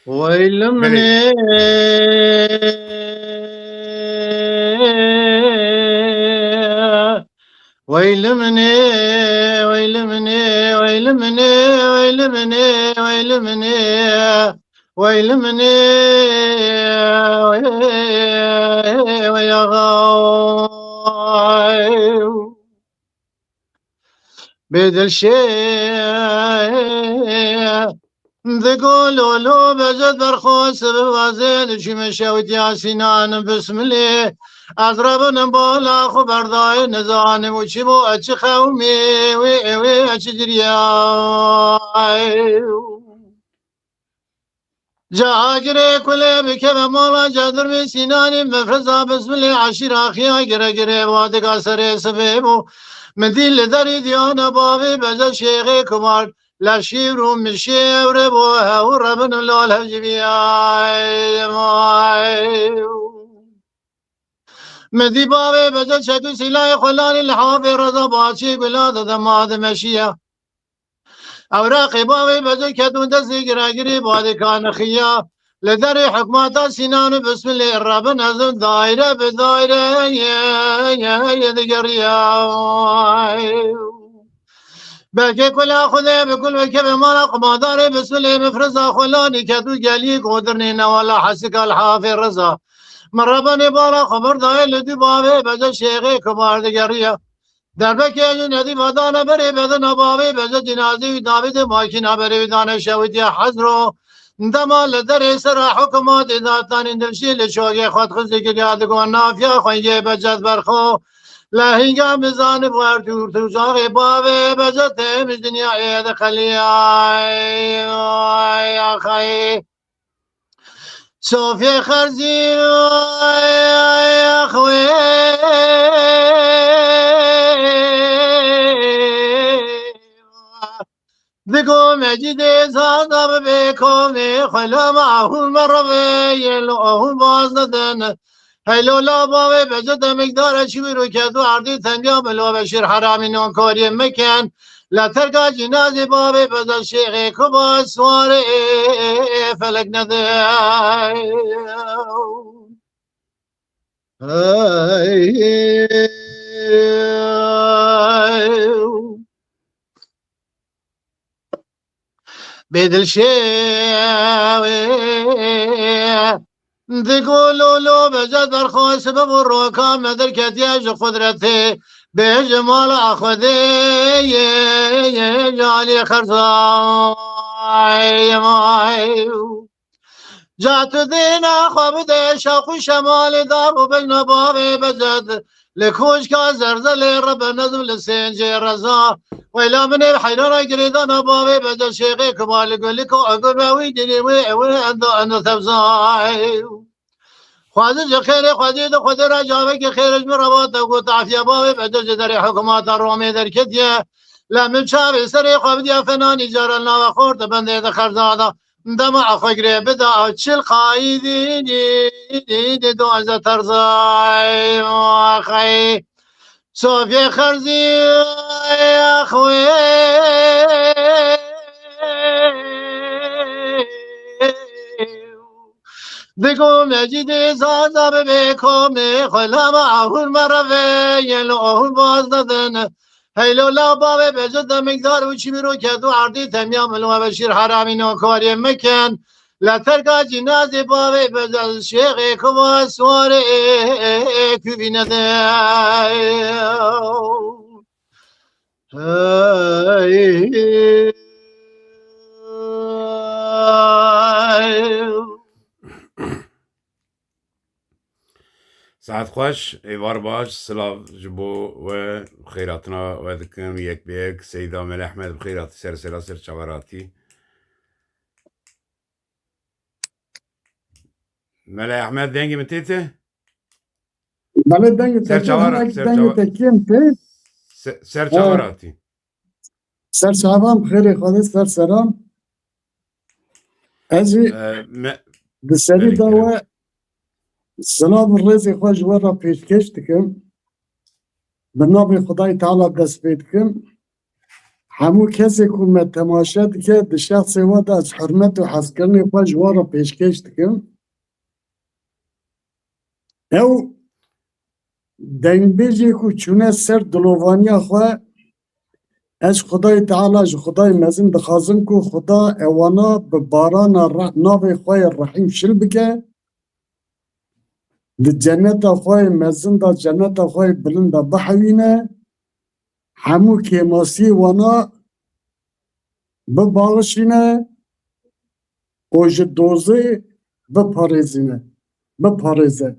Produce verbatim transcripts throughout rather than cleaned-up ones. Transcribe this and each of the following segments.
Weyl min ê, weyl min ê, weyl min ê, weyl min ê, weyl min ê, weyl min ê, weyl min ê, wey axa. Bêdilşê digo lolo Becet berxwe sibivazê li çûme şewitiya Sînan bismilê. Ez rebinim bala xwe berdayê nizanim û çi bo ez çi qewmê wê ewê ez çi diriyay. Cahagirê kulê bikeve mala cadirmê Sînanî mefreza bismilê eşîra xiya gire gire vadiga serê sibê bû. Min dî li derî diyana bavê Beca Şêxê Kumar leşîr û mişê ewre bo hew rebin û lal hevciviyay. Min dî bavê Beca çek û sîlayê xwelanî li havê reza baxçê gula de dema dimeşiya. Ewraqê bavê Beca ket û destê giragirî badika nixiya. Li derê hikmata Sînan û bismilê rebin ez û daîre bi daîre ye, ye, ye digeriya. Belkê kula Xwedê bi kul wekeve mala qumadarê bismilê mifriza xwelanî ket û geliyê godirnê newala hesika li hafê riza. Min rebenê bala xwe birdaye li dû bavê Beca Şêxê Kumar digeriya. Derbekê ji nedî vadana berê bedina bavê Beca Cînazî wî davî de makîna berê wî dane şewitiya hezro. Dema li derê sera hikûmatê datanî dilşî li çogê xwe dixizî giriya digo nafiya xwengê Becet berxo. Lehînga min zanibû her tûr tûzaxê bavê Becetê min ji dinyayê diqeliyay. Ay axayê. Sofyê xerzî, ay axwê. Digo mecîdê zada bibe komê xwe lama hûn me revê yê li hûn baz didin. Heylo la bavê Beca demikdare çiwîr û kedu erdî tendiya min lo beşîr heramî nonkoriyê mekin. La terka cînazê bavê Beca şêxê kuba suwarê felek nede. Bêdilşê wê digo lolo Beca derxwaz bibo roka me derketiye ji qudretê bêje mala Xwedê yê yê calê xerzay. Ca tu dêna xwe bide şax û şemalê dar û bejna bavê Becet. Li koşka zerzelê rebe nezm li sêncê reza. Weyla min ê heyrana girêdana bavê Becet şêxê Kuba li gulika agurve wî dinê wê ew ê enda enda tevzay. Xwezir ji xêrê xwedî di xwedê re cavekî xêr ji min re va te got afiya bavê Becet ji derê hikûmata Romê derketiye. La min çavê serê xwe bidiya fenanî cara nava xort bendê di xerza da. Dema xwe girê bida çil qayîdî dî dî dî doze terzay axay. Sofyê xerzî axwê. Digo mecîdê zaza bibe komê xwe lama ahûr me revê yê li ahûr baz didin. Heylo la bavê Becet demikdar û çimîro kedu erdî temya min we beşîr heramî nokariyê mekin. La terka cînazê bavê Becet şêxê kuva suwarê kuvîne de. Hey. Saet xweş, êvar baş, silav ji bo we, xêratina we dikim, yek bi yek, Seyda Mele Ehmed bi xêr hatî ser sera ser çavar hatî. Mele Ehmed dengê min tê te? Belê dengê te Ser çavar, hinek ser dengê çavar. Te kêm tê. Se-, ser çavar hatî. Ser çavan xêrê Xwedê ser seran. Ez jî Ee, me-, di serî belê de kere. We silav û rêzê xwe ji we re pêşkêş dikim. Bi navê Xwedayê Teala dest pê dikim. Hemû kesê ku me temaşe dike, di şexsê we de ez hurmet û hezkirinê xwe ji wan re pêşkêş dikim. Ew dengbêjê ku çûne ser dilovaniya xwe, ez Xwedayê Teala ji Xwedayê mezin dixwazim ku Xweda ewana bi barana re-, navê xwe yê rehîm şil bike, di ceneta xwe yê mezin de, ceneta xwe yê bilind de bihewîne, hemû kêmasiyê wana bibaxişîne û ji dozê biparêzîne, biparêze.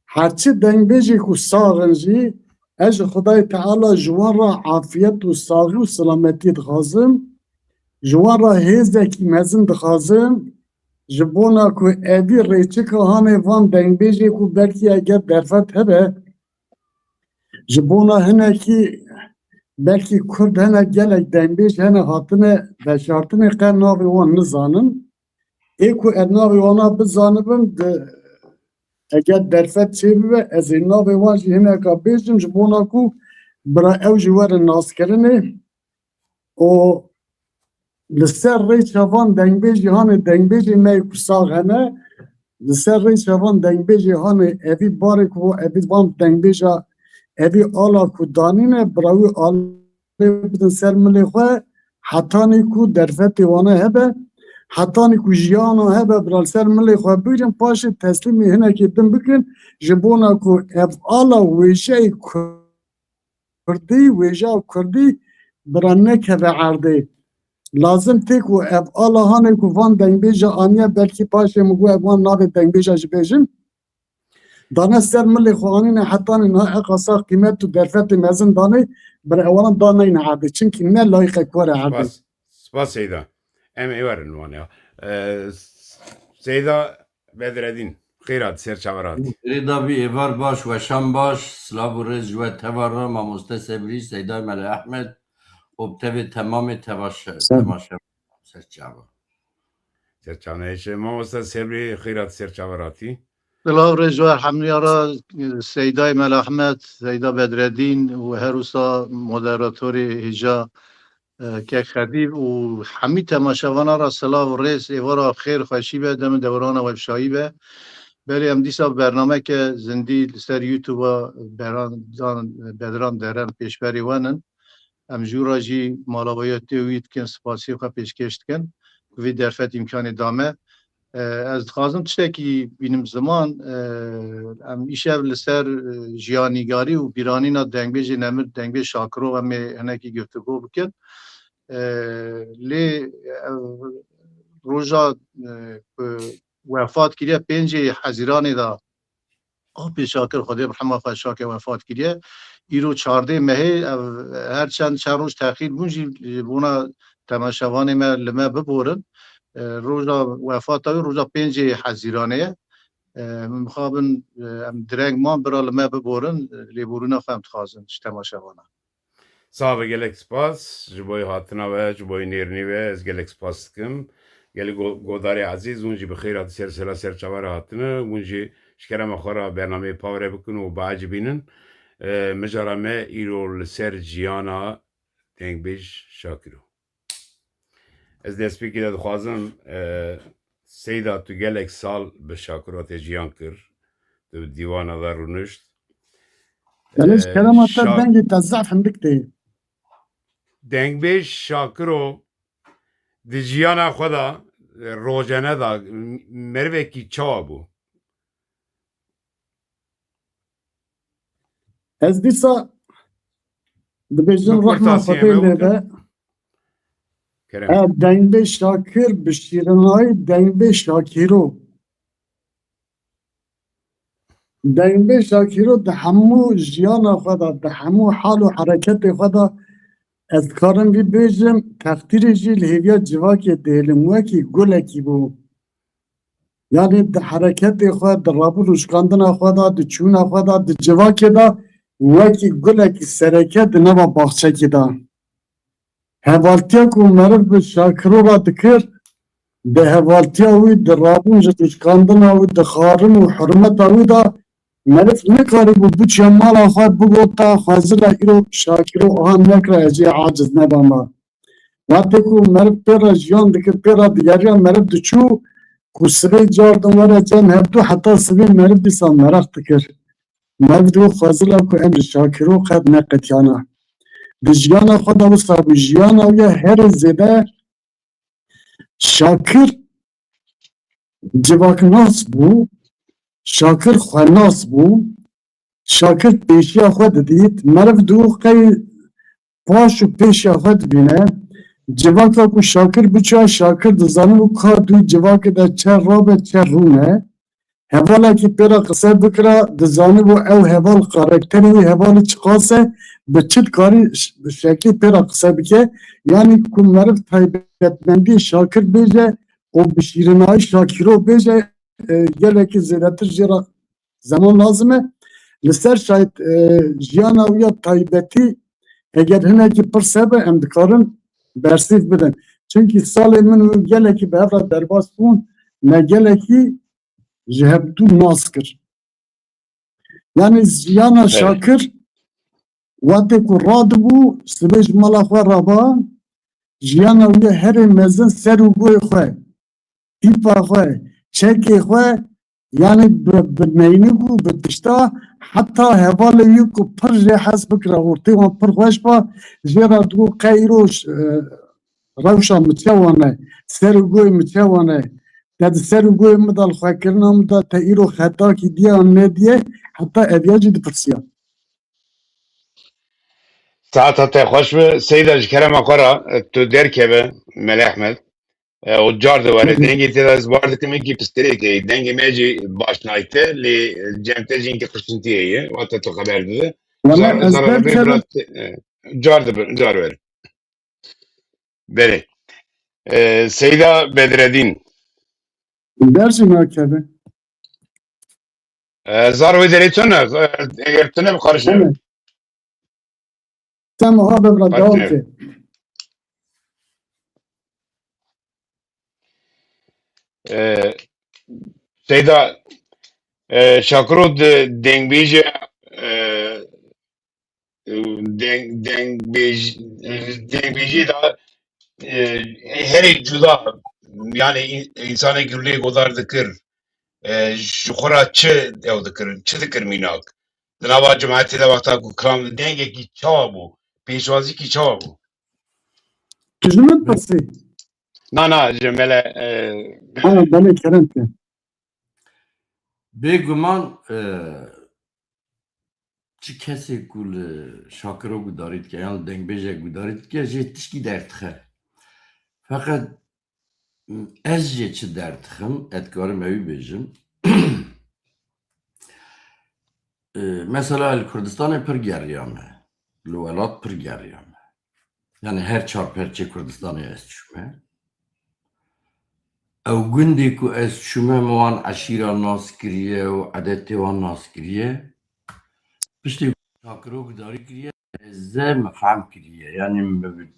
Herçi dengbêjê ku sax in jî, ez ji Xwedayê Teala ji wan re afiyet û saxî û silametî dixwazim. Ji wan re hêzekî mezin dixwazim. Ji bona ku evî rêçika hanê van dengbêjê ku belkî eger derfet hebe, ji bona hinekî, belkî Kurd hene, gelek dengbêj hene hatine veşartinê, qe navê wan nizanim. Ê ku ez navê wana bizanibim, di, eger derfet çêbibe, ez ê navê wan jî hineka bêjim, ji bona ku bira ew jî werin naskirinê. Û li ser rêça van dengbêjî hanê, dengbêjê me yê ku sax hene, li ser rêça van dengbêjê hanê, evî barê ku evî van dengbêja, evî ala ku danîne, bira wî alê bidin ser milê xwe, hetanî ku derfetê wana hebe, hetanî ku jiyana hebe, bira li ser milê xwe bigrin, paşê teslîmî hinekê din bikin, ji bona ku ev ala wêjeyê ku Kurdî, wêjeya Kurdî bira nekeve erdê. Lazim tê ku ev ala hanê ku van dengbêja aniye, belkî paşê min got ev wan navê dengbêja jî bêjin. Dane ser milê xwe anîne hetanî niha eqasa qîmet û derfetê mezin danê, bira ewana daneyne erdê. Çimkî ne layîqek were erdê. Spas, spas Seyda. Em ê werin wan ya. Ee, Seyda Bedredîn, xêr hat, ser çaver hatî. Rêda bî, êvar baş, weşan baş, silav û rêz ji we teva re, mamoste Sebrî, Seyda Mele Ehmed û bi tevê temamê tevaşe-, Ser. temaşe-, ser çava. Ser çava hêşe. Mamoste Sebrî, xêr hat, ser çaver hatî. Silav rêz ji we hemûya re, Seyda Mele Ehmed, Seyda Bedredîn û her wisa moderatorê hêja e, kek Xedîb û hemî temaşevana re silav û rêz, êvara xêr xweşî be, dem û dewrana we bi şahî be. Belê em dîsa bernameke zindî li ser YouTube-a Beran, Bedran Deren pêşberê we nin. Em ji wî re jî mala we yê tê wî dikin, spasiyê xwe pêşkêş dikin ku vî derfet îmkanê da me. E, ez dixwazim tiştekî bînim ziman, e, em îşev li ser, e, jiyanîgarî û bîranîna dengbêjê nemir, dengbêj Şakiro em ê hinekî guftûgo bikin. E, lê ev roja, e, ku wefat kiriye pêncê Hezîranê de, Apê Şakir, Xwedê bi rehma xwe şake wefat kiriye. Îro çardê mehê, ev her çend, çend roj texîr bûn jî ji bona temaşevanê me li me biborin. E, roja wefata wî roja pêncê Hezîranê ye. E, min mixabin, e, em direng man bira li me biborin, e, lêborîna xwe em dixwazin ji temaşevana. Sax be, gelek spas ji bo hatina we, ji bo nêrînê we, ez gelek spas dikim. Gelek go-, godarê ezîz, hûn jî bi xêr hatin, ser sela ser çava re hatine. Hûn jî ji kerema xwe re bernameyê Pawre bikin û biecibînin. E, mijara me îro li ser jiyana dengbêj Şakiro. Ez destpêkê de dixwazim, e, Seyda, tu gelek sal bi Şakiro te jiyan kir, tu bi dîwana de rûnişt. Yanlış, e, kerema te, Şak-, dengê te zaf hindik tê. Dengbêj Şakiro di jiyana xwe de, e, rojane de, m-, merivekî çawa bû? Ez dîsa dibêjim, rehma Xwedê lê be. Kerem. E, dengbêj Şakir bi şîrinayî dengbêj Şakiro. Dengbêj Şakiro di hemû jiyana xwe de, di hemû hal û hereketê xwe de, ez dikarim vî bêjim, textîrê jî li hêviya civakê dihêlim, wekî gulekî bû. Yanî di hereketê xwe, di rabû rûşkandina xwe de, di çûna xwe de, di civakê de wekî gulekî sereke di nava baxçekê de. Hevaltiya ku meriv bi Şakiro re dikir, di hevaltiya wî, di rabûn ji rûşkandina wî, di xwarin û hurmeta wî de meriv nikaribû biçiya mala xwe bigota, xwezila îro Şakiro aha nekira, ez ê aciz nebama. Wextê ku meriv pê re jiyan dikir, pê re digeriya, meriv diçû ku sibê cardin were cem hevdû, heta sibê meriv dîsa meraq dikir. Meriv dû xwezila ku em ji Şakiro qet neqetiyana. Di jiyana xwe de wisa bû. Jiyana wî ya herê zêde Şakir civaknas bû, Şakir xwenas bû, Şakir pêşiya xwe didît, meriv dû qey paş û pêşiya xwe dibîne. Civaka ku Şakir biçûya, Şakir dizanibû ka dû civakê de çe rabe, çe rûne. Hevalekî pê re qise bikira, dizanibû ew heval karakterê wî hevalê çiqas e, bi çi dikarî ş-, şeklî pê re qise bike. Yanî ku meriv taybetmendiyê Şakir bêje û bi şîrinayî Şakiro bêje, e, gelekî zêdetir jê re zeman lazim e. Li ser şayet, e, jiyana wî ya taybetî eger hinekî pirs hebe, em dikarin bersîv bidin. Çimkî salê min û gelekî bi hev re derbas bûn, me gelekî ji hevdû nas kir. Yanî jiyana Evet. Şakir wextê ku radibû, sibê ji mala xwe raba, jiyana wî herê mezin ser û guhê xwe, tîpa xwe, çekê xwe, yanî bi, bi meynik û bi tişta, heta hevalê wî ku pir jê hez bikira, ortê wan pir xweş ba, jê re digot qey îro, e, rewşa min çawa ne, ser û guhê min çawa ne, te di ser û guhê min de li xwekirina min de te îro xetakî diye an nediye, heta eviya jî dipirsiya. Saeta te xweş be. Seyda, ji kerema xwe re, e, tu derkeve, Mele Ehmed. E, û car de were. Hı hı. Dengê te de ez bar dikim, wekî pisterê heye. Dengê me jî baş nayte, lê cem te jî hinkî qirşintî heye. Wate tu xeber dide. Wala Zar-, ez zara derkeve. Bira, e, car de, car were. Belê. E, Seyda Bedredîn. Dersî nakeve. E, zar wê derê tune, e, eger tune bixarişe. Tamam. Tamam, ha, bebra, devam ke. E, Seyda, e, Şakiro de dengbêje, e, deng-, dengbêj-, dengbêjiyê de, e, herê cuda, yani in-, insanê gurlê godar dikir, e, ji xwe re çi ew dikir, çi dikir mînak? Di nava cemaetê de wexta ku kilam dengekî çawa bû, pêşwazîkî çawa bû? Tu ji min pirsî? Na, na, ji Mele, e, Ha, belê, kerem ke. Bêguman, e, çi kesê ku li Şakiro gudarî dike, yan li dengbêjek gudarî dike, jê tişkî derdixe. Feqet ez jê çi derdixim, ez dikarim ewî bêjim. E, mesela li Kurdistanê pir geriya me. Li welat pir geriya me. Yani her çar perçê Kurdistanê ez çûme. Ew gundê ku ez çûme, min wan eşîra nas kiriye û edetê wan nas kiriye. Piştî ku Şakiro gudarî kiriye, ez ê min fehm kiriye. Yani min bi,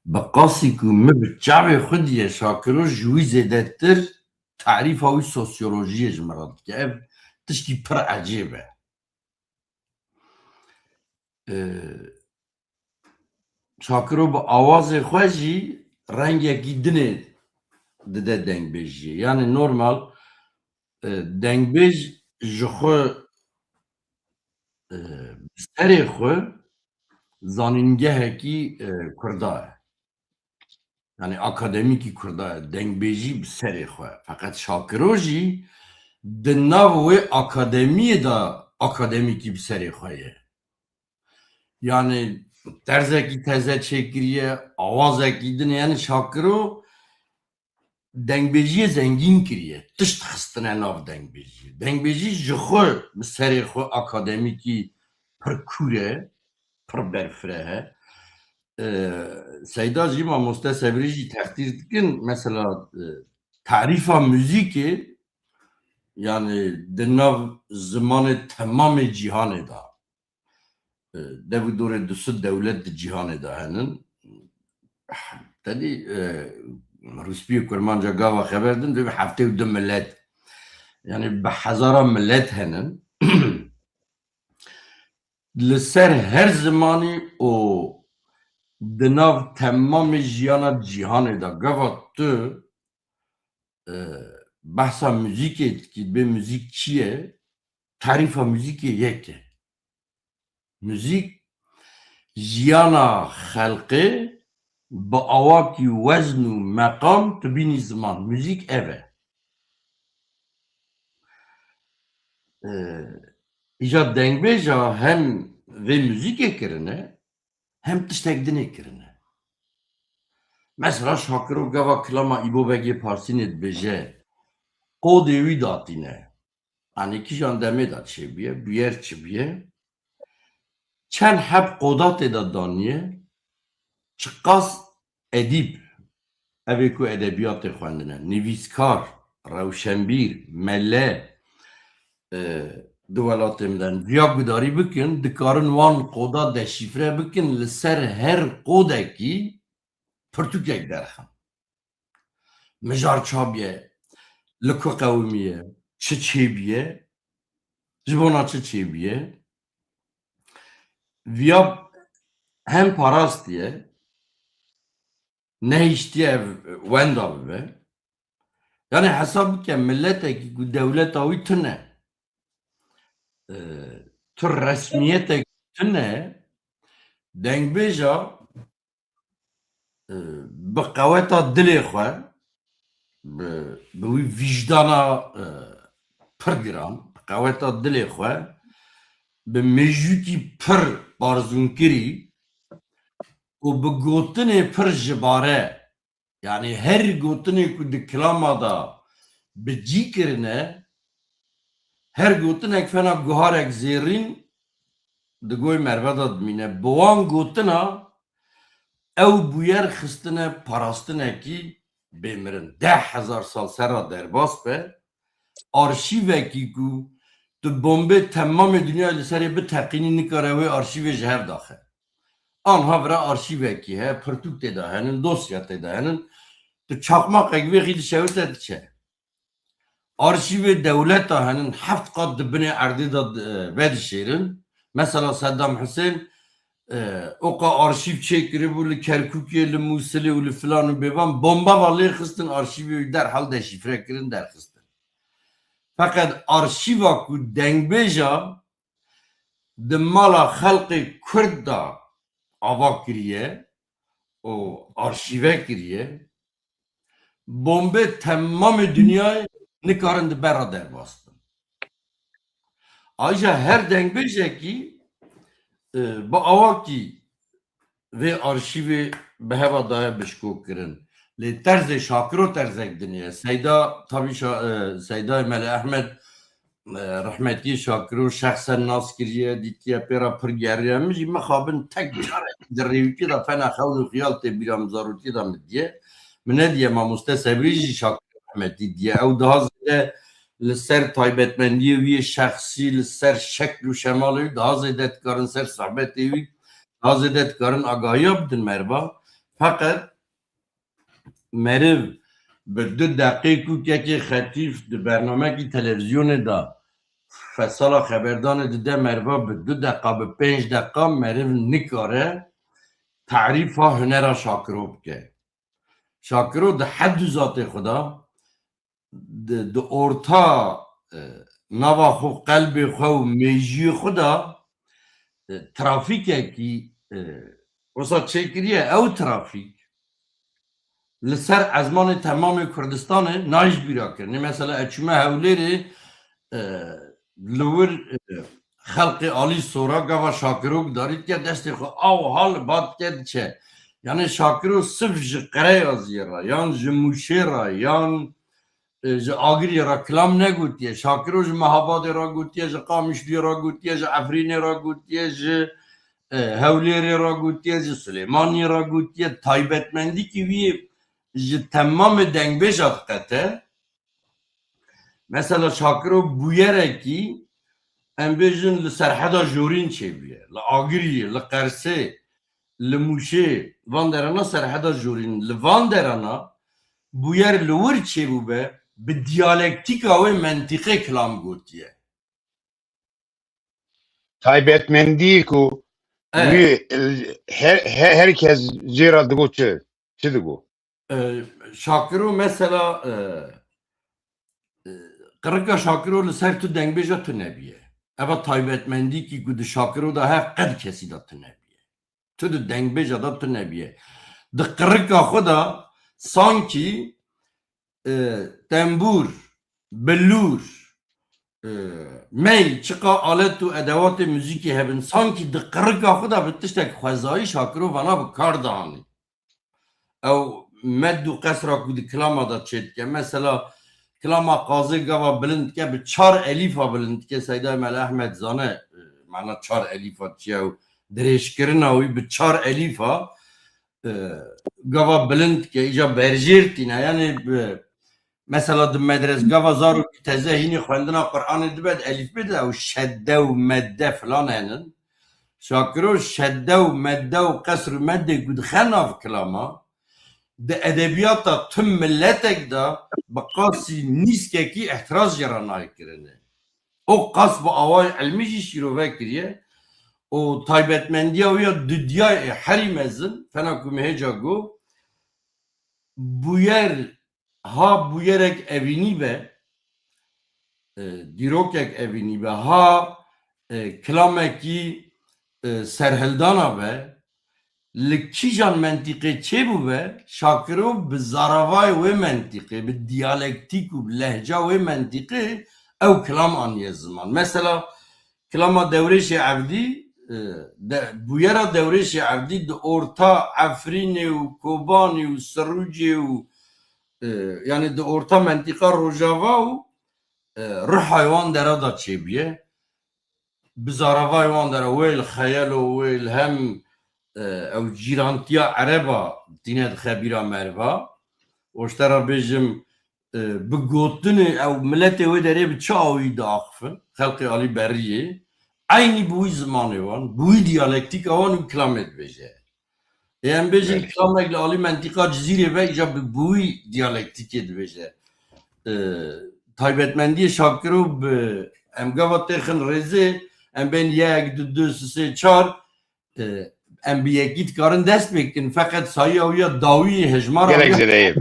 bi qasî ku min bi çavê xwe diye Şakiro, ji wî zêdetir tarîfa wî sosyolojiyê ji min re dike. Ev tişkî pir ecêb e. E, Şakiro bi awazê xwe jî rengekî dinê dide dengbêjiyê. Yani normal, e, dengbêj ji xwe, e, bi serê xwe zanîngehekî, e, kurda ye. Yani akademîkî kurda ye, dengbêjî bi serê xwe. Feqet Şakiro jî di nav wê akademiyê de akademîkî bi serê xwe ye. Yani terzekî teze çêkiriye, awazekî din e. Yani Şakiro dengbêjiyê zengîn kiriye, tişt xistine nav dengbêjiyê. Dengbêjî ji xwe bi serê xwe akademîkî pir kûr e, pir berfireh e. E, Seyda jî, mamoste Sebrî jî textîr dikin. Mesela, e, tarîfa muzîkê, yani di nav zimanê temamê cîhanê de, e, dev û dorê du sed dewlet di cîhanê de henin. Tedî, e, rûspiyê kurmanca gava xeber din, divê heftê û du milet, yani bi hezara milet henin. Li ser her zimanî û Di nav temamê jiyana cîhanê de gava tu, e, behsa muzîkê dikî, bê muzîk çi ye? Tarîfa muzîkê yek e. Muzîk jiyana xelqê bi awakî wezn û meqam tu bînî ziman. Muzîk ev e. E, îja dengbêja hem vê muzîkê kirine, hem tiştek dinê kirine. Mesela Şakiro gava kilama Îbo Begê Parsînê dibêje, qodê wî datîne. Yanî kîjan demê de çêbûye, bûyer çi bûye? Çend heb qoda tê de daniye, çiqas edîb, ev ê ku edebiyatê xwendine, nivîskar, rewşenbîr, mele, e, di welatê min de viya gudarî bikin, dikarin wan qoda deşîfre bikin, li ser her qodekî pirtûkek derxin. Mijar ça bûye, li ku qewimiye, çi çêbûye, ji bona çi çêbûye. Viya hem parastiye, nehiştiye ev wenda bibe. Yani hesab bike, miletekî ku dewleta wî tune, e, tu resmiyetek tune, dengbêja, e, bi qeweta dilê xwe, bi, bi wî vîjdana, e, pir giran, bi qeweta dilê xwe, bi mêjûkî pir barzûnkirî û bi gotinê pir ji bare, yani her gotinê ku di kilama de bi cî kirine, her gotinek fena guharek zêrîn di goy merve de dimîne. Bi wan gotina ew bûyer xistine parastinekî bêmirin. Deh hezar sal ser re derbas be, arşîvekî ku tu bombê temamê dinyayê li serê biteqînî, nikare wê arşîvê ji hev daxe. Anha vira arşîvekî heye, pirtûk tê de henin, dosya tê de henin. Tu çaqmaqek vêxî dişewite diçe. Arşîvê dewleta henin, heft qat di binê erdê de, e, vedişêrin. Mesela Seddam Husên, e, oqa arşîv çêkiribû li Kerkûkê, li Mûsilê û li filan û bêvan, bombava lê xistin, arşîvê wî derhal deşîfre kirin, derxistin. Feqet arşîva ku dengbêja di mala xelqê Kurd de ava kiriye û arşîve kiriye, bombê temamê dinyayê nikarin di ber re derbas bin. Ayrıca her dengbêjekî, e, bi awakî vê arşîvê bi heva daye bişkokirin. Lê terzê Şakiro terzek din e. Seyda, tabî Şa-, e, Seydayê Mele Ehmed, e, rehmetiyê Şakiro şexsen nas kiriye, dîtiye, pê re pir geriye. Min jî mixabin tek carek di rêwîtiyê de fena xewn û xiyal tê bîra min, zarokiyê de min diye. Min nediye mamoste Sebrî jî Şakiro rehmetî diye. Ew daha zêde li ser taybetmendiyê wî yê şexsî, li ser şekl û şemalê wî daha zêde dikarin ser sohbetê wî, daha zêde dikarin agahiya bidin meriva. Feqet meriv bi du deqê ku kekê Xetîf di bernamekî televîzyonê de fesala xeberdanê dide meriva, bi du deqa, bi pênc deqa meriv nikare tarîfa hunera Şakiro bike. Şakiro di hed û zatê xwe de, di, di orta, e, nava xwe, qelbê xwe û mêjiyê xwe de, e, trafîkekî, e, wisa çêkiriye, ew trafîk li ser ezmanê temamê Kurdistanê nayê ji bîra kirinê. Mesela ez çûme Hewlêrê, e, li wir, e, xelqê alî sora gava Şakiro gudarî dike, destê xwe aw hal bat dike diçe. Yani Şakiro sif ji Qereyaziyê re, yan ji Mûşê re, yan, e, ji Agiriyê re kilam negotiye. Şakiro ji Mehabadê re gotiye, ji Qamişluyê re gotiye, ji Efrînê re gotiye, ji, e, Hewlêrê re gotiye, ji Silêmaniyê re gotiye. Taybetmendîkî wî ji temamê dengbêja diqete. Mesela Şakiro bûyerekî, em bêjin, li Serheda Jorîn çêbûye, li Agiriyê, li Qersê, li Mûşê, van derana Serheda Jorîn, li van derana bûyer li wir çêbûbe, bi diyalektîka wê mentîqê kilam gotiye. Taybetmendî ku Evet. Wî, e, her, her, her kes jê re digo çi? Çi digo? E, Şakiro mesela, e, e, qirika Şakiro li ser tu dengbêja tu nebiye. Eva taybetmendîkî ku di Şakiro de her qed kesî de tu nebiye. Tu di dengbêja de tu nebiye. Di qirika xwe de sankî, e, tembûr, bilûr, e, mey, çiqa alet û edewatê muzîkê hebin, sankî di qirika xwe de bi tiştek xwezayî Şakiro vana bi kar dianî. Ew med û qesra ku di kilama de çêdike. Mesela kilama qazê gava bilind dike, bi çar elîfa bilind dike. Seyda Mele Ehmed zane, e, mana çar elîfa çi ye û dirêjkirina wî bi çar elîfa, e, gava bilind dike, îca berjêr tîne. Yanî bi, mesela di medres gava zarok teze hînî xwendina Qur'anê dibe, di elîfbê de ew şedde û medde filan henin. Şakiro şedde û medde û qesr û meddê ku dixe nav kilama, di edebiyata tim miletek de bi qasî nîskekî îhtiraz jê re nayê kirine. O qas bi awayê ilmî jî şîrove kiriye û taybetmendiya wî ya dudiyayê herî mezin, fena ku me hêca got, bûyer, ha bûyerek evînî be, e, dîrokek evînî be, ha, e, kilamekî, e, serhildana be, li kîjan mentîqê çêbûbe, Şakiro bi zaravayê wê mentîqê, bi diyalektîk û bi lehca wê mentîqê ew kilam aniye ziman. Mesela, kilama Dewrêşê Evdî, e, de, bûyera Dewrêşê Evdî di orta Efrînê û Kobanê û Sirûcê û, e, yanî di orta mentîqa Rojava û, e, ruha wan dera da çêbûye. Bi zaravayê wan dera wê li xeyelo, wê li hem, e, ew cîrantiya ereba tîne dixe bîra meriva. Û ji te re bêjim, e, bi gotinê ew miletê wê derê bi çi awî diaxifin? Xelqê alî beriyê. Eynî bi wî zimanê wan, bi wî diyalektîka wan wî kilamê dibêje. Ê em bêjin Belê. Kilamek li alî mentîqa Cizîrê be, îca bi, bi wî diyalektîkê dibêje. E, taybetmendiyê Şakiro bi em gava têxin rêzê, em bên yek, du, du, sê, çar, e, em bi yekî dikarin dest pê bikin. Feqet sayiya wî ya dawî hejmara Gelek wî ya zêde ye.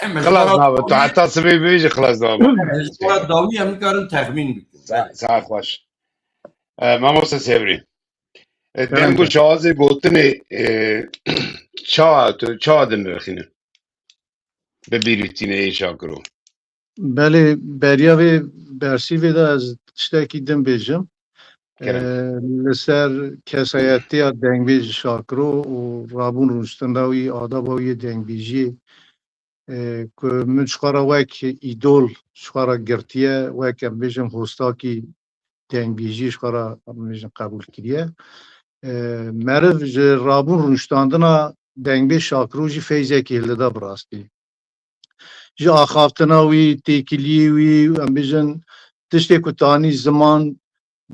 Em Xilas hejmara nabe. Tu dawî, heta sibê bibêjî xilas nabe. Hejmara dawî em nikarin texmîn bikin. Sa-, saet xweş. E, mamoste Sebrî. E, Kerem deng û ke. Şawazê gotinê, e, ça, tu ça dinirxîne? Bi bîrîtîneyê Şakiro. Belê, beriya vê bersîvê de ez tiştekî din bêjim. Kerem. Ee, li ser kesayetiya dengbêj Şakiro û rabûn rûniştinda wî, adaba wî yê dengbêjiyê, ee, ku min ji xwe re wek îdol ji xwe re girtiye, wek, em bêjin, hostakî dengbêjiyê ji xwe re, em bêjin, qebûl kiriye. Ee, meriv ji rabûn rûniştandina dengbêj Şakiro jî feyzekî hildida bi rastî. Ji axaftina wî, têkiliyê wî, em bêjin, tiştê ku tanî ziman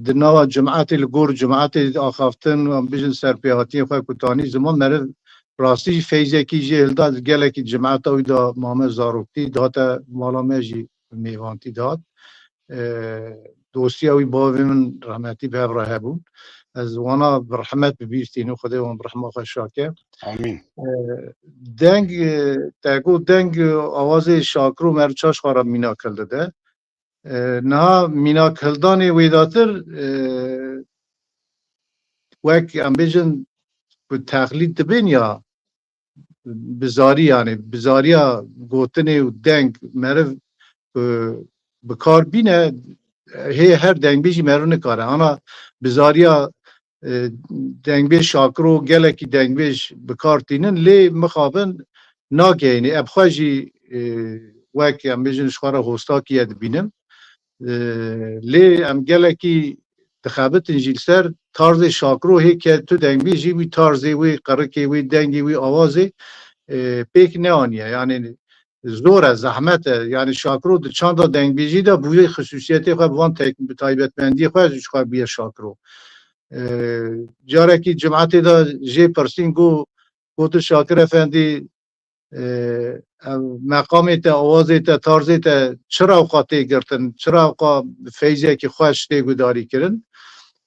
di nava cimetê, li gor cimetê axaftin, em bêjin, serpêhatiyên xwe ku tanî ziman, meriv rastî jî feyzekî jê hilda, gelekî cimeta wî da mame zaroktî, dihate mala me jî mêvantî dihat. E, dostiya wî bavê min rehmetî bi hev re hebûn. Ez wana bi rehmet bi bîr tînim, Xwedê wan bi rehma xwe şake. Amîn. E, deng, e, te got deng, e, awazê Şakiro meriv çaş xwe re mînak hildide. E, niha mînak hildanê wêdatir, e, wek em bêjin ku texlîd dibên ya, bi zarî, yanî bi zariya gotinê û deng meriv, e, bi kar bîne, hê her dengbêjî meriv nikare. Ana bi zariya, e, dengbêj Şakiro gelekî dengbêj bi kar tînin, lê mixabin nagehînî. Em xwe jî, e, wek em bêjin ji xwe re hostakî ye dibînim. E, lê em gelekî dixebitin jî li ser tarzê Şakiro, hê ke tu dengbêjî wî tarzê wî, qirikê wî, dengê wî, awazê, e, pêk neaniye. Yanî zor e, zehmet e. Yanî Şakiro di çanda dengbêjî de bi wî xisûsiyetê xwe, bi van tek-, bi taybetmendiyê xwe ji xwe bûye Şakiro. E, carekî cimetê de jê pirsîn, got, gotin, Şakir Efendî, e, ev meqamê te, awazê te, tarzê te çira wqa tê girtin, çira wqa bi feyzekî xweş tê gudarî kirin?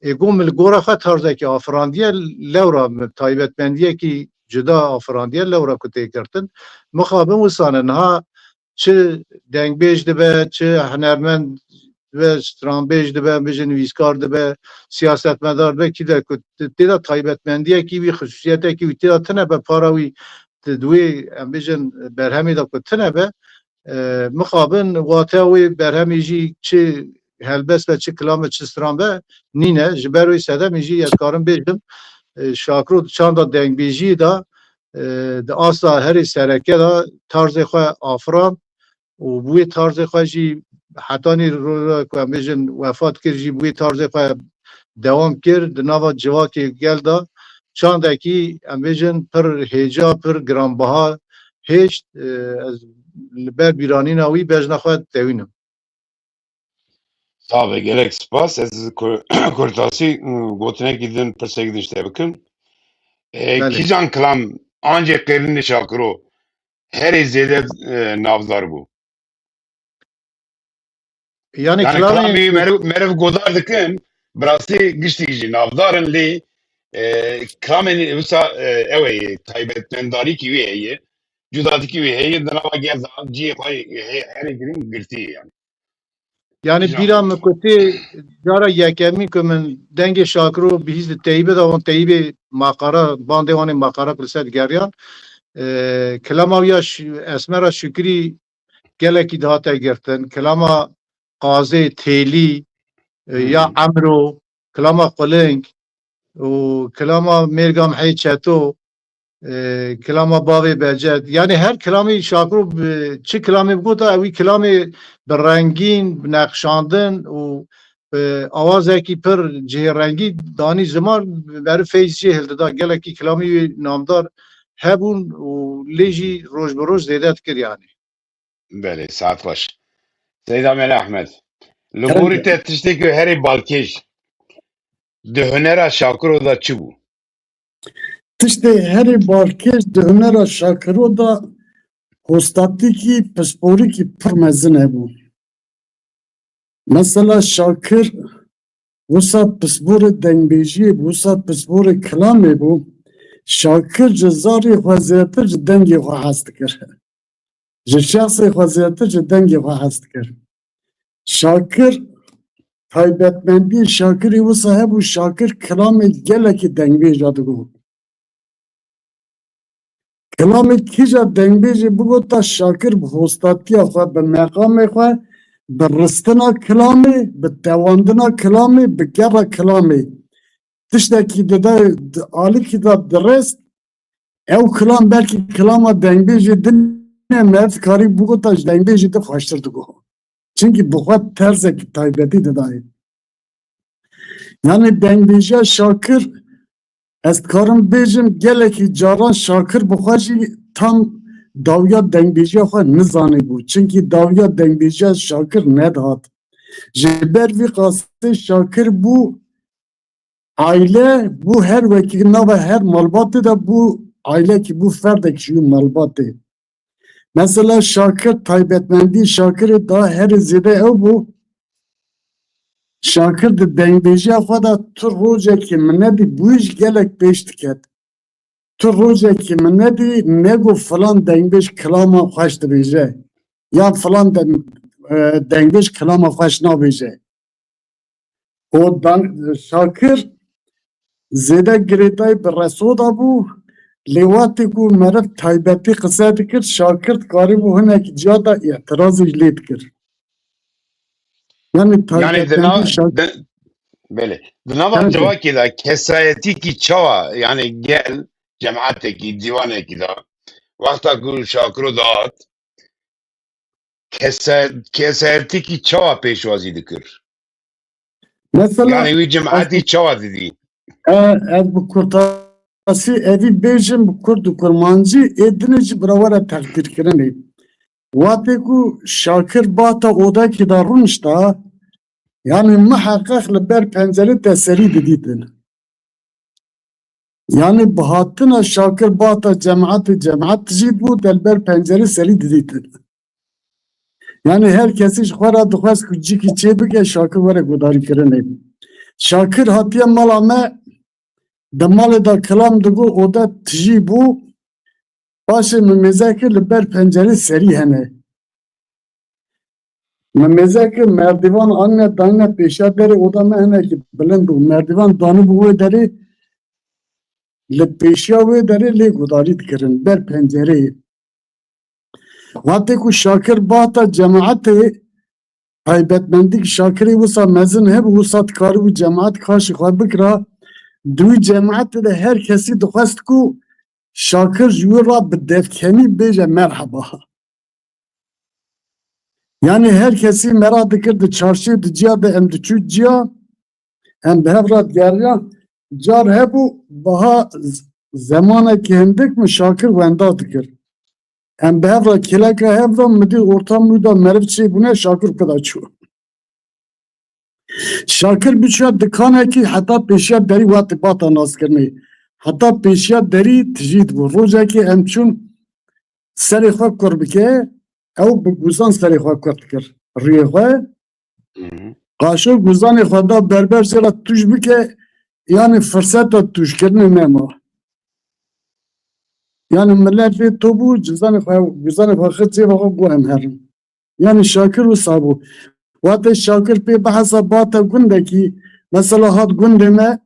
Ê go min li gora xwe tarzekî afirandiye, lewra min taybetmendiyekî cuda afirandiye, lewra ku tê girtin. Mixabin wisane niha çi dengbêj dibe, çi hunermend dibe, stranbêj dibe, em bêjin nivîskar dibe, siyasetmedar dibe, kî de ku tê de taybetmendiyekî wî, xisûsiyetekî wî tê de tine be, para wî di wê, em bêjin, berhemê de ku tine be, e, mixabin wateya wê berhemê jî çi helbest be, çi kilam be, çi stran be, nîne. Ji ber wê sedemê jî ez karim bêjim, e, Şakiro di çanda dengbêjiyê de, e, di asta herê sereke de tarzê xwe afirand û bi wê tarzê xwe jî hetanî roja ku em bêjin wefat kir jî bi wê tarzê xwe dewam kir di nava civakê gel de. Çandekî em bêjin pir hêja, pir giranbiha hêşt, e, ez li ber bîranîna wî bejna xwe dewînim. Sax be, gelek spas. Ez kur-, kurtasî, ıı, gotinekî din, pirsekî din ji te bikim. E, Belê. Kîjan kilam ancê qêrînê Şakiro herê zêde, e, navdar bû? Yani Yani kilamê kilamê meriv, meriv godar dikin, bi rastî giştî jî navdar in lê, e, kilamên wisa, e, ew ê taybetmendarîkî wê heye, cudatîkî wê heye, di nava gel de cihê xwe heye, herê girîng girtî ye yani. Yani Kîjan bîra min ku tê cara yekemîn ku min dengê Şakiro bihîst di teyîbê de, wan teyîbê maqara, bandê wan ê maqara ku li ser digeriyan, e, kilama wî ya Ş-, Esmera Şukrî gelekî dihate girtin. Kilama Qazê Têlî, e, ya Emro, kilama Quling û kilama Mêrga Mihê Çeto, e, kilama Bavê Becet. Yani her kilamê Şakiro bi, çi kilamê bigota, ew wî kilamê bi rengîn, bi nexşandin û, e, awazekî pir cihêrengî danî ziman, meriv feyz jê hildida. Gelekî kilamê wî namdar hebûn û lê jî roj bi roj zêde dikir yani. Belê, saet xweş. Seyda Mela Ehmed, li gorî te tiştê ku herî balkêş di hunera Şakiro de çi bû? Tiştê herî balkêş di hunera Şakiro de hostatîkî, pisporîkî pir mezin hebû. Mesela Şakir wisa pisporê dengbêjiyê bû, wisa pisporê kilamê bû. Şakir ji zarê xwe zêdetir ji dengê xwe hez dikir. Ji şexsê xwe zêdetir ji dengê xwe hez dikir. Şakir, taybetmendiyê Şakirê wisa hebû, Şakir kilamê gelekî dengbêja digot. Kilamê kîja dengbêjê bigota, Şakir bi hostatiya xwe, bi meqamê xwe, bi ristina kilamê, bi tewandina kilamê, bi gera kilamê, tiştekî dida, di alikî de dirist, ew kilam belkî kilama dengbêjê din e, meriv dikarî bigota ji dengbêjê din xweştir digot. Çimkî bi xwe terzekî taybetî didayê. Yani dengbêjiya Şakir, ez dikarim bêjim, gelekî caran Şakir bi xwe jî tam dawiya dengbêjiya xwe nizanîbû. Çimkî dawiya dengbêjiya Şakir nedihat. Ji ber vî qasê Şakir bû aile, bû her wekî nava her malbatê de bû ailekî, bû ferdekî ji wî malbatê. Mesela Şakir, taybetmendî Şakirê daha herî zêde ew bû, Şakir di dengbêjiya xwe de tu rojekî min nedî, bi wî jî gelek pêş diket. Tu rojekî min nedî, nego filan dengbêj kilama xweş dibêje, yan filan den-, e, dengbêj kilama xweş nabêje. O dan-, Şakir zêde girêdayî bi Reso de bû, lê wextê ku meriv taybetî qise dikir, Şakir dikarîbû hinek ciya de îtirazê jî lê dikir. Yani Yani di taybetmendî nav, Şakir di, belê. Di nava Evet. civakê de kesayetîkî çawa, yani gel cemaetekî, dîwanekî de, wexta ku Şakiro dihat, kesa-, kesayetîkî çawa pêşwazî dikir? Mesela Yani wî cemaetî çawa didî? E, ez bi kurtasî evî bêjim, bi kurd û kurmancî, ê dinê jî bira were teqdîrkirinê. Wextê ku Şakir bata odekî de rûnişta, yani miheqeq li ber pencerê te serî didîtin. Yani bi hatina Şakir bata cemaetê, cemaet tijî bû, te li ber pencerê serî didîtin. Yani her kesî ji xwe re dixwest ku cîkî çê bike, Şakir were gudarîkirinê. Şakir hatiye mala me, di malê de kilam digo, oda tijî bû, paşê min mêze kir li ber pencerê serî hene. Min mêze kir, merdîvan anîne danîne pêşiya derê, oda me hinekî bilind bû. Merdîvan danîbû wê derê, li pêşiya wê derê lê gudarî dikirin, ber pencereyê. Wextê ku Şakir bata cemaetê, taybetmendî ki Şakirê wisa mezin hebû, wisa dikaribû cemaet kaşî xwe bikira. Di wî cemaetê de her kesî dixwest ku Şakir ji wî re bi devkenî bêje merheba. Yanî her kesî merak dikir, di çarşî, di ciya de em diçû ciya, em bi hev re digeriyan. Car hebû, biha z-, zemanekî hindik min Şakir wenda dikir. Em bi hev re kêleka hev re, min dî orta min da meriv çêbûne, Şakir xwe da çû. Şakir biçûya dikanekî heta pêşiya derî wextê bata naskirinê. Heta pêşiya derî tijî dibû. Rojekê em çûn serê xwe kur bike, ew bi guzan serê xwe kur dikir. Rûyê xwe, Hı hı. qaşo guzanê xwe da berber jê re tûj bike, yanî firseta tûjkirinê nema. Yanî milet lê to bû, cizanê xwe, guzanê xwe xist cêva xwe, got em herin. Yanî Şakir wisa bû. Wate Şakir pê bihesa bate gundekî, mesela hat gundê me,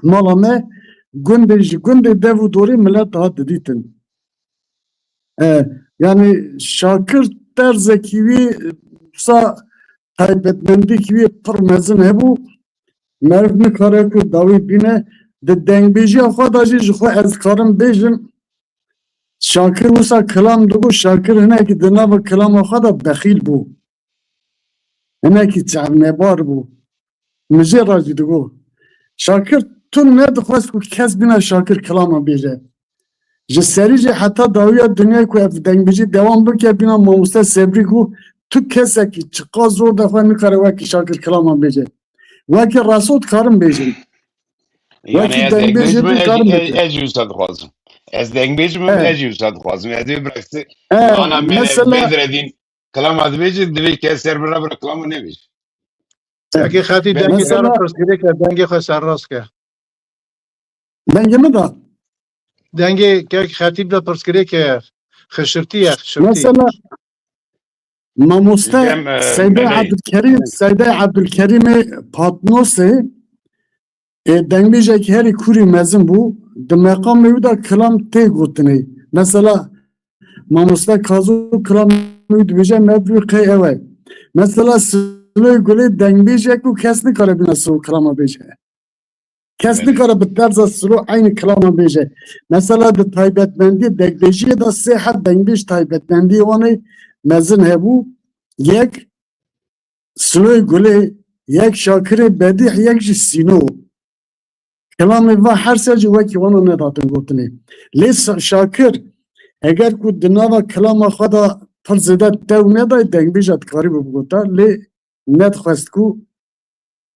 mala me, gundê ji gundê dev û dorê milet hat didîtin. E, yanî Şakir terzekî wî, wisa taybetmendîkî wî pir mezin hebû. Meriv nikare ku dawî bîne. Di dengbêjiya xwe de jî ji xwe ez karim bêjim, Şakir wisa kilam digot, Şakir hinekî di nava kilama xwe de bexîl bû. Hinekî çavnebar bû. Min jê re jî digot. Şakir tu nedixwest ku kes bîna Şakir kilama bêje. Ji serî jî heta dawiya dinyayê ku ev dengbêjî dewam bike, bîna mamoste Sebrî ku tu kesekî çiqas zor de xwe nikare wekî Şakir kilama bêje. Wekî Reso dikarim bêjin. Yanî Wekî ez dengbêjê dengbêj min, din ez, karim ez, bêje. ez jî wisa dixwazim. Ez dengbêj min, He. ez jî wisa dixwazim. Ez ê biraxti. He, Ana me mesela Bedredîn kilama dibêje, divê kes ser bira bira kilama nebêje. He. Yekê Xetîb dengê te Mesela re pirsgirêk e, dengê xwe serrast ke. Dengê min de. Dengê kek Xetîb de pirsgirêk e, xişirtî ye, xişirtî. Mesela mamoste Cem, e, Seydê Meley. Ebdulkerîm, Seydê Ebdulkerîmê Patnosê, e, dengbêjek herî kûrî mezin bû. Di meqamê wî de kilam tê gotinê. Mesela mamoste Kazo kilamê wî dibêje, me bi wî qey ew e. Mesela Siloy Gulê dengbêjek û kes nikare bîna Silo kilama bêje. Kes Belê. nikare bi terza Silo eynî kilama bêje. Mesela di taybetmendiyê dengbêjiyê de sê heb dengbêj taybetmendiyê wan ê mezin hebû. Yek Siloyê Gulê, yek Şakirê Bedîh, yek jî Sîno. Kilamê va her sê jî wekî wan nedatin gotinê. Lê Sa-, Şakir eger ku di nava kilama xwe de pir zêde tew neday, dengbêja dikarîbû bigota, lê nedixwest ku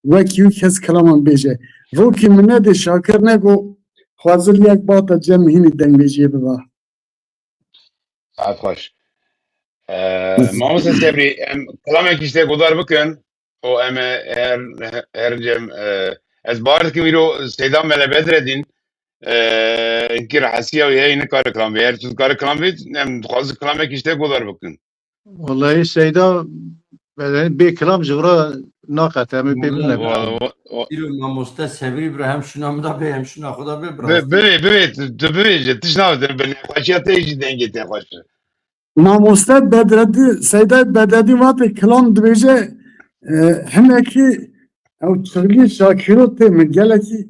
wekî wî kes kilaman bêje. Rokî min nedê Şakir nego xwezir yek bata cem hînî dengbêjiyê biba. Saet xweş. Ee, Mamoste Sebrî, em kilamekî ji te guhdar bikin û em ê her, her cem, e, ez bawer dikim îro Seyda Mele Bedredîn, e, hinkî rehesiya wî heye nikare kilam bê. Eger tu dikare kilam bê, em dixwazin kilamekî ji te guhdar bikin. Wellahî Seyda, bê kilam ji xwe re naqete, em ê pê binebe. Wa-, wa-, wa- Îro mamoste Sebrî bira hem şuna min de bê, hem şuna xwe de bê, bi Bi-, rastî. Bibê, bibê, tu, tu bibêje, tişt nabêje, bi nexweşiya te jî dengê te xweş e. Mamoste Bedredî, Seyda Bedredî wate kilam dibêje, e, hinekî ew çixlî Şakiro tê min gelekî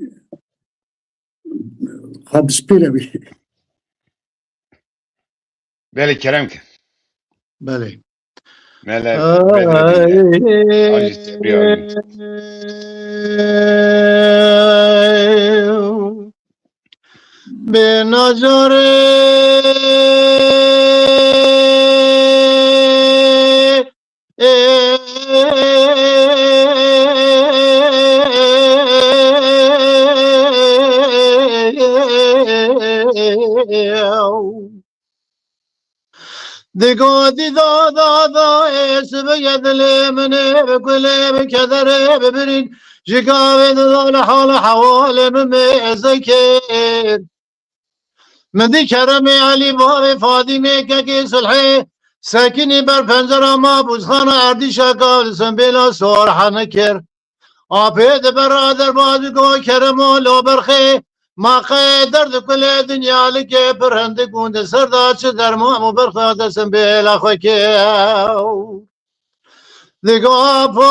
xwe dişpêre wî. Belê, kerem ke. Belê. Mele, Ay. Bedredîn, Hacî Sebrî Alî. Bê nacarê Digo dîda da da ê sibê ye dilê min ê bi kulê bi kederê bibirîn. Ji gavê dida li hala hewalê min mêze kir. Min dî keremê Elî bavê Fadîmê kekê Sulhê sekinî ber pencera ma bûzxana erdîşa ka li Sembêla sor hene kir. Apê di ber ra derbaz û go keremo lo berxê ma qey derd kulê dinya like pir hindik û di ser da çi derman û berxa de Sembêla xwe kew. Digo apo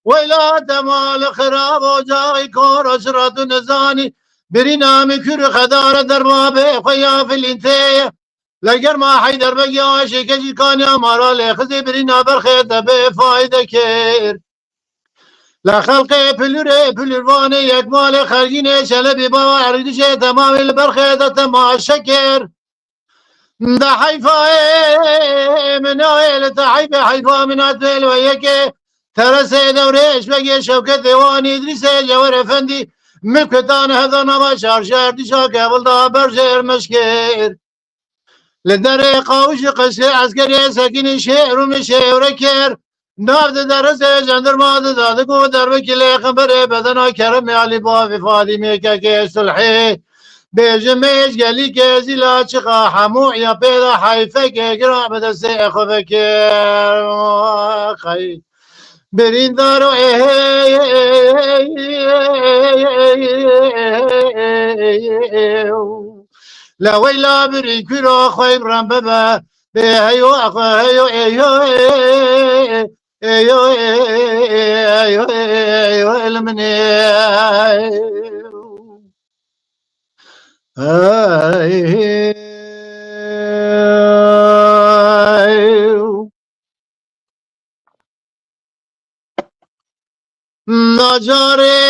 weyla dema li xirab ocaxî kor o çi ra tu nizanî. Birîna min kûr û xedare derma bê xwe ya filîntê ye. Li germa Heyderbegî aşê keçî kaniya mara lê xizê birîna berxê te bê fayde kir. Li xelqê pilûrê pilûrvanê yek malê xergînê şelebî bava erdîşê temamê li berxê de temaşe kir. De heyfa ê min ayê li te heyfê heyfa min a tu ê li we yekê teresê dewrê eşbegê Şewketê Wanî Îdrîsê Cewer Efendî min kutan hevda nava şarşer dîşa kevil da ber jêr meşkir. Li derê qawij û qeşê eskerê sekinî şêr û min şêwre kir. Nav di derisê jandarma di dadik û derbekî lê xemberê bedena keremê Elî bavê Fadîmê kekê Sulhê. Bêjim mêj gelîkê zîla çiqa hemû ya pê de heyfekê gira bi destê xwe vekir. Qey. Birîndaro ê leweyla birî kuro xwe rem bibe. Bê heyo xwe heyo ê yo ê ê yo ê ê yo ê yo ê yo ê li min ê. Hey. Nacarê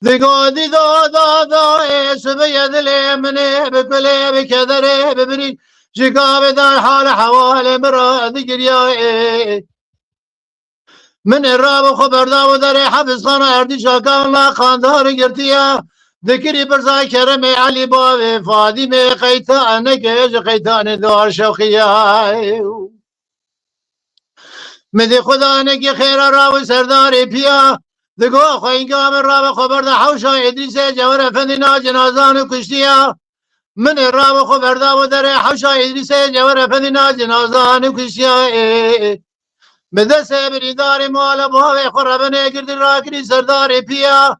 Digo dî da da da ê sibê ye dilê min ê bi kulê bi kederê bi birî ji gavê dar hal hewalê min ra digiriya ê. Min ê rabû xwe berda û derê hevistana erdîşa kavla qandar girtiya. Dikirî pirsa keremê Elî bavê Fadîmê qeyta neke ji qeytanê dar şewqiya. Min dî xudanekî xêra raw û serdarê piya. Digo xwe înga min rabe xwe berda hewşa Îdrîsê Cewer Efendî na cinazan û kuştiya. Min ê rabe xwe berda û derê hewşa Îdrîsê Cewer Efendî na cinazan û kuştiya ê. Bi destê birîndarê mala bavê xwe rebenê girdî rakirî serdarê piya.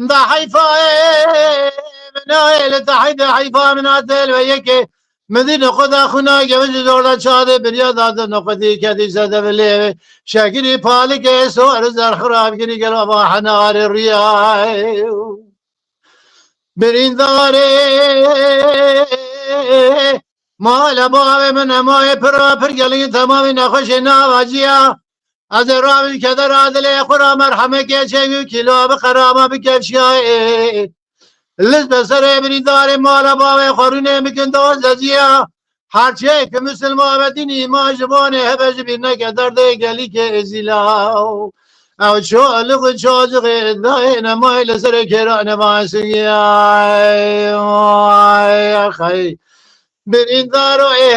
Da heyfa ê min ayê li te heyde heyfa min a te li we yekê. Min dî noqoda xwîna gevin ji dor de çadê biriya da di noqodî kedî ser de vilê. Şekirî palikê sor zer xirab girî gel ava henarê riyayê. Birîndarê mala bavê min emayê pira pir gelî temamî nexweşê navaciya. Ez ê ravî kedera dilê xwe ra merhemekê çêgû kîlo bi qerama bi kevşiyayê. List be serê birîndarê mala bavê xwe rûnê bikin doz de ciya. Her çê ki misilma ve dînî ma ji bonê hebe ji bîr neke derdê gelîkê zîla. Ew çolix û çocixê dayê nemayê li serê kêra nema singiyay. Ay, ay, ay. Birîndaro ê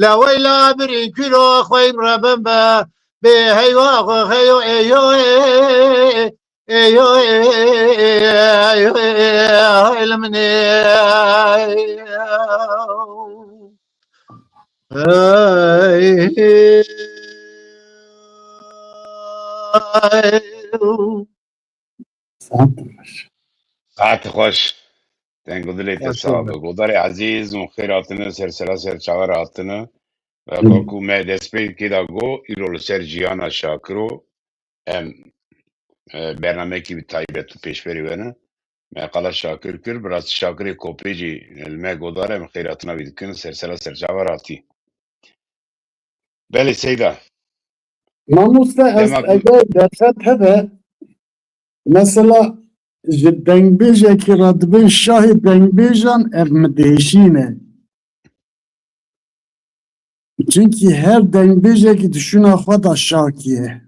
leweyla birîn kuro xwey rebin be bê heywa xwe xeyo ê yo ê ê yo ê yo ê li min ê. Hey. Saet xweş. Saet xweş. Deng û dilê te sax be. Godarê ezîz û xêr hatine ser sera ser çaver hatine. Weka ku me destpêkê da got, îro li ser jiyana Şakiro em, e, bernameyekî bi taybet û pêşberî we ne. Me qala Şakir kir, bi rastî Şakirê Kopê jî li me godar e, em xêr hatina wî dikin, ser sera ser çaver hatî. Belê Seyda. Mamoste, ez Dema ku eger derfet hebe, mesela ji dengbêjekî re dibên şahê dengbêjan ev mi dihêşîne. Çunkî her dengbêjekî di şûna xwe de şakiye.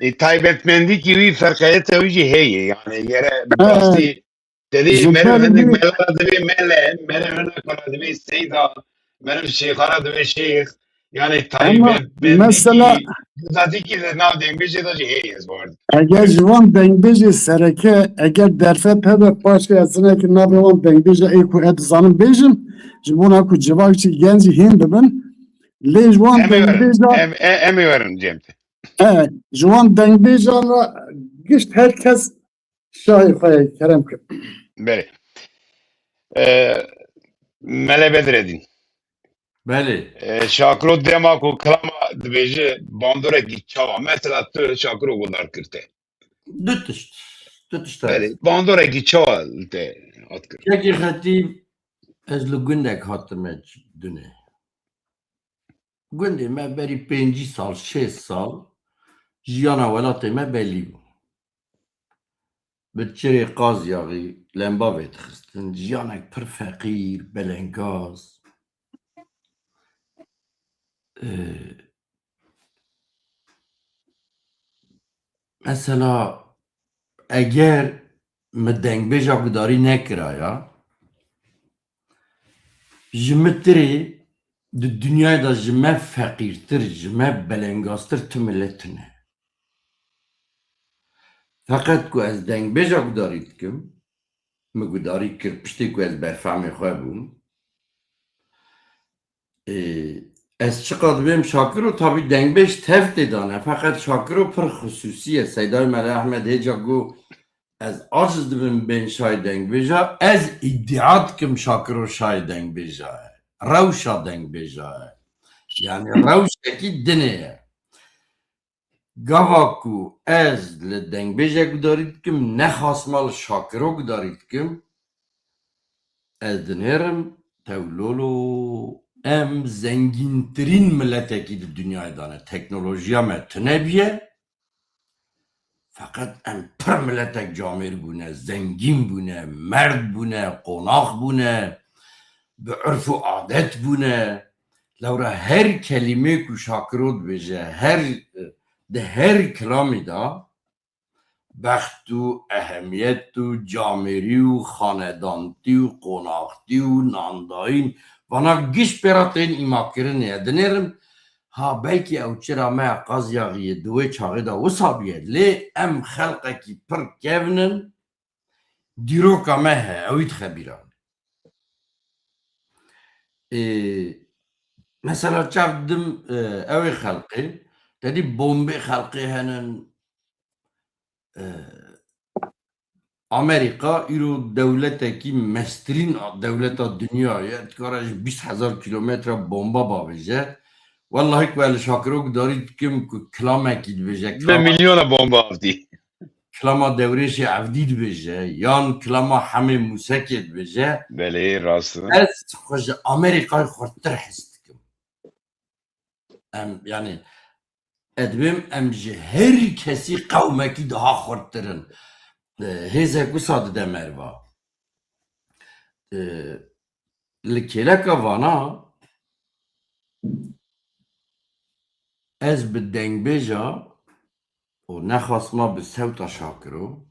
E, taybetmendîkî wî, ferqeyeta wî jî heye. Yani yere bi rastî te dê meriv hinek mela ra divê mele, meriv hinek mela divê seyda, meriv şêxa ra divê şêx. Yani taybetmendîkî, mesela, dîkî li nav dengbêjê de jî heye, ez bawer dikim. Eger ji wan dengbêjê sereke, eger derfet hebe, paşê ez hinekî navê wan dengbêja ê ku ez dizanim bêjim, ji bona ku civak jî genc jî hîn bibin, lê ji wan dengbêja... Em ê werin, Cem. E, ji wan dengbêjan re gişt her kes şahê xwe ye, kerem kir. Belê. E, Mele Bedredîn. Belê. E, Şakiro dema ku kilama dibêje, bandorekî çawa? Mesela tu Şakiro guhdar kir te. Du tişt. Du tişt. Belê. Bandorekî çawa li te hat kir? Yekî xetî ez li gundek hatime dunê. Gundê me berî pêncî sal, şêst sal jiyana welatê me belî bû. Bi çirê qazyaxî lemba vêdixistin. Jiyanek pir feqîr, belengaz. Ee, mesela eger min dengbêja gudarî nekiraya, ji min tirê di dinyayê de ji me feqîrtir, ji me belengaztir tu milet tune. Feqet ku ez dengbêja gudarî dikim, min gudarî kir piştê ku ez berfamê xwe bûm. Ê, ez çiqas dibêm Şakiro, tabî dengbêj tev tê dane, feqet Şakiro pir xisûsî ye. Seydayê Mele Ehmed hêca got, ez aciz dibim bên şayê dengbêja, ez îdia dikim Şakiro şayê dengbêja ye. Rewşa dengbêja ye. Yani rewşekî dinê ye. Gava ku ez li dengbêjek gudarî dikim, nexasma li Şakiro gudarî dikim, ez dinêrim, tewlolo, em zengîntirîn miletekî di dinyayê de ne. Teknolojiya me tune bûye, feqet em pir miletek camêr bûne, zengîn bûne, merd bûne, qonax bûne, bi urf û adet bûne. Lewra her kelîmê ku Şakiro dibêje, her, di her kilamî de bext û ehemiyet û camêrî û xanedantî û qonaxtî û nandayîn, vana giş pê re tên îmakirinê ye. Dinêrim, ha belkî ew çira me qazyaxiyê di wê çaxê de wisa bûye, lê em xelqekî pir kevn in, dîroka me heye, ewî dixe bîra min. Ê, mesela çav dim, e, ew ê xelqê, te dî bombê xelqê henin, e, Amerîka îro dewletekî mestirîn a dewleta dinya ye, dikare ji bîst hezar kîlometre bomba bavêje. Wellahî ku ez li Şakiro gudarî dikim ku kilamekî dibêje, Bi kilama milyona bomba avdî. Kilama Dewrêşê Evdî dibêje, yan kilama Hemê Mûsekê dibêje. Belê, rast e. Ez xwe ji Amerîkayê xurttir his dikim. Em, yani, ez dibêm em ji her kesî qewmekî daha xurttir in. E, hêzek wisa dide meriva. E, li kêleka vana ez bi dengbêja û nexasma bi sewta Şakiro,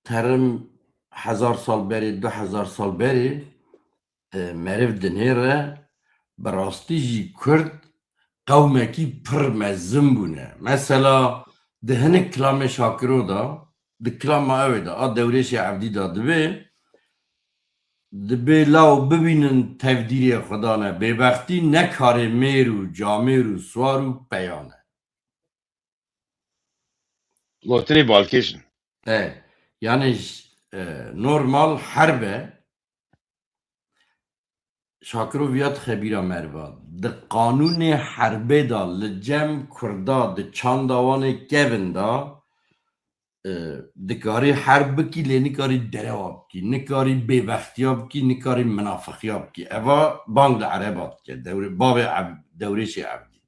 terim hezar sal berê, du hezar sal berê, e, meriv dinêre, bi rastî jî Kurd qewmekî pir mezin bûne. Mesela di hinek kilamê Şakiro de, di kilama ew ê de, a Dewrêşê Evdî de dibê, dibê law bibînin tevdîrê Xudan e, bêbextî ne karê mêr û camêr û siwar û peyan e. Gotinê balkêş in. E, yani ş-, e, normal herb e. Şakiro viya dixe bîra meriva. Di qanûnê herbê de li cem Kurda, di çanda wan ê kevin de, e, dikarî herb bikî, lê nikarî derewa bikî, nikarî bêbextiya bikî, nikarî minafiqiya bikî. Eva bang li ereba dike, dewrê, bavê ev-, Dewrêşê Evdî.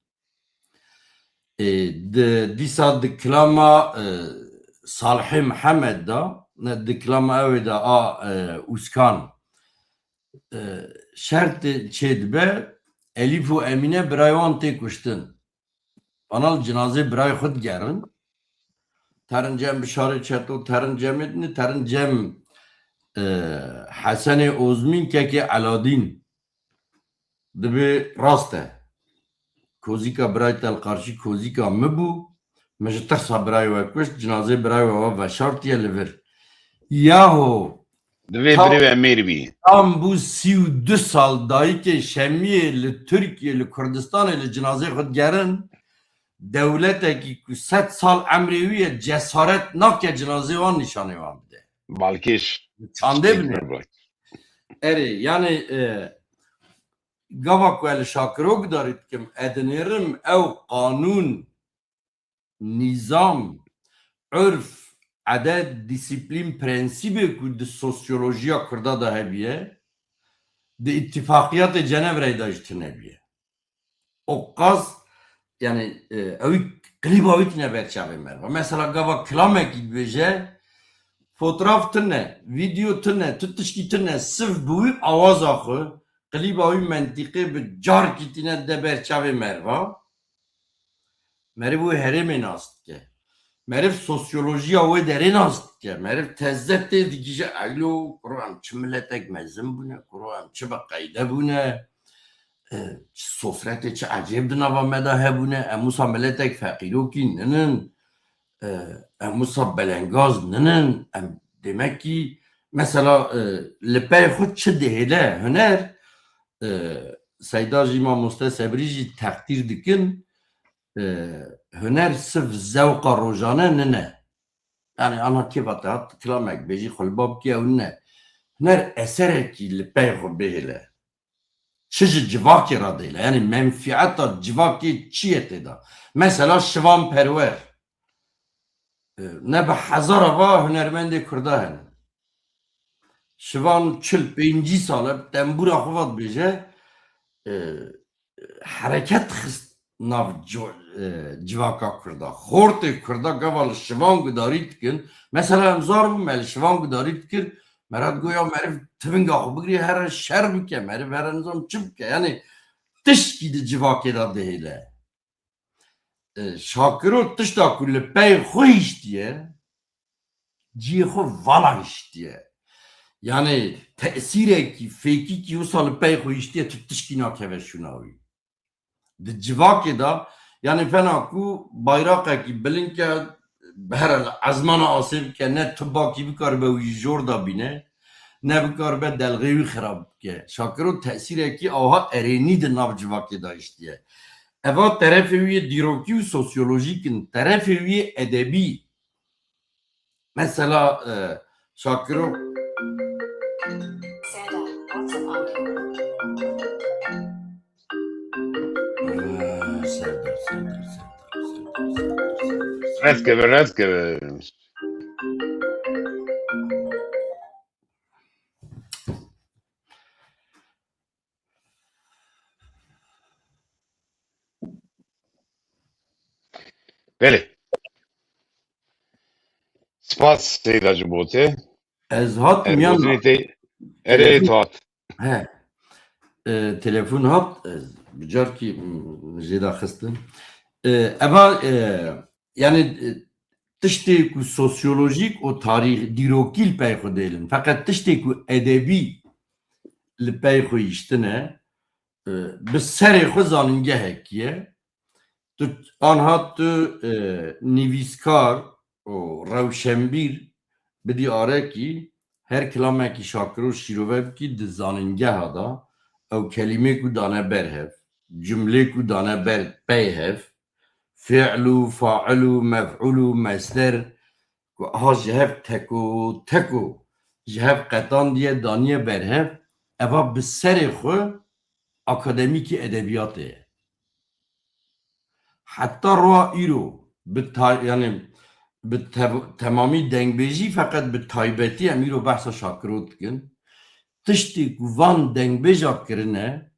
E, di, dîsa di kilama, e, Salihê Mihemed de, ne, di kilama ew ê de a, e, Ûskan, e, şertê çêdibe, Elîf û Emîne birayê wan tê kuştin. Ana li cinazê birayê xwe digerin. Terin cem Bişarê Çeto, terin cemê din, terin cem, e, Hesenê Ozmîn, kekê Eladîn. Dibê rast e. Kozîka birayê te li qarşî kozîka min bû. Min ji tirsa birayê we kuşt, cinazê birayê we veşartiye li vir. Yaho, Divê tam, birê we mêr bî. Tam bû sî û du sal dayikê Şemiyê li Tirkiyê, li Kurdistanê li cinazê xwe digerin. Dewletekî ku sed sal emrê wî ye, cesaret nake cinazê wan nîşanê wan bide. Balkêş. Çandê bine. Erê, yani, e, gava ku ez li Şakiro gudarî dikim, ez dinêrim ew qanûn, nîzam, urf, edet, dîsîplîn, prensîbê ku di sosyolojiya Kurda de hebiye, di Îtîfaqiyatê Cenevreyê de jî tune bûye. O qas, yani, e, ew qilîba wî tine ber çavê me re. Mesela gava kilamekî dibêje, fotoğraf tune, video tune, tu tişkî tune, siv bi wî awaza xwe, qilîba wî mentîqê bi carkî tîne de ber çavê me re. Meriv wê herêmê nas dike. Meriv sosyolojiya wê derê nas dike. Meriv teze tê digije, elo, kuro em çi miletek mezin bûne, kuro em çi bi qeyde bûne, e, çi sofretê çi ecêb di nava me de hebûne, em wisa miletek feqîrokî ninin, e, em wisa belengaz ninin, em demekî, mesela, e, li pey xwe çi dihêle huner, e, Seyda jî, mamoste Sebrî jî teqdîr dikin, e, huner siv zewqa rojane nine. Yani ana kêfa te hat kilamek bêjî xulba bikî ew nine. Huner eserekî li pey xwe bihêle. Çi ji civakê re dêle. Yani menfiyeta civakê çi ye tê de? Mesela Şivan Perwer. E, ne bi hezara va hunermendê Kurda hene. Şivan çil pêncî sal e, tembûra xwe va dibêje, e, hereket xist nav co-, e, civaka Kurda. Xortê Kurda gava li Şivan gudarî dikin. Mesela em zar bû me li Şivan gudarî dikir. Me re digo ya meriv tivinga xwe bigirî here şer bike. Meriv here nizam çi bike. Yani tişkî di civakê de dihêle. E, Şakiro tişta ku li pey xwe hiştiye, cihê xwe vala hiştiye. Yani tesîrekî fêkîkî wisa li pey xwe hiştiye, tu tişkî nakeve şûna wî. Di civakê de, yani fena ku bayraqekî bilind ke, bi here li ezmana asê bike, ne tibakî bikaribe wî jor de bîne, ne bikaribe delxê wî xirab bike. Şakiro tesîrekî awha erênî di nav civakê de hiştiye. Eva terefê wî yê dîrokî û sosyolojîk in, terefê wî yê edebî. Mesela, e, Şakiro. Serdar, Serdar, Serdar, Serdar, Serdar, Serdar. Rastgele, rastgele. Belê. Spas Seyda ji bo te. Ez hatim Ez yan gotinê te erê Telefon- hat. He. E, telefon hat, e, bi carkî, m, jê de xistin. E, eva, e, yani, e, tiştê ku sosyolojîk û tarîx, dîrokî li pey xwe dêlin. Feqet tiştê ku edebî li pey xwe hiştine, e, bi serê xwe zanîngehekî ye. Tu anha tu, e, nivîskar û rewşenbîr bidî arekî, her kilamekî Şakiro şîrove bikî di zanîngeha de, ew kelîmê ku dane ber hev, cumlê ku dane ber pey hev, fi'l û fa'il û mef'ul û mesder ku aha ji hev teko teko ji hev qetandiye daniye ber hev, eva bi serê xwe akademîkî edebiyatê ye. Heta roa îro bi ta-, yani bi tev-, temamî dengbêjî, feqet bi taybetî em îro behsa Şakiro dikin. Tiştê ku van dengbêja kirine,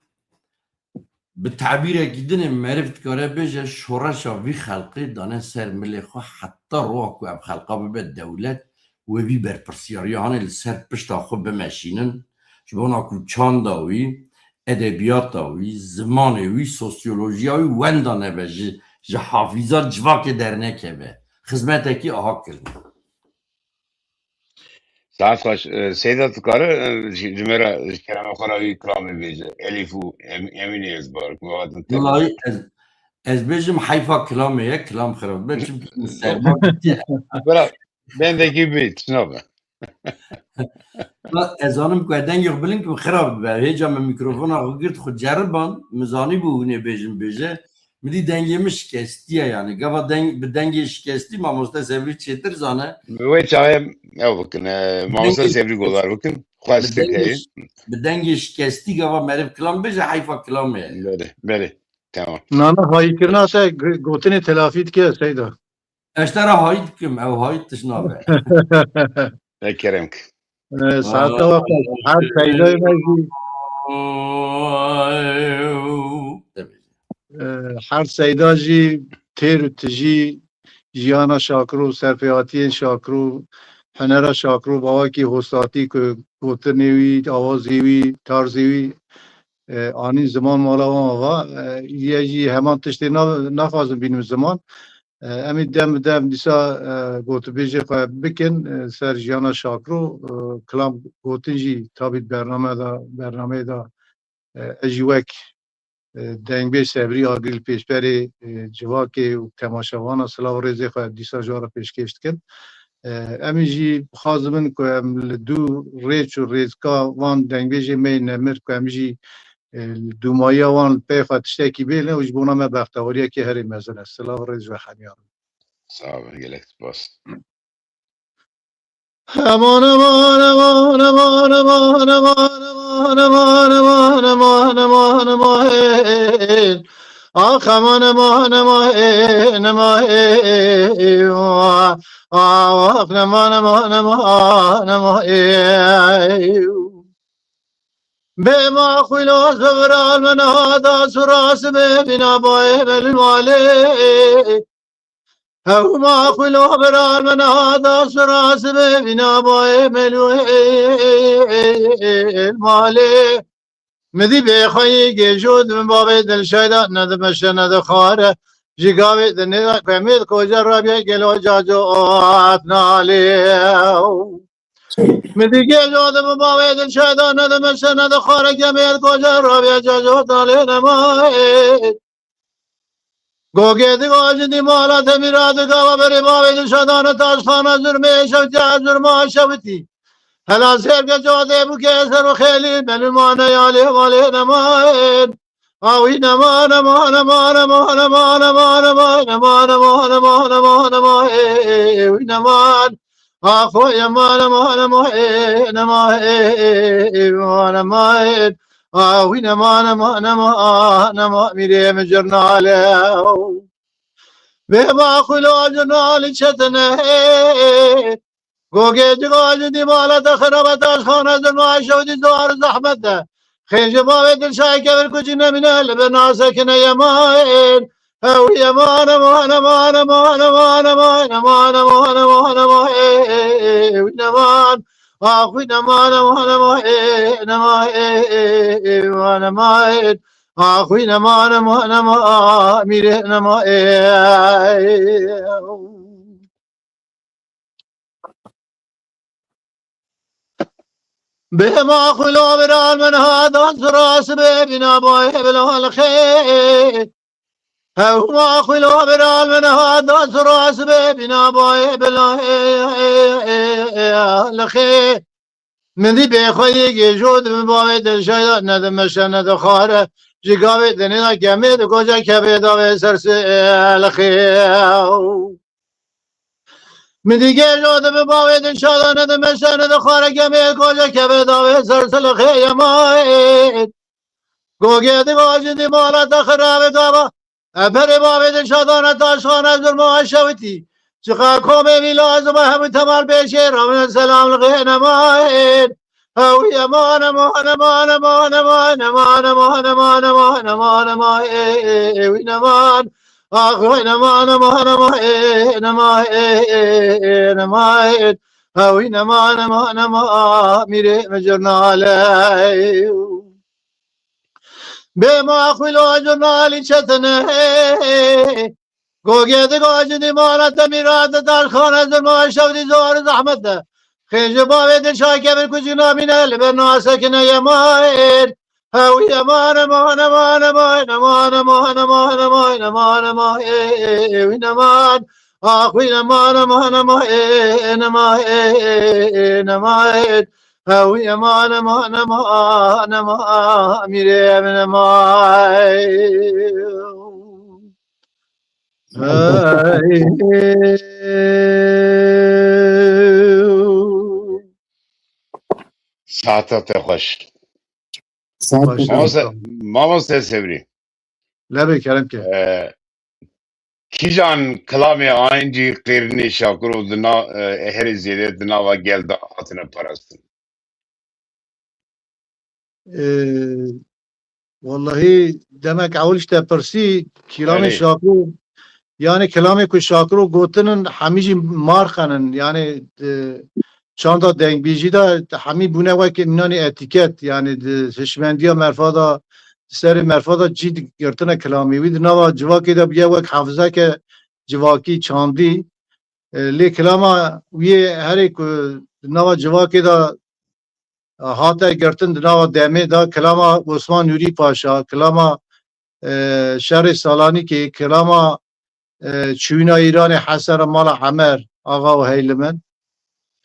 bi tabîrekî din ê meriv dikare bêje, şoreşa vî xelqê dane ser milê xwe, heta roa ku ev xelqa bibe dewlet, wê vî berpirsiyariya hanê li ser pişta xwe bimeşînin. Ji bona ku çanda wî, edebiyata wî, zimanê wî, sosyolojiya wî wenda nebe, ji, ji hafîza civakê dernekeve. Xizmetekî aha kirin. Saet xweş. E, Seyda, tu kare, e, ji, ji me re, ji kerema xwe re wî kilamê bêje. Elîf û Em-, Emînê ez bar. Ku hatin te- Wallahî ez, ez bêjim heyfa kilamê ye, kilam xirab be, çimkî min serma gistiye. Bira, bendekî bî, tişna be. Ez zanim ku dengê xwe bilind kim xirab dibe. Hêca min mîkrofona xwe girt, xwe ceriban, min zanîbû hûnê bêjin bêje. Min dî dengê min şikestiye yani. Gava deng, bi dengê şikestî mamoste Sevrî çêtir zane. Wê çaxê ew bikin, e, mamoste Sevrî guhdar bikin. Xwestik heye. Bi dengê şikestî gava meriv kilam bêje, heyfa kilamê ye. Belê, belê. Tamam. Nana hayîkirina te g-, gotinê telafî dike Seyda. Ez te re hayî dikim, ew hayî tişt nabe. Te kerem ki. Ee, saete wexta her Seydayê me jî, e, her Seyda jî têr û tijî jiyana Şakiro, serpêhatiyên Şakiro, hunera Şakiro, bawakî hostatî ku gotinê wî, awazê wî, tarzê wî, e, anîn ziman mala wan ava. E, yê jî heman tiştê na-, naxwazin bînim ziman. E, em ê dem bi dem dîsa, e, gotûbêjê xwe bikin, e, ser jiyana Şakiro, e, kilam gotin jî tabî bername de, bernameyê de, e, ez jî wek, e, dengbêj Sebrî Agirî li pêşberê, e, civakê û temaşevana silav û rêzê xwe dîsa ji wan re pêşkêş dikim. E, em ê jî bixwazibin ku em li dû rêç û rêzka van dengbêjê me yê nemir ku em jî e, li dûmayiya wan li pey xwe tiştekî bêle û ji bona me bextewariyekê herî mezin e. Silav û rêz ji we hemiyan re. Sağ olun, gelek spas. Eman, eman, eman, eman, eman, eman, eman, eman, eman, eman, eman, eman, eman. Ax, eman, eman, eman, eman, eman, ax, eman, eman, eman, eman, eman. Bê ma xwîlo ziviral min hada surasibê vîna bayê belmalê. Hew ma xwîlo viral min hada surasibê vîna bayê melû malê. Midî bê xweyî gêjo di min bavê dilşayda ne di meşe ne di xare. Ji gavê di nêda kemê di koca rabiye gelo caco at nalê. Min dî gel o di min bavê din şeda ne di min şe ne di xare kemê el koca rabiya caco dalê nemayê. Gogê di gajin dî mala temîra di gava berê bavê din şeda ne taşxana zurmê şewtiya zurma şewitî. Hela serge cadê bû ke ser û xêlî belûmane ya lê malê nemayên. Awî nema, nema, nema, wî neman. Axo yema, nema, nema, ê, nema, ê, ê, ê, nema, nema, ê. Awî nema, nema, nema, nema, mîrê min cirnale. Bê ma xwilo cirnalî çetine. Gogê ciga ji dîmala te xirabe taşxane zilma şewdî zor zehmet e. Xêr ji bavê dilşayê kevir ku cî nemîne li bin nasekine yemayên. Ew yeman, eman, eman, eman, eman, eman, eman, eman, eman, eman, ew neman. Axwî neman, eman, eman, ê, neman, ê, ê, ê, eman, eman. Axwî neman, eman, eman, mîrê nema, ê. Bê ma xwilo viral min ha dan suras bê bîna bayê bila li xê. Hew ma xwilo viral min ha dan suras bê bîna bayê bila li xê. Min dî bê xweyî gêjo di min bavê dilşayda ne di meşe ne di xare. Ji gavê dinê de kemê di koca kevê davê ser sê li xê. Min dî gêjo di min bavê dilşada ne di meşe ne di xare kemê koca kevê davê ser sê li xê yemayê. Gogê di gajin dî mala te xirabe gava. Eperê bavê dilşadane taşxane zurma şewitî. Çiqa komê vî lazim e hemû temal pêşê ravine selam li xê nemayên. Ew yeman, eman, eman, eman, eman, eman, eman, eman, eman, eman, eman, ê, ê, ê, wî neman. Ax, wî neman, eman, eman, ê, neman, ê, ê, ê, neman. Hewî nema, nema, nema, mîrê min curnalê. Bê ma xwîlo curnalî çetine. Gogê di gocî dîmana te mîra te darxane zirma şewdî zor zehmet de. Xêj bavê din şakevir kucî namîne li ber nasekine yemayên. Hewî eman, eman, eman, eman, eman, eman, eman, eman, eman, eman, ê, ê, wî neman. Ax, wî neman, eman, eman, ê, ê, neman, ê, ê, ê, neman. Hewî eman, eman, eman, eman, mîrê em neman. Hey. Saeta te xweş. Saet Baş xweş. olsun. Mamoste, mamoste Sevrî. Lebê kerem ke. E, kîjan kilamê ancî qêrinê Şakiro di na, e, herê zêde di nava gel de hatine parastin? Ee, wallahî demek ewil ji te pirsî, kilamê Erê. Şakiro, yani kilamê ku Şakiro gotinin hemî jî marxenin. Yani, e, çanda dengbêjî de hemî bûne weke mînanê etîket. Yani di hişmendiya merfa de, serê merfa de cî girtine kilamê wî. Di nava civakê de bûye wek hefzeke civakî, çandî. E, lê kilama wî herê ku di nava civakê de hate girtin di nava demê de, kilama Osman Nûrî Paşa, kilama, e, Şerê Salanikê, kilama, e, çûyîna Îranê Hesen re mala Emer Axa û Heylimin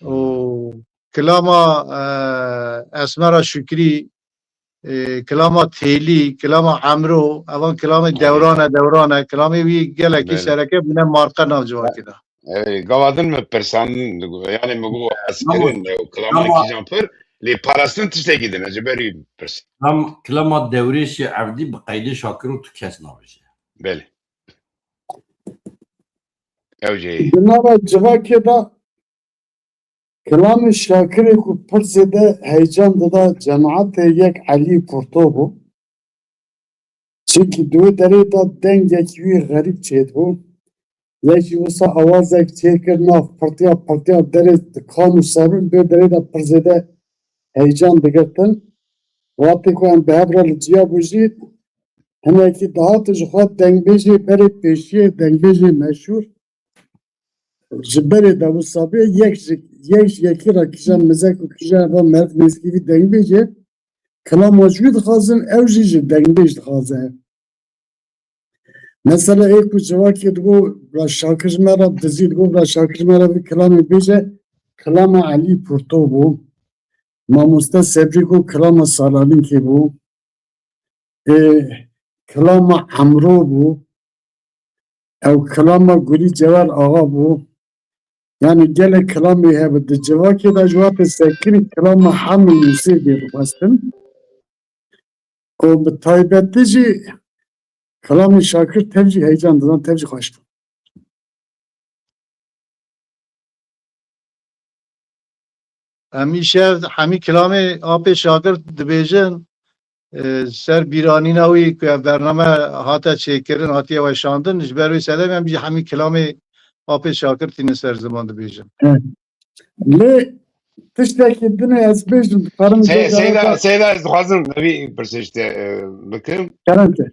û kilama, e, Esmera Şukrî, e, kilama Têlî, kilama Emro, evan kilamê Dewran e, Dewran e, kilamê wî gelekî Belê. sereke bûne marqe nav civakê de. E, gava din min pirsandin, yani min got ez Tamam. kirin, e, kilama Tamam. kîjan pir, lê parastin tiştekî din e, ji ber wî pirs. Kilam, kilama Dewrêşê Evdî bi qeydê Şakiro tu kes nabêje. Belê. Ew jî heye. Di nava civakê de kilamê Şakirê ku pir zêde heyecan dida cemaetê yek Elî Kurto bû. Çimkî di wê derê de dengekî wî xerîb çêdibû. Yekî wisa awazek çêkir, nav pirtiya pirtiya derê dikan û serbin di wê derê de pir zêde heyecan digirtin. Wextê ku em bi hev re li ciya bû jî hinekî dihatin ji xwe dengbêjê berê pêşiyê, dengbêjê meşhûr. Ji berê de wisa bê yek ji, yek ji yekî re kîjan mizek û kîjan eva meriv nêzîkî vî dengbêjê kilama ji wî dixwazin, ew jî ji dengbêj dixwaze. Mesela ê ku civakê digo, bira Şakir ji me re dizî, digo, bira Şakir ji me re vî kilamê bêje, kilama Elî Purto bû. Mamoste Sebrî ku kilama Salaninkê bû. Ê, kilama Emro bû. Ew kilama Gulî Cewer Axa bû. Yani gelek kilamê hebe di civakê de ji wextê sekinî kilama hemî Yûsê dê dixwestin. Û bi taybetî jî kilamê Şakir tev jî heyecan didan, tev jî xweş bû. Em îşev hemî kilamê apê Şakir dibêjin, e, ser bîranîna wî ku ev bername hate çêkirin, hatiye weşandin, ji ber wê sebeb em jî hemî kilamê apê Şakir tînin ser ziman dibêjin. Lê tiştekî din ê ez bêjim, dikarim Se- bêjim, Seyda, ewata- Seyda, ez dixwazim vî pirsê ji te, e, bikim. kerem ke.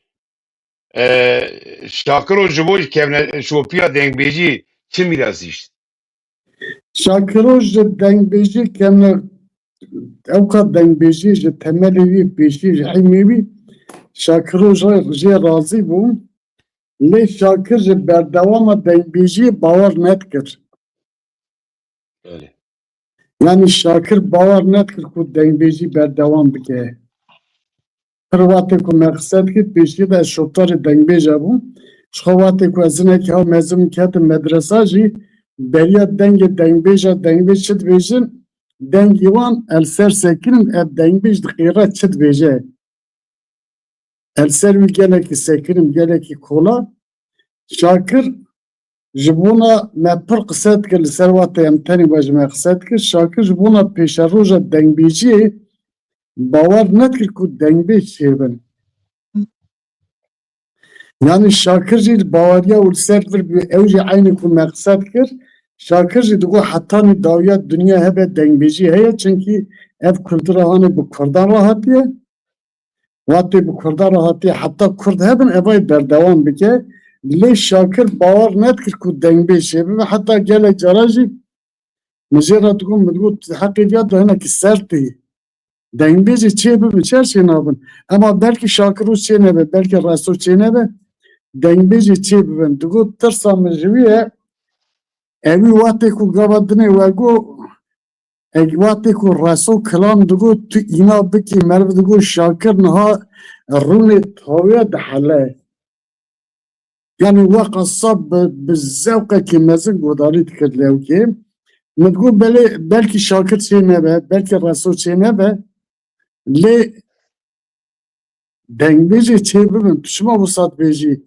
E, Şakiro ji bo kevneşopiya dengbêjî çi mîras hişt? Şakiro ji dengbêjî kevne, ewka dengbêjî ji temelê wî pêşî ji hîmê wî Şakiro jê, jê razî bû. Lê Şakir ji berdewama dengbêjiyê bawer nedikir. Belê. Yani Şakir bawer nedikir ku dengbêjî berdewam bike. Pir wextê ku me qise dikir, pêşiyê de ez şopdarê dengbêja bûm. Ji xwe wextê ku ez hinekî hew mezin ketim medresa jî, beriya dengê dengbêja, dengbêj çi dibêjin, dengê wan el ser sekirin, ev dengbêj diqêre çi dibêje. El ser wî gelekî sekirim, gelekî kola. Şakir ji bona me pir qise dikir, li ser wextê em tenê we ji me qise dikir. Şakir ji bona pêşeroja dengbêjiyê bawer nedikir ku dengbêj çêbin. Yani Şakir jî li baweriya û li ser vir bû, ew jî eynî ku me qise dikir, Şakir jî digot hetanî dawiya dinya hebe dengbêjî heye, çimkî ev kultura hanê bi kurdan re hatiye. Wextê bi kurdan re hatiye, heta kurd hebin, ev ê berdewam bike. Lê Şakir bawer nedikir ku dengbêj çêbibe, heta gelek caran jî min jê re digot, min digot, heqê viya de hinekî ser tê. Dengbêjê çêbibin, çer çênabin. Ema belkî Şakir Rûs çênebe, belkî Reso çênebe. Dengbêjê çêbibin. Digot, tirsa min ji wî ye. Ewî wextê ku gava dinê we got, eg wextê ku Reso Kilam digot, tu îna bikî, meriv digot, Şakir niha rûnê tawê dihele. Yanî we qasa bi, bi zewqekî mezin godarî dikir lewkê. Min digot, belê, belkî Şakir çênebe, belkî Reso çênebe. Lê dengbêjê çêbibin, tu çima wisa dibêjî?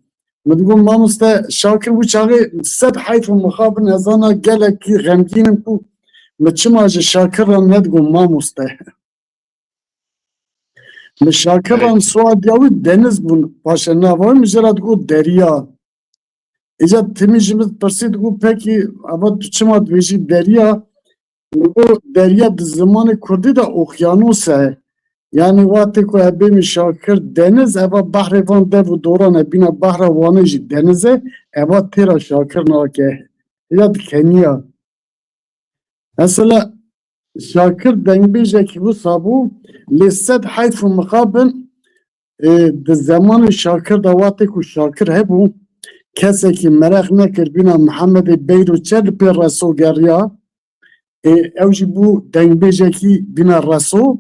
Min digot, mamoste, Şakir wî çaxê sed heyf û mixabin, ez ana gelekî xemgîn im ku min çima ji Şakir re nedigot mamoste. Min Şakir re, siwadiya wî Deniz bûn, paşê nava wî min jê re digot Derya. Îca timî ji min pirsî, digot, pekî, eva tu çima dibêjî Derya? Min got, Derya di zimanê kurdî de okyanus e. Yanî wextê ku ez bêjim Şakir deniz, eva behrê van dev û doran e, bîna behra Wanê jî deniz e, eva têra Şakir nake. Îca dikeniya. Mesela Şakir dengbêjekî wisa bû, lê sed heyf û mixabin, e, di zemanê Şakir de wextê ku Şakir hebû, kesekî meraq nekir bîna Mihemedê Beyro çer li pê Reso geriya. E, ew jî bû dengbêjekî bîna Reso.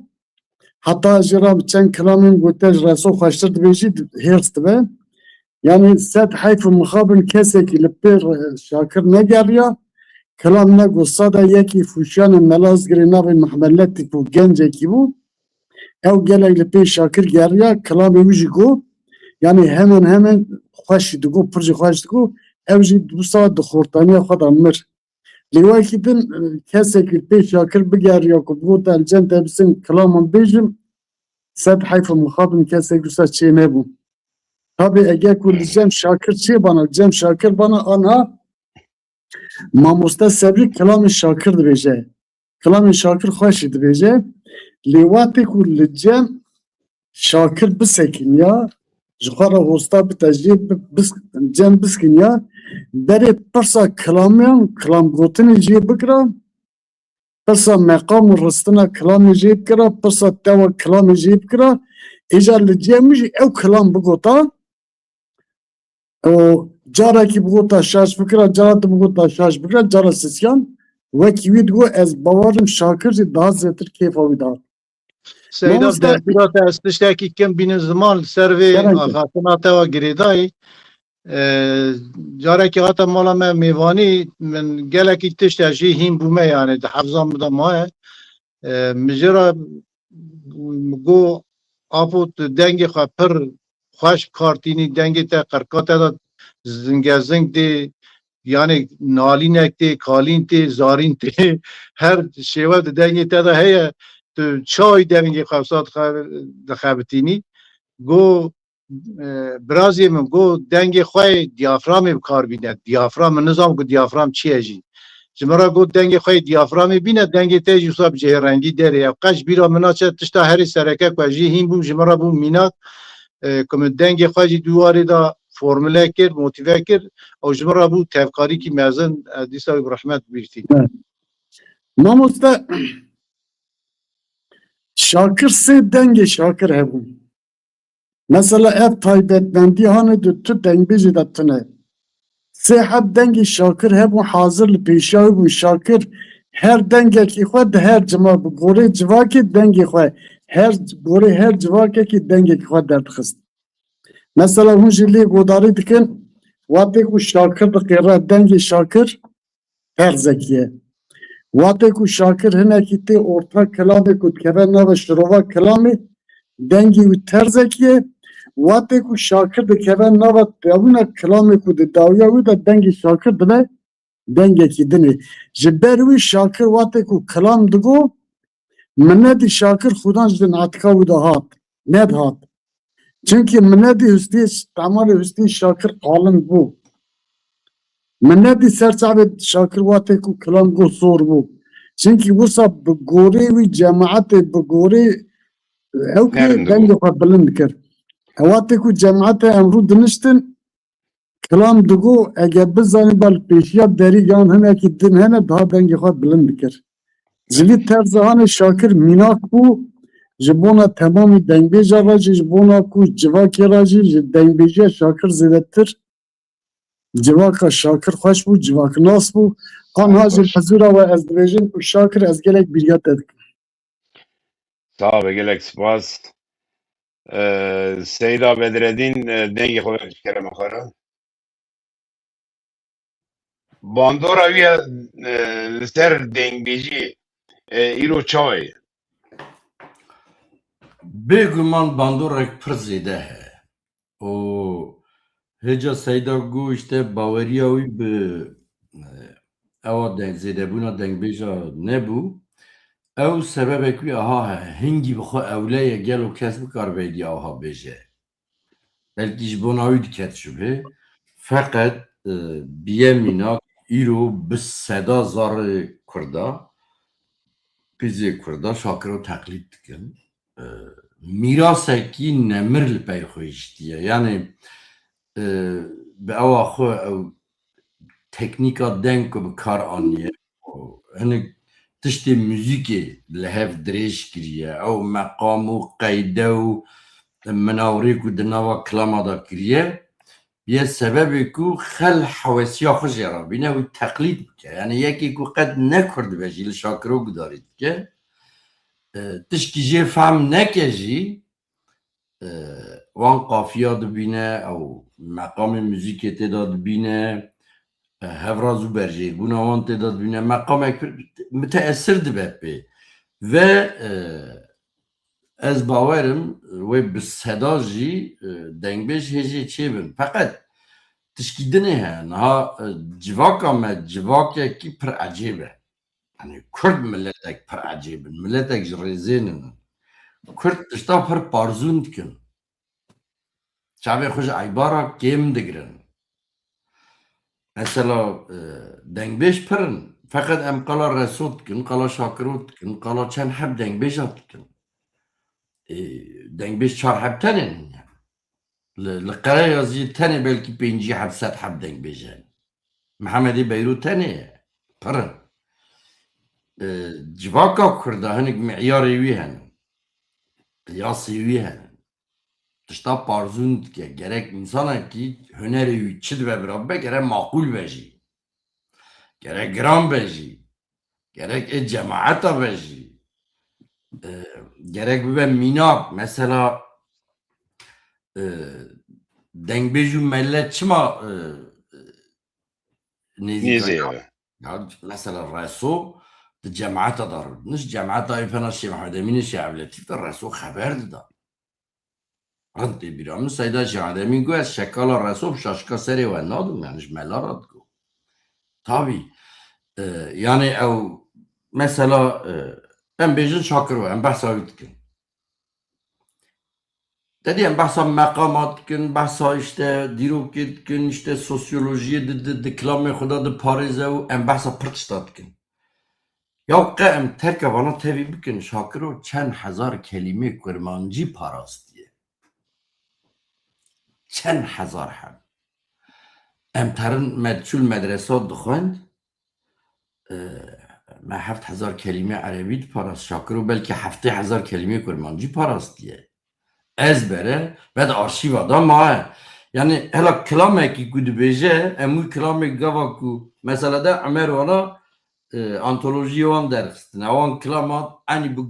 Heta jê re çend kilamên gote ji Reso xweştir dibêjî, hêrs dibe. Yanî sed heyf û mixabin kesekî li pê re-, Şakir negeriya. Kilam negot, sada yekî fûşiyanê Melazgirê navê Mehmeletî ku gencekî bû. Ew gelek li pê Şakir geriya, kilamê wî jî got. Yanî hemen hemen xweş jî digot, pir jî xweş digot. Ew jî wisa di xortaniya xwe de mir. Lê wekî din, e, kesekî li pê Şakir bigeriya ku bigot, ez li cem te bisin, kilaman bêjim, sed heyf û mixabin kesek wisa çê nebû. Tabî eger ku li cem Şakir çêbana, li cem Şakir bana, ana mamoste Sebrî kilamê Şakir dibêje. Kilamê Şakir xweş jî dibêje. Lê wextê ku li cem Şakir bisekiniya, ji xwe re hosta bite, jê bi-, bis-, cem biskiniya, berê pirsa kilamiyan, kilamgotinê jê bikira, pirsa meqam û ristina kilamê jê bikira, pirsa tewa kilamê jê bikira, îcar li cem wî jî ew kilam bigota, û carekî bigota şaş bikira, cara din bigota şaş bikira, cara sisiyan, wekî wî digot, ez bawer im Şakir jî daha zêtir kêfa wî dihat. Seyda, mamoste, derdora te ez tiştekî kim bînim ziman li ser vê axaftina te wa girêdayî. E, carekî hate mala me mêvanî, min gelekî tişt ez jê hîn bûme, yanî di hefza min de maye. E, min jê re min got, Apo, tu dengê xwe pir xweş bi kar tînî, dengê te qirka te de zingezing tê, yanî nalînek tê, kalîn tê, zarîn tê, her şêwe di dengê te de heye, tu çawa dengê xwe wisa dixe-, dixebitînî? Got, e, birazê min, got, dengê xwe yê diyaframê bi kar bîne. Diyafram, min nizam ku diyafram çi ye jî. Ji min re got, dengê xwe yê diyaframê bîne, dengê te jî wisa bi cihê rengî derê. Ev qet ji bîra min naçe, tişta herî sereke ku ez jê hîn bûm, ji min re bû mînak, e, ku min dengê xwe jî di warê de formule kir, motîve kir, ew ji min re bû tevkarîkî mezin, ez dîsa wî bi rehmet bîr tî. Evet. Mamoste, Şakir sê dengê Şakir hebûn. Mesela ev taybetmendî hane di tu dengbêjê de tune. Sê heb dengê Şakir hebûn, hazir li pêşiya wî bûn. Şakir her dengekî xwe di her cima bi gorê civakê dengê xwe, her gorê her civakekî dengekî xwe derdixist. Mesela hûn jî lê godarî dikin, wextê ku Şakir diqêre, dengê Şakir terzekî ye. Wextê ku Şakir hinekî tê orta kilamê ku dikeve nava şirova kilamê, dengê wî terzekî ye. Wextê ku Şakir dikeve nava dewîna kilamê ku di dawiya wî de, dengê Şakir dibe dengekî dinê. Ji ber wî Şakir wextê ku kilam digo, minetî Şakir xudan ji natika wî de hat, nedihat. Çimkî minetî hustî, temalê hustî Şakir qalin bû. Min nedî ser çavê Şakir watê ku kilam got zor bû. Çimkî wisa bi gorê wî cemaetê, bi gorê ew kê dengê xwe bilind dikir. Ew watê ku cemaetê em rû diniştin, kilam digo, eger bizanî bal pêşiya derî yan hinekî din hene, daha dengê xwe bilind dikir. Ji vî terza hanê Şakir mînak bû, ji bona temamî dengbêja re jî, ji bona ku civakê re jî, ji dengbêjiya Şakir zêdetir civaka Şakir xweş bû, civaknas bû. Anha jî hizûra we ez dibêjim ku Şakir ez gelek bîriya te dikim. Sax be, gelek spas. Ee, Seyda Bedredîn, e, dengê xwe ver ji kerema xwe re. Bandora wî ya, e, li ser dengbêjiyê, e, îro çawa ye? Bêguman bandorek pir zêde heye. û hêca Seyda got, işte, baweriya wî bi, e, ewa deng-, zêdebûna dengbêja nebû. Ew sebebek wî aha heye. Hingî bi xwe ewle ye, gelo kes bikar vêdî aha bêje. Belkî ji bona wî diket şubhê. Feqet, e, biyemîna îro bi seda zarê Kurda qîzê Kurda Şakiro teqlîd dikin. E, mîrasekî nemir li pey xwe hiştiye. Yanî, e, bi ewa xwe ew teknîka deng ku bi kar aniye, û hinek tiştê muzîkê li hev dirêj kiriye. Ew meqam û qeyde û minawrê ku di nava kilama de kiriye, bîye sebebê ku xel hewesiya xwe jê re bîne û teqlîd bike. Yanî yekê ku qet ne Kurd be jî li Şakiro gudarî dike. E, tişkî jê fehm neke jî, e, wan qafiya dibîne, ew meqamê muzîkê tê de dibîne, e, hevra zû berjêrbûna wan tê de dibîne, meqamek pir miteesir dibe pê. Ve, e, ez bawerim wê bi seda jî, e, dengbêj hê jê çêbin. Feqet tişkî dinê heye. Niha, e, civaka me civakekî pir ecêb e. Yanî Kurd miletek pir ecêb in, miletek ji rêzên in. Kurd tişta pir parzûn dikin. Çavê xwe ji eyba re kêm digirin. Mesela, e, dengbêj pir in. Feqet em qala Reso dikin, qala Şakiro dikin, qala çend heb dengbêja dikin. E, dengbêj çar heb tenê ne. Li, li Qereyazî tenê belkî pêncî heb sed heb dengbêj hene. Mihemedê Beyrû tenê ye. Pir in. E, civaka Kurda hinek miyarê wî hene. Qiyasê wî hene. Tişta parzûn dike. Gerek însanekî hunerê wî çi dibe bira bibe, gerek maqûl be jî. Gerek giran be jî. Gerek ê cemaeta be jî. E, gerek bibe mînak. Mesela, e, dengbêj û millet çima, e, nêzîka Nêzî ya? ye. Ya, mesela Reso di cemaeta de rûdiniş, cemaeta Êfena Şêx Mehmed Emînê Şêx Evletîf de Reso xeber dida. Rind tê bîra min, Seyda Şêx Mehmed Emîn got, ez şekala Reso bi şaşika serê we nadim, yani ji mela re digot. Tabî, e, yani ew mesela, e, em bêjin Şakir we, em behsa wî dikin. Te dî em behsa meqamat dikin, behsa işte dîrokê dikin, işte sosyolojiyê di, di, di kilamê xwe de diparêze û em behsa pir tişta dikin. Ya qe em terka vana tevî bikin, Şakiro çend hezar kelîmê kurmancî parastiye. Çend hezar heb. Em terin med-, çûn medresa dixwend, e, me heft hezar kelîme erebî diparast, Şakiro belkî heftê hezar kelîmê kurmancî parastiye. Ezbere, me di arşîva da maye. Yani hela kilamekî ku dibêje, em wî kilamê gava ku mesela de Emer wana, e, antolojiyê wan derxistine. Wan kilama enî bi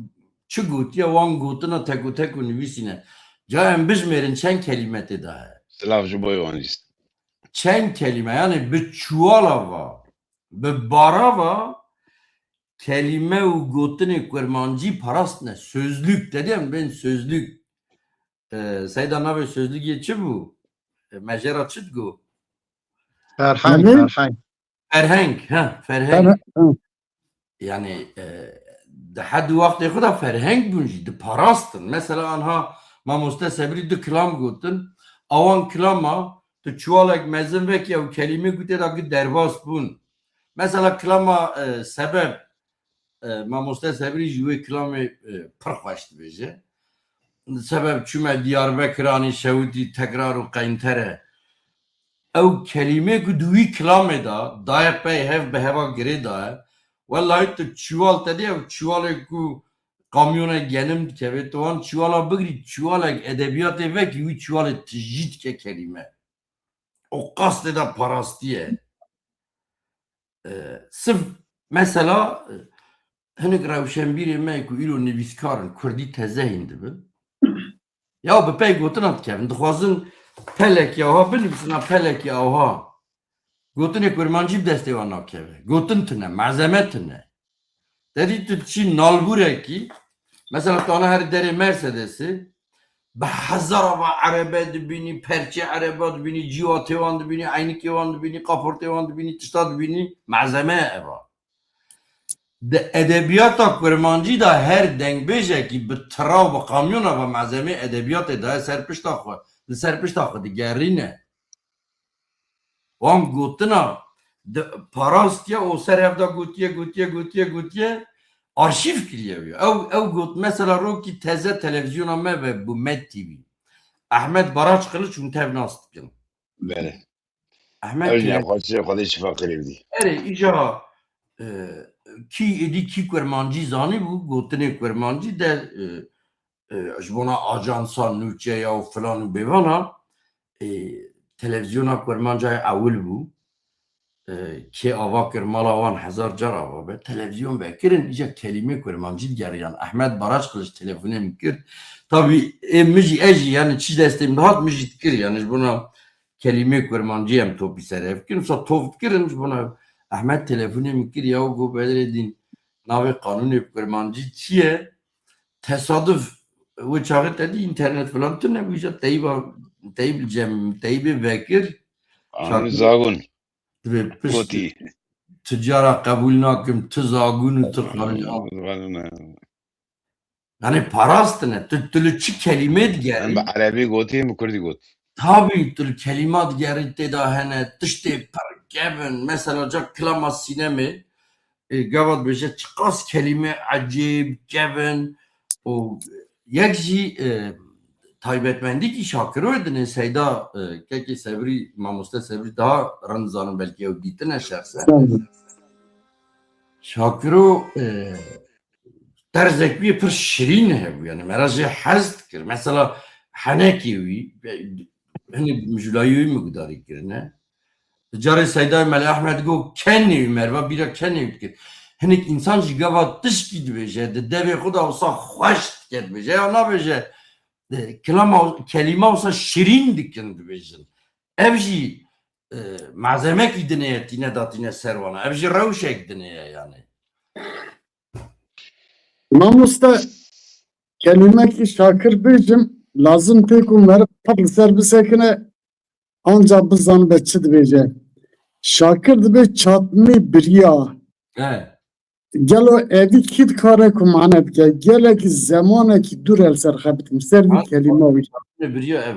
çi gotiye, wan gotina tek û tek û nivîsîne. Ca em bijmêrin çend kelîme tê de heye. Silav ji bo wan jî. Çend kelîme, yani bi çuwala va, bi bara va kelîme û gotinê kurmancî parastine. Sözlük, te diyem bên sözlük. E, Seyda navê sözlükê çi bû? E, me jê re çi digo? Ferheng, Ferheng. Ferheng, ha, ferheng. Yani, e, di hed û wextê xwe de ferheng bûn jî, diparastin. Mesela anha mamoste Sebrî du kilam gotin, awan kilama tu çiwalek mezin vekî ew kelîmê ku tê de ki derbas bûn. Mesela kilama, e, sebeb, e, mamoste Sebrî jî wê kilamê, e, pir xweş dibêje. Sebeb çûme Diyarbekir anî şewitî tekrar û qeynter e. Ew kelîmê ku di wî kilamê de daye pey hev bi heva girê daye. Wellahî tu çiwal te dê ew çiwalê ku kamyona genim dikeve, tu wan çiwala bigirî, çiwalek edebiyatê vekî wî çiwalê tijî dike kelîme. O qastê de parastiye. E, sif mesela, e, hinek rewşenbîrê me ku îro nivîskar in, kurdî teze hîn dibin. Ya bi pey gotina dikevin, dixwazin pelekî awha binivîsin, a pelekî awha. Gotinê kurmancî bi destê wan nakeve. Gotin tune, malzeme tune. Te dî tu diçî nalbûrekî, mesela tu ana her derê Mercedesê, bi hezara va erebe dibînî, perçê ereba dibînî, cîwatê wan dibînî, eynikê wan dibînî, kaportê wan dibînî, tişta dibînî, malzeme ye eva. Di edebiyata kurmancî de her dengbêjekî bi tira û bi kamyona ve malzemê edebiyatê daye ser pişta xwe, li ser pişta xwe digerîne. Wan gotina di parastiye û ser hev de gotiye, gotiye, gotiye, gotiye, arşîv kiriye wî. Ew, ew got, mesela rokî teze televîzyona me ve bû Med T V. Ehmed Baraç Kılıç hûn tev nas dikin. Belê. Ehmed Ew jî Çelik. Xwedê, Xwedê şifa xêrê bidî. Erê, îja, e, kî êdî kî kurmancî zanîbû, gotinê kurmancî de, e, e, ji bona ajansa nûçeya û filan û bêvana, e, televîzyona kurmancayê ewil bû. E, kê ava kir mala wan hezar car ava be. Televîzyon vekirin, îca kelîmê kurmancî digeriyan. Ehmed Baraç Kılıç telefonê min kir. Tabî, ê min jî, ez jî, yani çi destê min dihat, min jî dikir. Yani ji bona kelîmê kurmancî em topî ser hev kirin. Wisa top kirin, ji bona Ehmed telefonê min kir, ya got, Bedrêdîn, navê qanûnê kurmancî çi ye? Tesaduf, wê çaxê te dî înternet filan tune bû, îca teyîba, teyîb li cem, teyîbê vekir. Anî Şakir zagon. Divê pişt Gotî. Tu cara qebûl nakim, tu zagon û tu qanûn. Zagon e. Yani parastine, tu, tu li çi kelîmê digerî? Em bi erebî gotî, em bi kurdî got. Tabî, tu li kelîma digerî tê de hene, tiştê pir kevin. Mesela ca kilama sînemê, e, gava dibêje çiqas kelîme ecêb, kevin û yek jî, e, taybetmendîkî Şakiro dinê Seyda, e, kekê Sebrî, mamoste Sebrî daha rind zanin, belkî ew dîtine şexsen. Sağ olun. Şakiro, e, terzek wî pir şirîn hebû, yani me re jê hez dikir. Mesela henekê wî, e, hinek mijûlayî wî min gudarî kirine. Carê Seydayê Mele Ehmed got, kenê wî, merva bîra kenê wî dikir. Hinek însan jî gava tişkî dibêje, di devê xwe de wisa xweş dike dibêje, ya nabêje, e, kilama, kelîma wisa şirîn dikin dibêjin. Ev jî, e, malzemekî dinê ye, tîne datîne ser wana. Ev jî rewşek dinê ye yani. Mamoste, kelîmekî Şakir bêjim, lazim tê ku meriv pir li ser bisekine, anca bizanibe çi dibêje. Şakir dibê çatmê biriya. He. Gelo evî kî dikare ku mane bike? Gelekî zemanekî dûr el ser xebitim, ser vî Ha, kelîma wî. Çatmê biriya ev.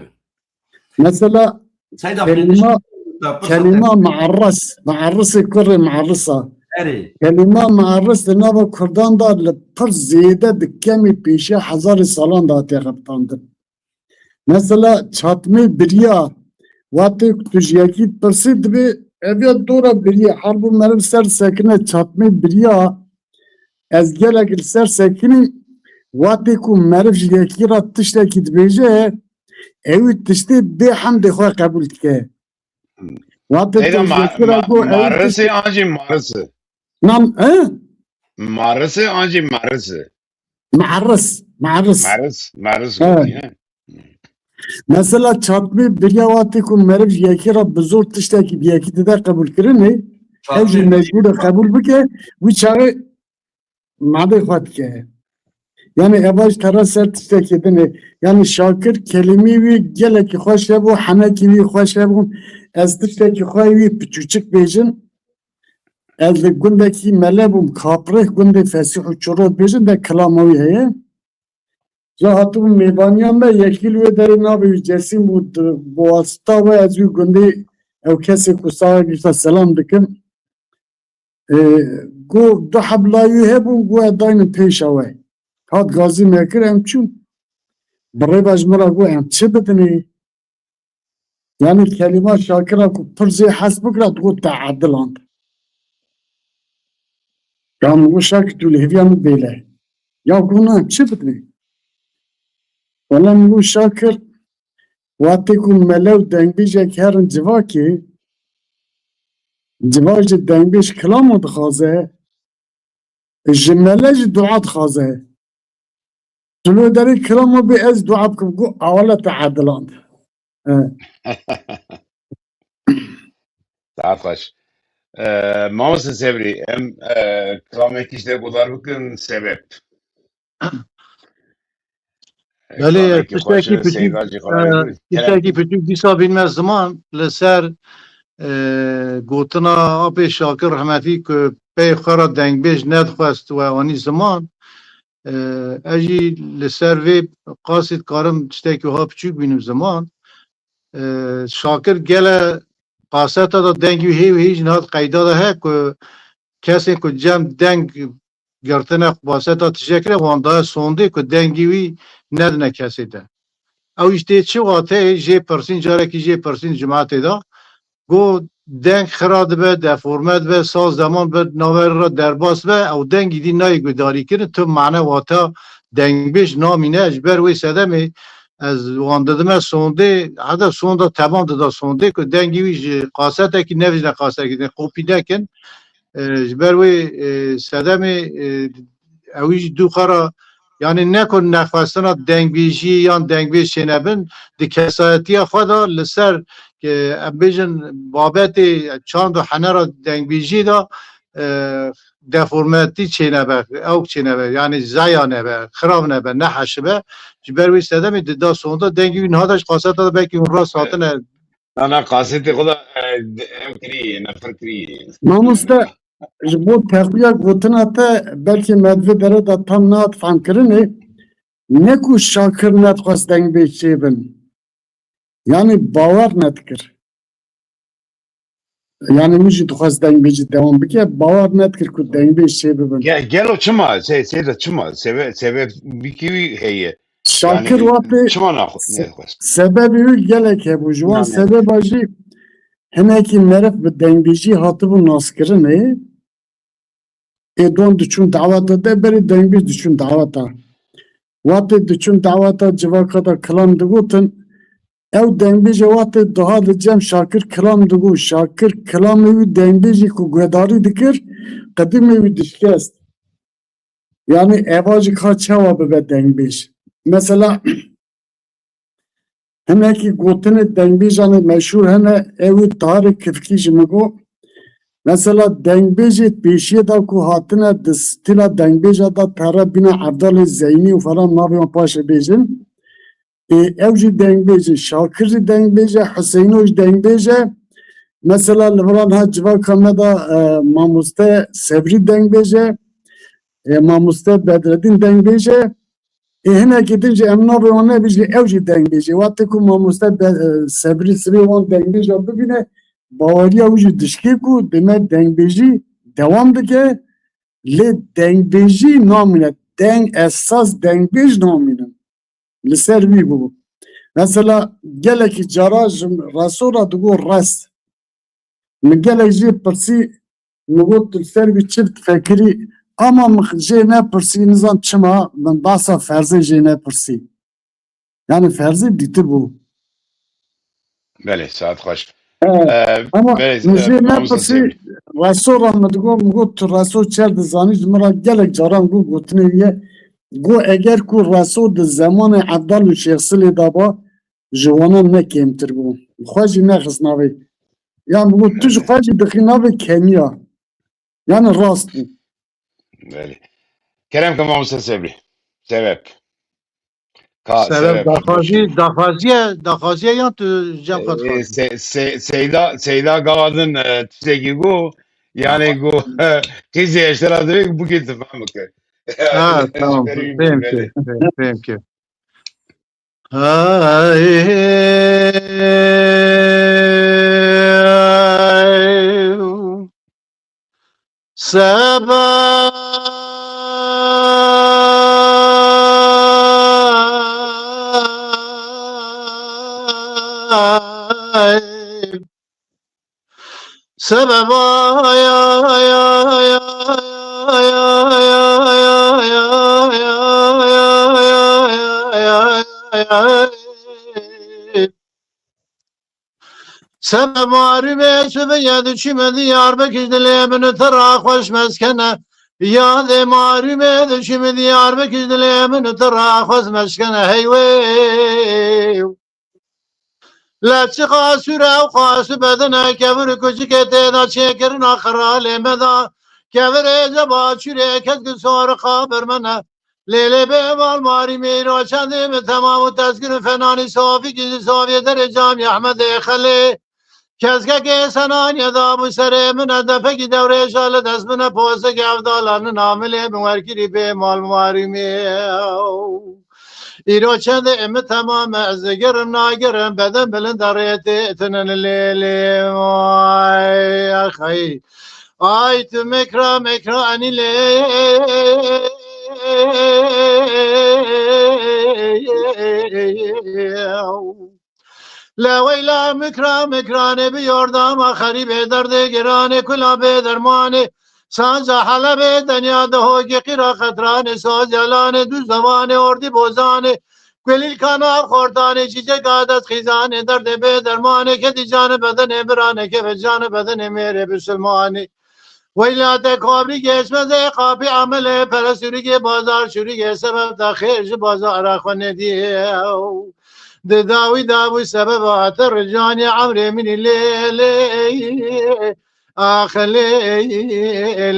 Mesela Seyda kelîma, Fendiş, da pirsa kelîma te- me'erris, me'errisê kurê me'errisa. Erê. Kelîma me'erris di nava kurdan de li pir zêde di kemî pêşiya hezarê salan de hatiye xebitandin. Mesela çatmê biriya, wextê ku tu ji yekî dipirsî dibê, ev ya dora biriya, halbû meriv ser sekine çatmê biriya, ez gelek li ser sekinî, wextê ku meriv ji yekî re tiştekî dibêje, ewî tiştê bê hemdê xwe qebûl dike. Hmm. Wextê Teyda tu ji ma-, yekî re ma-, got, ewî marisi tiştê an jî marisi? Nan, he? Marisi an jî marisi? Me'erris, me'erris. Me'erris, me'erris Evet. Gotî, he? Mesela çatmê biriya wextê ku meriv ji yekî re bi zor tiştekî bi yekî dide qebûlkirinê, ew jî Çatmê mecbûr e qebûl bike, wî çaxê madê xwe dike. Yani eva ji te re ser tiştekî din e. Yani Şakir kelimî wî gelekî xweş hebû, henekî wî xweş hebû. Ez tiştekî xwe wî piçûçik bêjin. Ez li gundekî mele bûm, Kaprêx, gundê Fesîh û Çiro dibêjin, de kilama wî heye. Ca hatibû mêvaniya me, yekî li wê derê navê wî Cesîm bû, di, bi wasita we ez wî gundê ew kesê ku sawa gişta selam dikim. E, got, du hebla wî hebûn, got, ez daynim pêşa we. Hat gazî me kir, em çûn. Bi rê ve ji min re got, em çi bidinê? Yanî kelîma Şakira ku pir jê hez bikira, digot te ediland. Ya min got, Şakir, tu li hêviya min bêle. Ya got, na, çi bidinê? Wela min got, Şakir, wextê ku mele û dengbêjek herin civakê, civak ji dengbêj kilamo dixwaze, ji mele jî dua dixwaze. Tu li derê kilama bê, ez dua bikim, got, awale te ediland. E. Saet xweş. E, Mamoste Sebrî, em, e, kilamekî ji te guhdar bikin, sebeb. Belê, tiştekî piçûk, tiştekî piçûk dîsa bînme ziman li ser, e, gotina apê Şakir Rehmetî ku pey xwe re dengbêj nedixwest we anî ziman. E, ez jî li ser vê qasî dikarim tiştekî wiha piçûk bînim ziman. E, Şakir gele qaseta da dengî wî hê û hê jî niha di qeyda de heye ku kesên ku cem deng girtine, qaseta tije kire, wan daye sondê ku dengî wî nedine kesê de. Ew jî tê çi wateyê jê pirsîn, carekî jê pirsîn cimatê de. Got, deng xira dibe, deforme dibe, saz deman bi navberê re derbas be, ew dengî dî nayê guhdarîkirin, tu mane wata dengbêj namîne. Ji ber wê sedemê ez wan didime sondê, heta sonda temam dida sondê ku dengî wî ji qasetekî nevêjine qasetekî din, kopî nekin. E, ji ber wê, e, sedemê, e, ew jî du xwe re, yanî ne ku nexwestina dengbêjiyê yan dengbêj çênebin, di kesayetiya xwe de li ser, e, em bêjin babetê çand û henera dengbêjiyê de, e, deformetî çênebe, ewk çênebe, yanî zeya nebe, xirav nebe, neheşibe. Ji ber wê sedemê dida sonda dengê wî niha de ji qaseta de belkî hûn rast hatine. Na, na, qasetê xwe de, e, ew kirî, nefir kirî. Mamoste, ji bo teqwiya gotina te, belkî me di vê dere de tam nehat fehmkirinê, ne ku Şakir nedixwest dengbêj çêbin. Yanî bawer nedikir. Yanî wî jî dixwest dengbêjî dewam bike, bawer nedikir ku dengbêj çêbibin. Ge-, gelo çima? Se-, Seyda, çima? Sebe-, sebebîkî wî heye. Şakir, yanî, wate çima naxwe-, se-, nedixwest? Sebebê wî gelek hebû. Ji wan, yanî, sebeba jî hinekî meriv bi dengbêjî hatibû naskirinê. Ê don diçûn daweta de, berê dengbêj diçûn daweta. Wate diçûn daweta, civaka de kilam digotin. Ew dengbêje wate diha li cem Şakir kilam digot. Şakir kilamê wî dengbêjî ku guhdarî dikir, qedimê wî dişkest. Yanî eva jî ka çawa bibe dengbêj. Mesela, hinekî gotinê dengbêjanê meşhûr hene, ew ê Taharê Kifkî ji min got. Mesela, dengbêjê pêşiyê de ku hatine di stîla dengbêja de tere bîna Evdalê Zeynî û falan, navê wan paşê bêjin. Ê, ew jî dengbêj e, Şakir jî dengbêj e, Huseyno jî dengbêj e. Mesela, li vir niha civaka me de, e, mamoste Sebrî dengbêj e, e, mamoste Bedredîn dengbêj e. Ê, hinekî din jî em navê wan nebêjin, ew jî dengbêj e. Wextê ku mamoste Be-, e, Sebrî sibê wan dengbêja bibîne, baweriya wî jî dişkê ku deme dengbêjî dewam dike, lê dengbêjî namîne, deng esas dengbêj namînin. Li ser wî bû. Mesela, gelekî cara ji Reso re digot res. Min gelek jê pirsî, min got, tu li ser wî çi difekirî? Ama min jê nepirsî, nizam çima, min behsa ferzê jê nepirsî. Yanî ferzê dîtir bû. Belê, saet xweş. Ee, ama belê, min jê nepirsî, Reso re min digot, min got, tu Reso çer dizanî, ji min re gelek caran got, gotinê wî ye. Got, eger ku Reso di zemanê Evdal û Şêxsilê de ba, ji wana ne kêmtir bû. Xwe jî nexist navê. Ya min got, tu ji xwe jî dixî navê keniya. Yanî rast bû. Belê. Kerem ke mamoste Sebrî. Sebep. Ka sebep, sebep daxwazî, daxwaziye, daxwaziye yan tu cem xwe dixwazî? Se-, se-, Seyda, Seyda gava din, e, tiştekî got, yanî got, qîzê eştera divê bûkê tu fehm bike. Ha, tamam. Fêm kir, fêm, fêm kir. Hey, seba. Sebeba ya, ya, ya, ya, ya, ya, ya, ya, ya, ya, ya, ya, ya, ya. Sebe marîmê şibe ya diçîme Diyarbekir dilê min te ra xweş meskene. Yadê marîmê diçîme Diyarbekir dilê min te ra xweş meskene. Hey wey. Leçiqa sûre û qasû bedene, kevir û kuçikê tê de çêkirina xiralê me de. Kevirê ze baçûrê kesk û soriqa birmene. Lê lê bê mal marî mêro çendê min temam û tezgir û fenanî sofî kî ji sofiyê derê camî Ehmedê Xelê. Keskekê senaniyê dabû serê min e, defekî dewrêşa li dest min e, posek evdala nina milê min werkirî bê mal marî mêw. Îro çendê min temam e, ez digirim nagirim, beden bilind e rê tê tinin lê lê. Ay, ay, ay. Ay tu mekra mekra anî lê. Leweyla mikra mikranê bi yordama xerîbê derdê giranê kula bê dermanê. Sanca Helebê denya de hogê qîra qetranê soz yalanê dû zemanê ordî bozanê. Kulîlka nav xortanê çîçeka dest xîzanê derdê bê dermanê kedî canê bedenê biranê keve canê bedenê mêrê bisilmanê. Weyla te kabrî geçmezê qapî emelê pere sûrîgê bazar şûrîgê sebeb te xêr ji bazara xwe nedîye. Di dawî dabû sebeba te ricanî emrê min î lê lê. Ax lê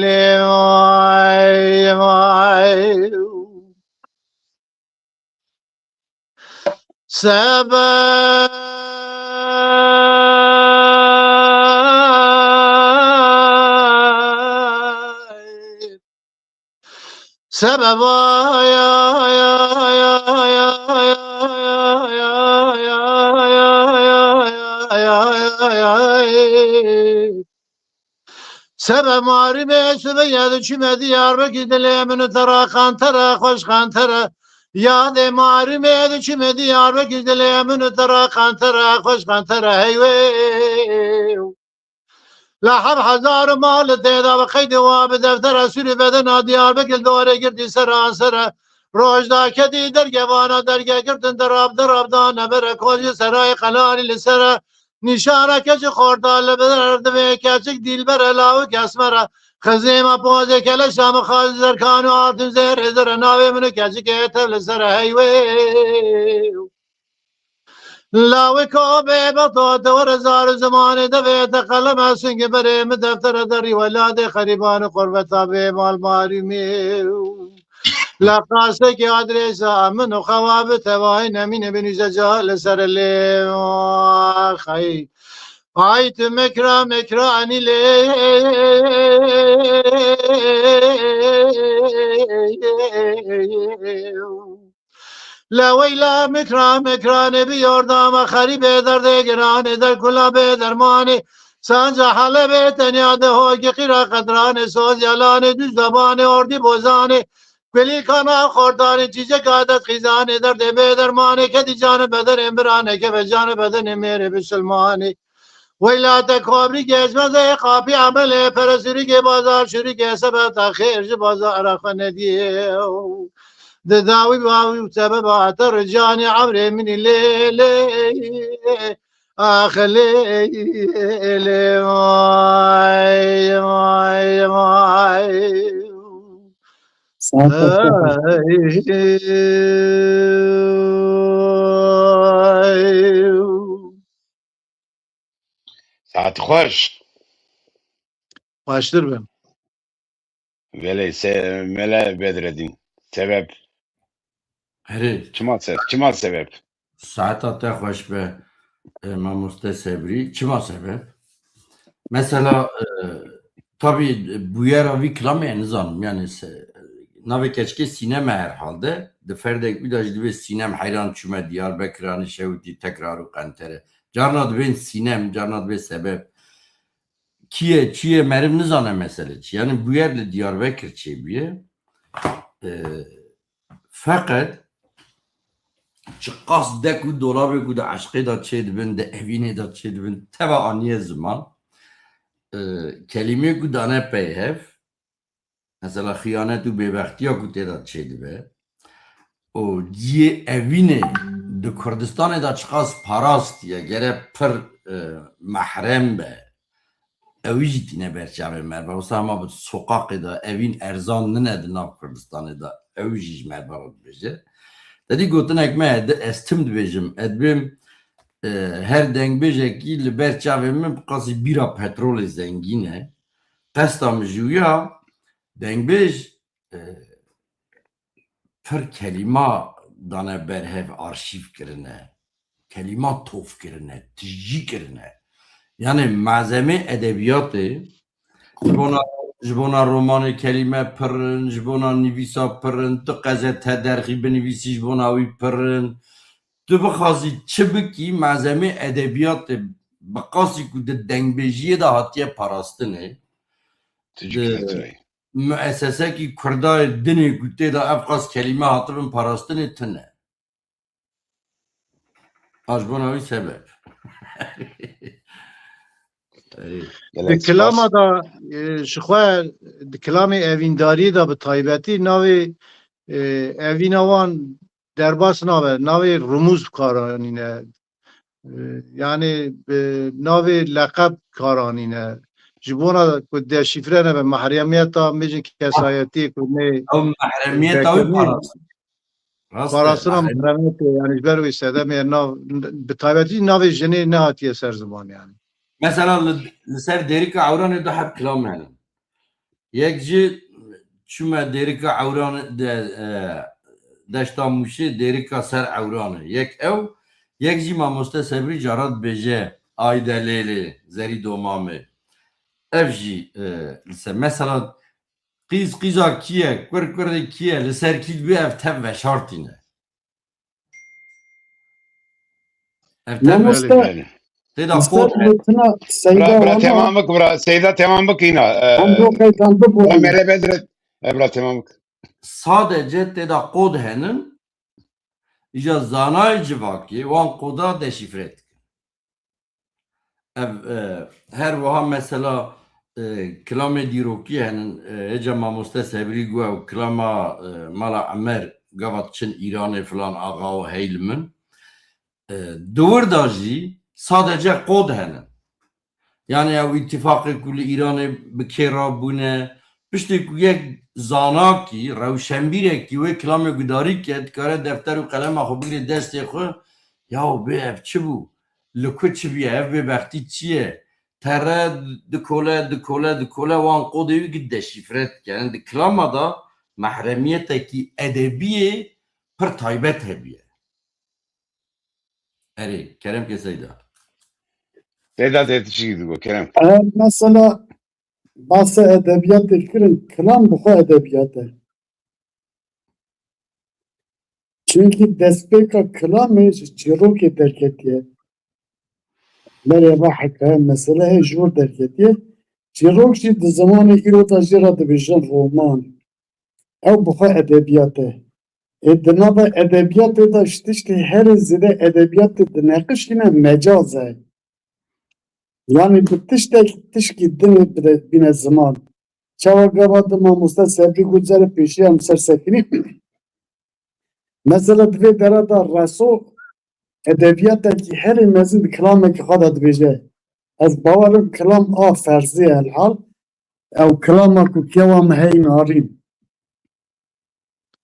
lê vay vay. Sebe. Sebeba ya, ya, ya, ya, ya, ya, ya, ya, ya, ya, ya, ya, ya. Sebe marîmê şibe ya diçîme Diyarbekir dilê min û te ra qantere, xweş qantere. Yadê marîmê diçîme Diyarbekir dilê min û te ra qantere, xweş qantere, hey wey. Li heb hezar mal tê de bi qeydê wa bi deftera sûrî bedena Diyarbekir dorê girtî seran sere. Roj da kedî dergevana derge girtin derab derab da nebere kocî serayê qelanî li sere. Nîşana keçi xorta li ber divê keçik dîlbere lawik esmere. Xizêma pozê keleşa min xaz zerkan û altun zêrê zere navê min û keçikê tev li sere hey wey. Lawika bêbexta te were zar û zimanê devê te qeleme singê berê min deftere derî welatê xerîban û xurbeta bê mal marî mêw. Laqasekê adrêsa min û xewa bi tevayî nemîne binîse ca li ser lê. Axay. Ay tu mekra mekra anî lê. Leweyla mikra mikranê bi yordama xerîbê derdê giranê derkula bê dermanê. Sanca Helebê tenya de hogî qîra qetranê soz yalanê dû zebanê ordî bozanê. Kulîlka nav xortanê çîçeka dest xîzanê derdê bê dermanê kedî canê bedenê biranê keve canê bedenê mêrê bisilmanê. Weyla te kabrî geçmezê qapî emelê pere sûrîgê bazar şûrîgê sebeb te xêr ji bazara xwe nedîye. Di dawî bawî û sebeba te ricanê emrê min î lê lê. Ax lê lê vay vay vay. Saet xweş. Saet xweş. Xweştir be. Belê, se-, Mele Bedredîn. Sebep? Herê. Çima se-, çima sebep? Saeta te xweş be, e, mamoste Sebrî. Çima sebep? Mesela, e, tabî bûyera vî kilamê nizanim. Yani se-, navê keçikê Sînem e herhalde. Di ferdek wî de jî dibê Sînem heyran çûme Diyarbekir, anî şewitî tekrar û qentere. Carna dibên Sînem, carna dibê sebeb. Kî ye, çi ye, meriv nizane mesele çi. Yani bûyer li Diyarbekir çêbûye. Ee, feqet çiqas dek û dolabê ku di eşqê de çêdibin, di evînê de çêdibin, teva aniye ziman. Ee, kelîmê ku dane pey hev, mesela xiyanet û bêbextiya ku tê de çêdibe û ciyê evînê di Kurdistanê de çiqas parastiye, gere pir, e, mehrem be. Ew jî tîne ber çavê me. Wisa hema bi soqaqê de evîn erzan nine di nav Kurdistanê de. Ew jî ji me re dibêje. Te dî gotinek me, di, ez tim dibêjim. Ez dibêm, e, her dengbêjekî li ber çavê min bi qasî bîra petrolê zengîn e. Qesta min ji wî ya, dengbêj, e, pir kelîma dane ber hev, arşîv kirine. Kelîma tof kirine, tijî kirine. Yani malzemê edebiyatê ji bona, ji bona romanê kelîme pir in, ji bona nivîsa pir in, tu qezete derxî binivîsî ji bona wî pir in. Tu bixwazî çi bikî, malzemê edebiyatê bi qasî ku di dengbêjiyê de hatiye parastinê, Tijî di kirine. Muesesekî Kurdayê dinê ku tê de ev qas kelîme hatibin parastinê tune. Ji bona wî sebeb. Ey. Gelek Di kilama spas. Da, e, ji xwe di kilamê evîndariyê de bi taybetî navê, e, evîna wan derbas nabe, navê rumûz bi kar anîne. E, yani bi navê leqeb bi kar anîne. Ji bona ku deşîfre nebe, mehremiyeta, bêjin kesayetiyê ku nê Ew mehremiyeta wî vekirî parast. Rast e, parastina mehrem- mehremiyetê, yani ji ber wê sedemê nav, bi taybetî navê jinê nehatiye ser ziman yani. Mesela li, li ser Dêrika Ewranê du heb kilam hene. Yek jî çûme Dêrika Ewranê de, e, Deşta Mûşê, Dêrika ser Ewranê. Yek ew, yek jî mamoste Sebrî cara dibêje Ayde Lêlê, Zerî Domamê. Ev jî, e, li ser, mesela, qîz qîza kî ye, kur kurê kî ye, li ser kî dibê, ev tev veşartîne. Ev tev Mamoste, Belê, belê. Tê de qod hene. Bira, bira, temam bik, bira, Seyda temam bik îna. E, em bo qeydan bibû. Bira, Mele Bedret. E, bira, temam bik. Sadece tê de qod henin, îja zanayê civakê wan qoda deşîfre dikin. Ev, e, her wiha mesela, e, kilamê dîrokî henin, e, hêca mamoste Sebrî got ew kilama, e, mala Emer gava diçin Îranê filan axa û hey li min. E, di wir de jî sadece qod henin. Yani ew îtîfaqê ku li Îranê bi kê rabûne, piştê ku yek zanakî, rewşenbîrekî wê kilamê gudarî ke, dikare defter û qelema xwe bigire destê xwe, yaw bê ev çi bû? Li ku çi bûye? Ev bêbextî çi ye? Tere dikole, dikole, dikole, wan qodê wî gi deşîfre dike. Yani di kilama de mehremiyetekî edebiyê pir taybet hebûye. Erê, kerem ke Seyda. Seyda tê tiştî digo, kerem. Ev mesela bahse edebiyatê kirin, kilam bi xwe edebiyat e. Çimkî destpêka kilamê ji çîrokê derketiye. Berê va hekaye mesele heye ji wir derketiye. Çîrok jî di zimanê îro de jê re dibêjin roman. Ew bi xwe edebiyat e. Ê di nava edebiyatê de ji tiştê herê zêde edebiyatê dineqişîne mecaz e. Yanî bi tiştek tişkî dinê bide, bîne ziman. Çawa gava di mamoste Sebrî got, cara pêşiya em ser sekinî. Mesela di vê dera de reso edebiyatekî herî mezin di kilamekî xwe de dibêje. Ez bawer im kilam a ferzî ye, elhal ew kilama ku kewa me hey narîn.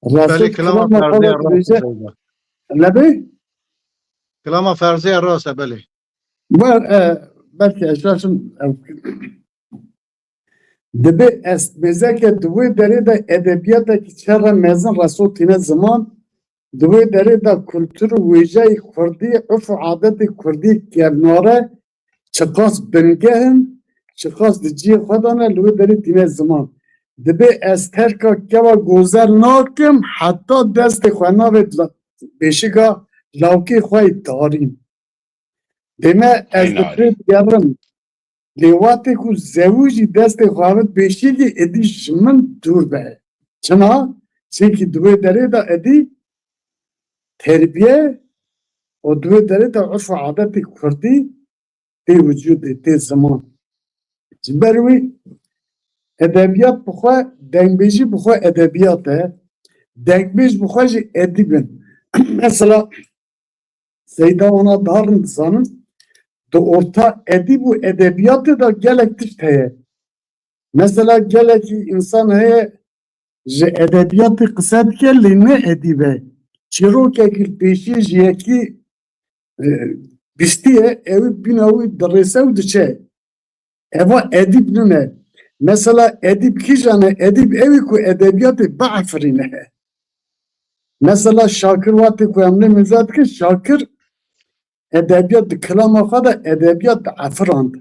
Reso Belê, kilama kilama xwe ferzî de ye, rast dibêje. E, Seyda. Lebê? Kilama ferzî ye, rast e, belê. Wer, e, belkî ez şaşim, ew, dibe ez mêzeke di wê derê de edebiyatekî çere mezin reso tîne ziman, di wê derê de kultur û wêjeyê kurdî, urf û adetê kurdî kevnare çiqas bingeh in, çiqas di cihê xwe de ne, li wê derê tîne ziman. Dibê ez terka kewa gozer nakim, heta destê xwe navê la-, pêşiga lawkê xwe yê tarîn. Dême ez Ey di narî. Pê digerim. Lê wextê ku zewicî destê xwe avêt pêşîgî, êdî ji min dûr be. Çima? Çimkî di wê derê de êdî terbiye û di wê derê de urf û adetê kurdî tê wicûdê, tê ziman. Ji ber wî edebiyat bi xwe, dengbêjî bi xwe edebiyat e. Dengbêj bi xwe jî edîb in. Mesela Seyda wana daha rind dizanin, di orta edîb û edebiyatê de gelek tişt heye. Mesela gelekî însan heye ji edebiyatê qise dike lê ne edîb e. Çîrokekî li pêşiyê ji yekî, e, bîstiye, ew bîna wî dirêse û diçe. Eva edîb nine. Mesela edîb kîjan e? Edîb ew ê ku edebiyatê biefirîne. Mesela Şakir wextê ku em lê mêze dikin, Şakir edebiyat di kilama xwe de edebiyat diefirand.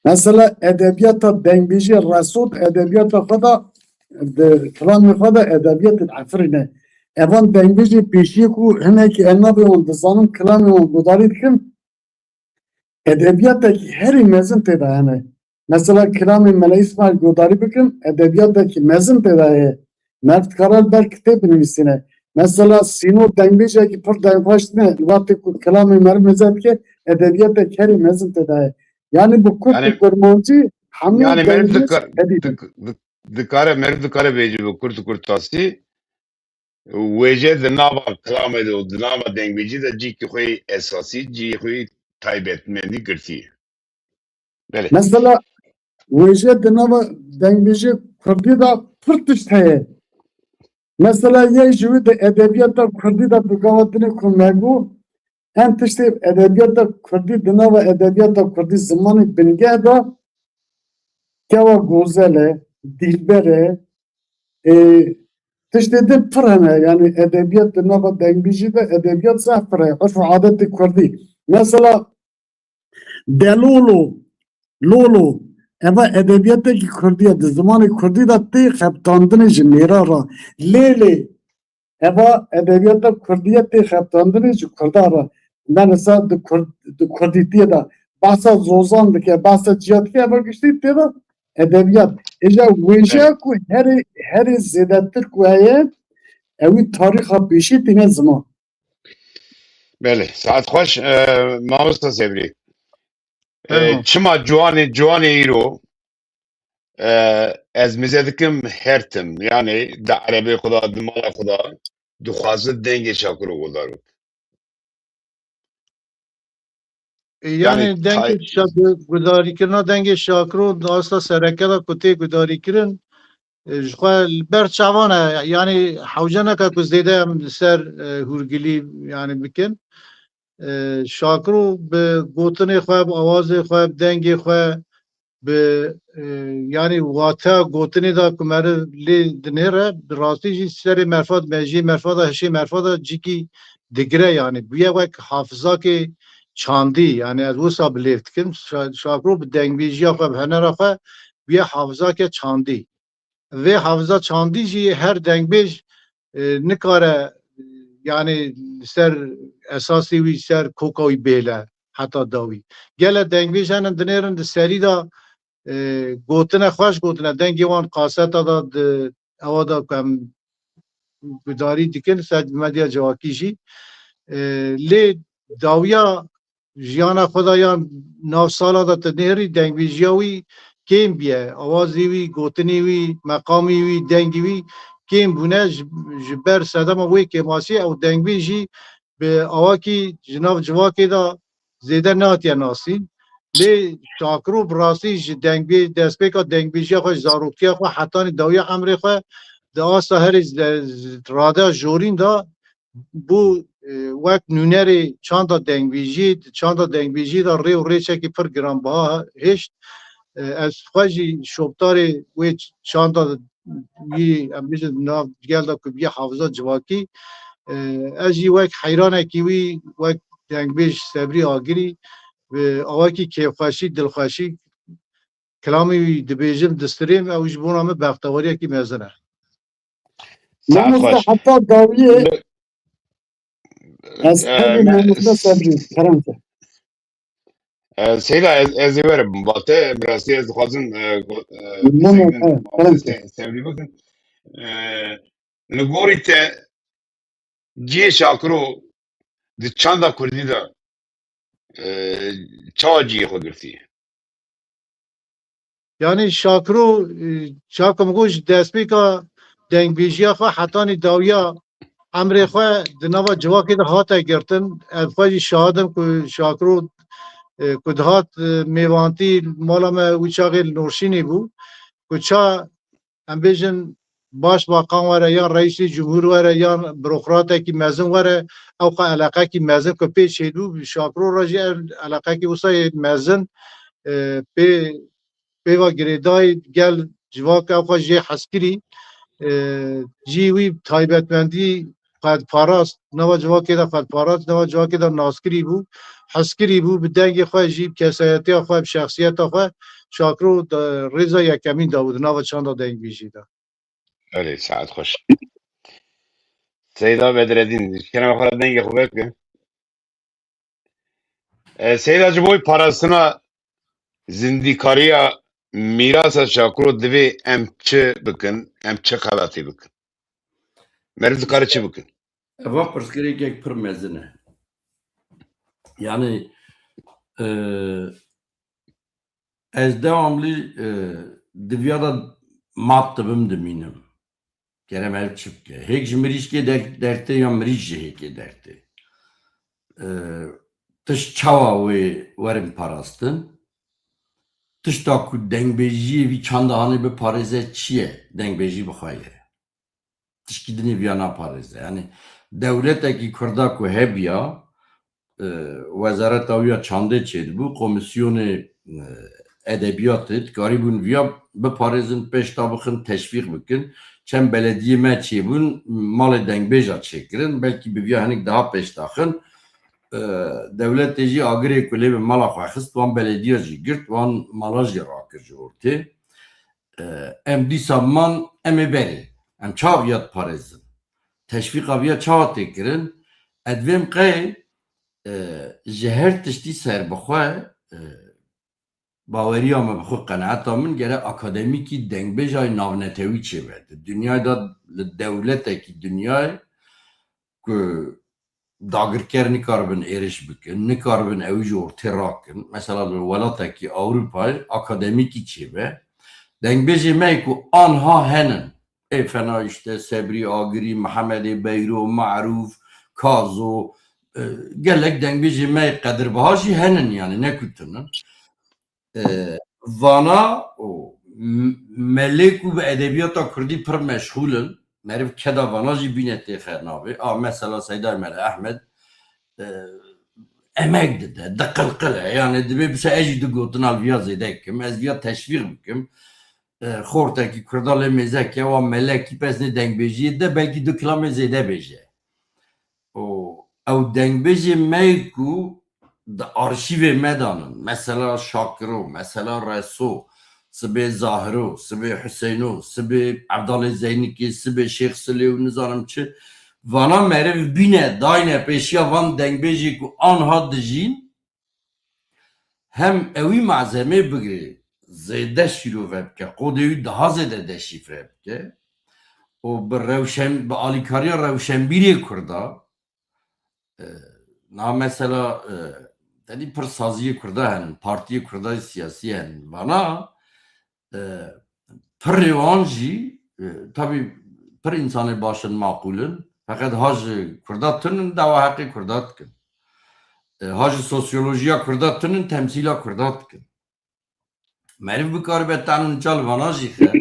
Mesela edebiyata dengbêjî Resot edebiyata xwe de di kilamê xwe de edebiyatê diefirîne. Evan dengbêjê pêşiyê ku hinekî ez navê wan dizanim, kilamê wan guhdarî dikim, edebiyatekî herî mezin tê de hene. Mesela kilamê Mele Îsmaîl guhdarî bikim, edebiyatekî mezin tê de heye. Meriv dikare li ber kitêb binivîsîne. Mesela Sîno dengbêjekî pir dengxweş tine, wextê ku kilamê meriv mêze dike, edebiyatekî herî mezin tê de heye. Yanî bi kurt û Yanî, kurmancî hemû yanî meriv dengbêj dikar-, edîb in. dik-, dik-, dikare, meriv dikare bêje bi kurt û kurtasî, wêje di nava kilamê de û di nava dengbêjî de cîkî xwe yê esasî, cîyê xwe yê taybetmendî girtiye. Belê. Mesela wêje di nava dengbêjê kurdî de pir tişt heye. Mesela yek ji wî di edebiyata kurdî de bi gava dinê ku me got, em tiştê edebiyata kurdî di nava edebiyata kurdî zimanê bingeh de kewa gozel e, dîlber e, e, tiştê din pir hene. Yanî edebiyat di nava dengbêjî de edebiyat zehf pir e. Urf û adetê kurdî. Mesela Delolo, Lolo, eva edebiyatekî kurdî ye, di zimanê kurdî de tê xebitandinê ji mêra re. Lê lê, eva edebiyata kurdî ye, tê xebitandinê ji kurda re. Yanî sa di kurd-, di kurdîtiyê de behsa zozan dike, behsa ciya dike, eva giştî tê de edebiyat. Îja wêje Evet. ku herê, herê zêdetir ku heye, ewî tarîxa pêşî tîne ziman. Belê, saet xweş, e, mamosta Sebrî. E, Fermo. Çima ciwanê, ciwanê îro, e, ez mêze dikim her tim, yanî di erebê xwe de, di mala xwe de, dixwaze dengê Şakiro guhdar bike. E, yanî Yanî dengê tay- Şa-, gudarîkirina dengê Şakiro di asta sereke de ku tê gudarîkirin, e, ji xwe li ber çavan e, yanî hewce neke ku zêde em li ser, e, hûrgilî, yanî bikin. E, Şakiro bi gotinê xwe, bi awazê xwe, bi dengê xwe, bi, e, yanî wateya gotinê de ku meriv lê dinêre, bi rastî jî serê merfa, mejiyê merfa de, hişê merfa de cîkî digire, yanî bûye wek hafizakê çandî, yanî ez wisa bi lêv dikim, Şa-, Şakiro bi dengbêjiya xwe, bi hunera xwe bûye hafizake çandî. Vê hafiza çandî jî her dengbêj, e, nikare, yanî li ser esasê wî, ser koka wî bêle heta dawî. Gelek dengbêj hene dinêrin di serî de, e, gotine xweş gotine, dengê wan kaseta de di ewa de ku em gudarî dikin, ser medya civakî jî. E, lê dawiya jiyana xwe de yan nav sala de tu nêrî, dengbêjiya wî kêm bûye, awazê wî, gotinê wî, meqamê wî, dengê wî kêm bûne, ji, ji ber sedema wê kêmasiyê ew dengbêj jî bi awakî ji nav civakê de zêde nehatiye nasîn. Lê Şakiro bi rastî ji dengbê-, destpêka dengbêjiya xwe, ji zaroktiya xwe hetanî dawiya emrê xwe di asta herê z-, z-, radeya jorîn de bû, e, wek nûnerê çanda dengbêjiyê, di çanda dengbêjiyê de rê û rêçekî pir giranbiha hişt. E, ez xwe jî şoptarê wê ç-, çanda wî, em bêjin, nav gel de ku bûye hafiza civakî. E, ez jî wek heyranekî wî, wek dengbêj Sebrî Agirî, bi awakî kêfxweşî, dilxweşî kilamê wî dibêjim, distirêm, ew ji bona min bextewariyekî mezin e. Saet xweş. Heta dawiyê ez hemî mamoste Sebrî, kerem ke. Seyda, ez, ez ê werim. Bate, bi rastî ez dixwazim, e, go- e, Sebrî bikim. E, li gorî te cihê Şakiro di çanda kurdî de, e, çawa cihê xwe girtiye? Yanî Şakiro, e, çakim got ji destpêka dengbêjiya xwe hetanî dawiya emrê xwe di nava civakê de hate girtin. Ez xwe jî şahid im ku Şakiro, e, ku dihat, e, mêvantî mala me wî çaxê li Norşînê bû, ku ça em bêjin başbakan were yan reîsê cumhûr were yan burokratekî mezin were, ew qe eleqekî mezin ku pê çêdibû, bi Şakiro re jî ev eleqekî wisa yê mezin, e, pê, pê ve girêdayî gel civak ew xwe jê heskirî, e, cî wî taybetmendî qed parast, nava civakê de qed parast, nava civakê de naskirî bû, heskirî bû, bi dengê xwe jî, bi kesayetiya xwe, bi şexsiyeta xwe, Şakiro di rêza yekemîn de bû di nava çanda dengbêjî de. Erê, saet xweş. Seyda Bedreddîn, ji kerema xwe re dengê xwe veke. E, Seyda, ji bo parastina zindîkariya mîrasa Şakiro divê em çi bikin, em çi xebatê bikin? Meriv dikare çi bikin? Evan pirsgirêkek pir mezin e. Yani, e, ez devamlı, e, di viya de mat dibim dimînim. Kerem ev çi bike? Hêk ji mirîşkê der-, dertê ya mirîş ji hêkê dertê. E, tişt çawa wê werin parastin? Tişta ku dengbêjiyê vî çanda hanê biparêze çi ye? Dengbêjî bi xwe ye. Tişkî dinê viya naparêze. Yani dewletekî Kurda ku hebiya, e, wezareta wî ya çandê çêdibû, komîsyonê, e, edebiyatê dikarîbûn viya biparêzin, pêş de bixin, teşvîq bikin. Çend belediyê me çêbûn, malê dengbêja çêkirin, belkî bi viya hinek daha pêş daxin. E, dewletê jî agirê ku lê bi mala xwe xist, wan belediya jî girt, wan mala jî rakir ji ortê. E, em dîsa man, em ê berê. Em çawa viya diparêzin? Teşvîqa viya çawa tê kirin? Ez divêm qey, e, ji her tiştî serbixwe, e, baweriya me bi xwe, qenaeta min gere akademîkî dengbêjayê navnetewî çêbe. Di dinyayê de li dewletekî dinyayê ku dagirker nikaribin êriş bikin, nikaribin ew ji ortê rakin. Mesela li welatekî Ewropayê akademîkî çêbe. Dengbêjê me ku anha henin. Ê fena işte Sebrî Agirî, Mihemedê Beyro, Marûf, Kazo, e, gelek dengbêjê me qedirbiha jî henin, yani ne ku tune. E, vana û m-, melê ku bi edebiyata kurdî pir meşxûl in, meriv keda vana jî bîne têxe navê. A, mesela Seyda Emel Ehmed, e, emek dide, diqilqile. Yani divê bise ez jî du gotina li viya zêde kim, ez viya teşvîq bikim. E, xortekî Kurda lê mêzeke, wa melekî pesnê dengbêjiyê de belkî du kilamê zêde bêje. û ew dengbêjê me yê ku di arşîvê me de nin, mesela Şakiro, mesela Reso, sibê Zahiro, sibê Huseyno, sibê Evdalê Zeynikê, sibê Şêx Silê û nizanim çi, vana meriv bîne, dayne pêşiya van dengbêjê ku anha dijîn, hem ewî malzemê bigirê, zêde şîrove bike, qodê wî daha zêde deşîfre bike û bi rewşen-, bi alîkariya rewşenbîrê Kurda, e, na mesela, e, tenî pir saziyê Kurda henin, partiyê Kurda siyasî henin. Vana, e, pirê wan jî, e, tabî pir însanê baş in, maqûl in, feqet ha ji Kurda tun in, dawa heqê Kurda dikin. E, ha ji sosyolojiya Kurda tun in, temsîla Kurda dikin. Meriv bikaribe tenûn çal vana jî xe,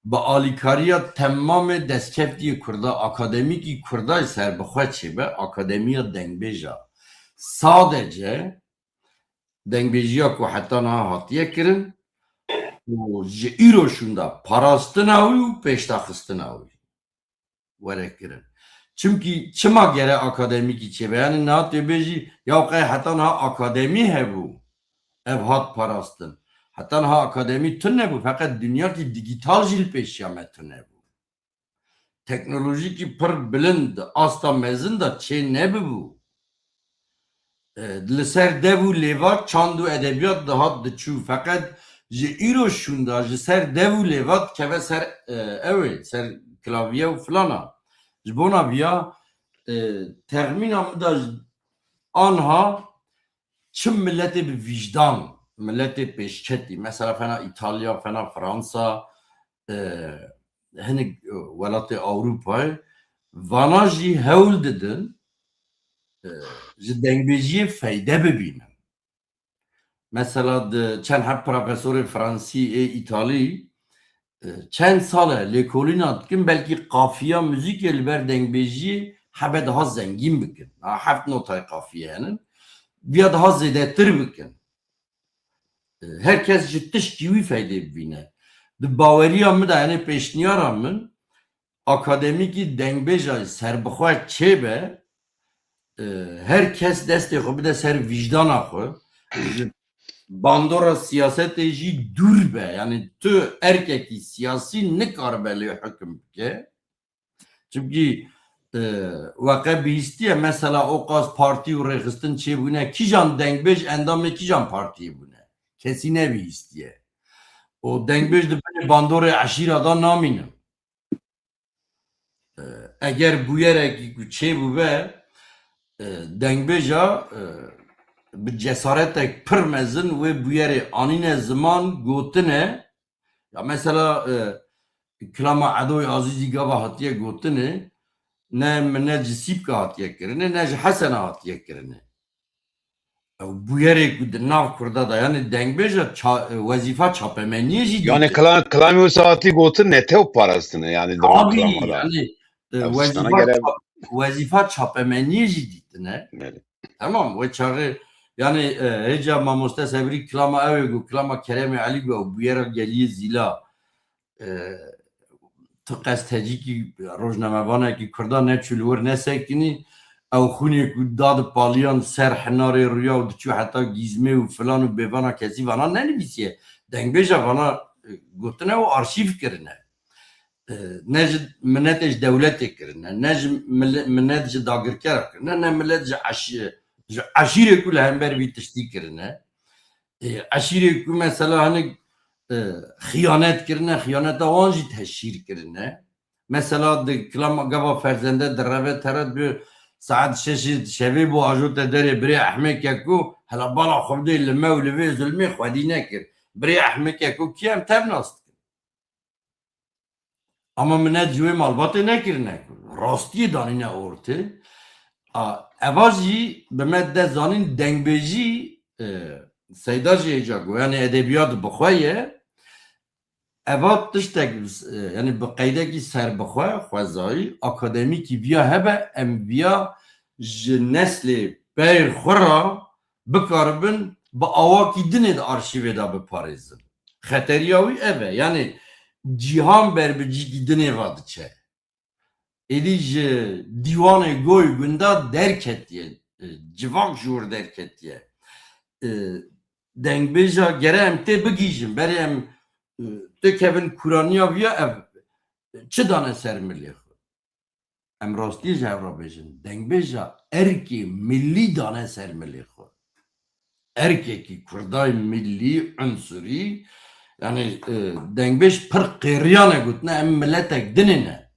bi alîkariya temamê destkeftiyê Kurda, akademîkî Kurda serbixwe çêbe, akademiya dengbêja. Sadece dengbêjiya ku heta niha hatiye kirin û ji îro şûnda parastina wî û pêşdaxistina wî were kirin. Çimkî çima gere akademîkî çêbe? Yani niha tê bêjî, ya qey heta niha akademî hebû, ev hat parastin. Heta niha akademî tune bû, feqet dinyakî dîgîtal jî li pêşiya me tune bû. Teknolojîkî pir bilind, asta mezin de çê nebibû. E, li ser dev û lêvat çand û edebiyat dihat diçû. Feqet ji îro şûnda ji ser dev û lêvat dikeve ser, e, ew ê, ser klavye û filana. Ji bona viya, e, texmîna min de ji anha çi miletê bi vîjdan, miletê pêşketî, mesela fena Îtalya, fena Fransa, e, hinek, e, welatê Ewropayê, vana jî hewl didin, e, ji dengbêjiyê feyde bibînin. Mesela di çend heb profesorê Fransî ê Îtalî, e, çend sal e lêkolîna dikin, belkî qafiya muzîkê li ber dengbêjiyê hebe daha zengîn bikin. Ha, heft notayê qafiye henin. Viya daha zêdetir bikin. E, her kes ji tişkî wî feydê bibîne. Di baweriya min de, yanî pêşniyara min, akademîkî dengbêja serbixwe çêbe, e, her kes destê xwe bide ser vîjdana xwe, ji bandora siyasetê jî dûr be. Yanî tu erkekî siyasî nikaribe lê hukim bike. Çimkî, e, we qe bihîstiye, mesela o qas partî û rêxistin çêbûne, kîjan dengbêj endamê kîjan partiyê bûne? Kesî nebihîstiye. O dengbêj di binê bandorê eşîra de namînin. E, eger bûyerekî ku çêbûbe, e, dengbêja, e, bi cesaretek pir mezin wê bûyerê anîne ziman, gotine, ya mesela, e, kilama Edoyê Azîzî gava hatiye gotine, ne min ne ji Sîpka hatiye kirine, ne ji Hesena hatiye kirine. Ew bûyerê ku di nav Kurda de, yanî dengbêja ça-, wezîfa çapemeniyê jî Yani dîtin. Kla-, Kilamê wisa hatî gotin netew parastine, yani di van Tabii, kilama de. Yani, e, Ev tiştana wezîfa gere ça-, wezîfa çapemeniyê jî dîtine. Belê. Tamam, wê çaxê, yani, e, hêca mamoste Sebrî kilama ew ê got, kilama Keremê Elî got, ew bûyera geliyê zîla. E, tu qestecîkî rojnamevanekî Kurda neçû li wir nesekinî, ew xûnê ku da dipaliyan ser hinarê rûya û diçû heta gîzmê û filan û bêvana kesî vana nenivîsiye. Dengbêja vana, e, gotine û arşîv kirine. E, ne ji minetê ji dewletê kirine, ne ji mil-, minet ji dagirkera kirine, ne milet ji eşî-, ji eşîrê ku li hember vî tiştî kirine. E, eşîrê ku mesela hinek, e, xiyanet kirine, xiyaneta wan jî teşhîr kirine. Mesela di kilama gava ferzende direve tere, bi saet şeşê şevê bo ajote derê birê Ehmê Keko, hela bala xwe bidê li me û li vê zulmê xwedî nekir. Birê Ehmê Keko kî, em tev nas dikin. Ama minet ji wê malbatê nekirine ku rastiyê danîne ortê. A, eva jî bi me de zanîn dengbêjî, e, Seyda jî hêca got, yani edebiyat bi xwe ye. Eva tiştek, e, yani bi qeydekî serbixwe, xwezayî, akademîkî viya hebe, em viya ji neslê peyr xwe re bikaribin bi awakî dinê di arşîvê de biparêzin. Xeteriya wî ev e. Yani cîhan ber bi cîkî dinê ve diçe. Êdî ji dîwanê goy gunda derketiye, e, civak ji wir derketiye. E, dengbêja gere em tê bigihîjin, berê em, e, tê kevin kûraniya viya ev çi dane ser milê xwe? Em rastiyê ji hev re bêjin. Dengbêja erkê millî dane ser milê xwe. Erkekî Kurdayê millî, unsurî, yani, e, dengbêj pir qêriyan e gotine, em miletek dinê ne.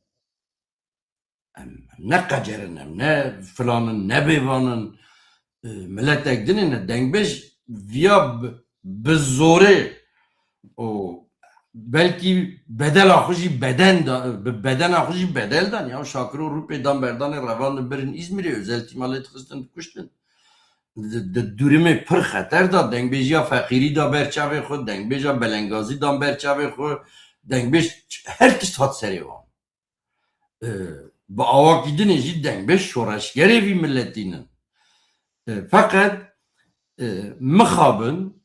Em ne qecer in, em ne filan in, ne bêvan in. E, miletek dinê ne. Dengbêj viya bi, bi zorê û belkî bedela xwe jî beden da, bi bedena xwe jî bedel dan. Ya Şakiro Rûpê dan berdanê revan dibirin Îzmîrê, özel tîma lê dixistin, dikuştin. Di, di dûrimê pir xeter da, dengbêjiya feqîrî da ber çavê xwe, dengbêja belengazî dan ber çavê xwe, dengbêj her tişt hat serê wan. E, bi awakî dinê jî dengbêj şoreşgerê vî miletî nin. E, feqet, e, mixabin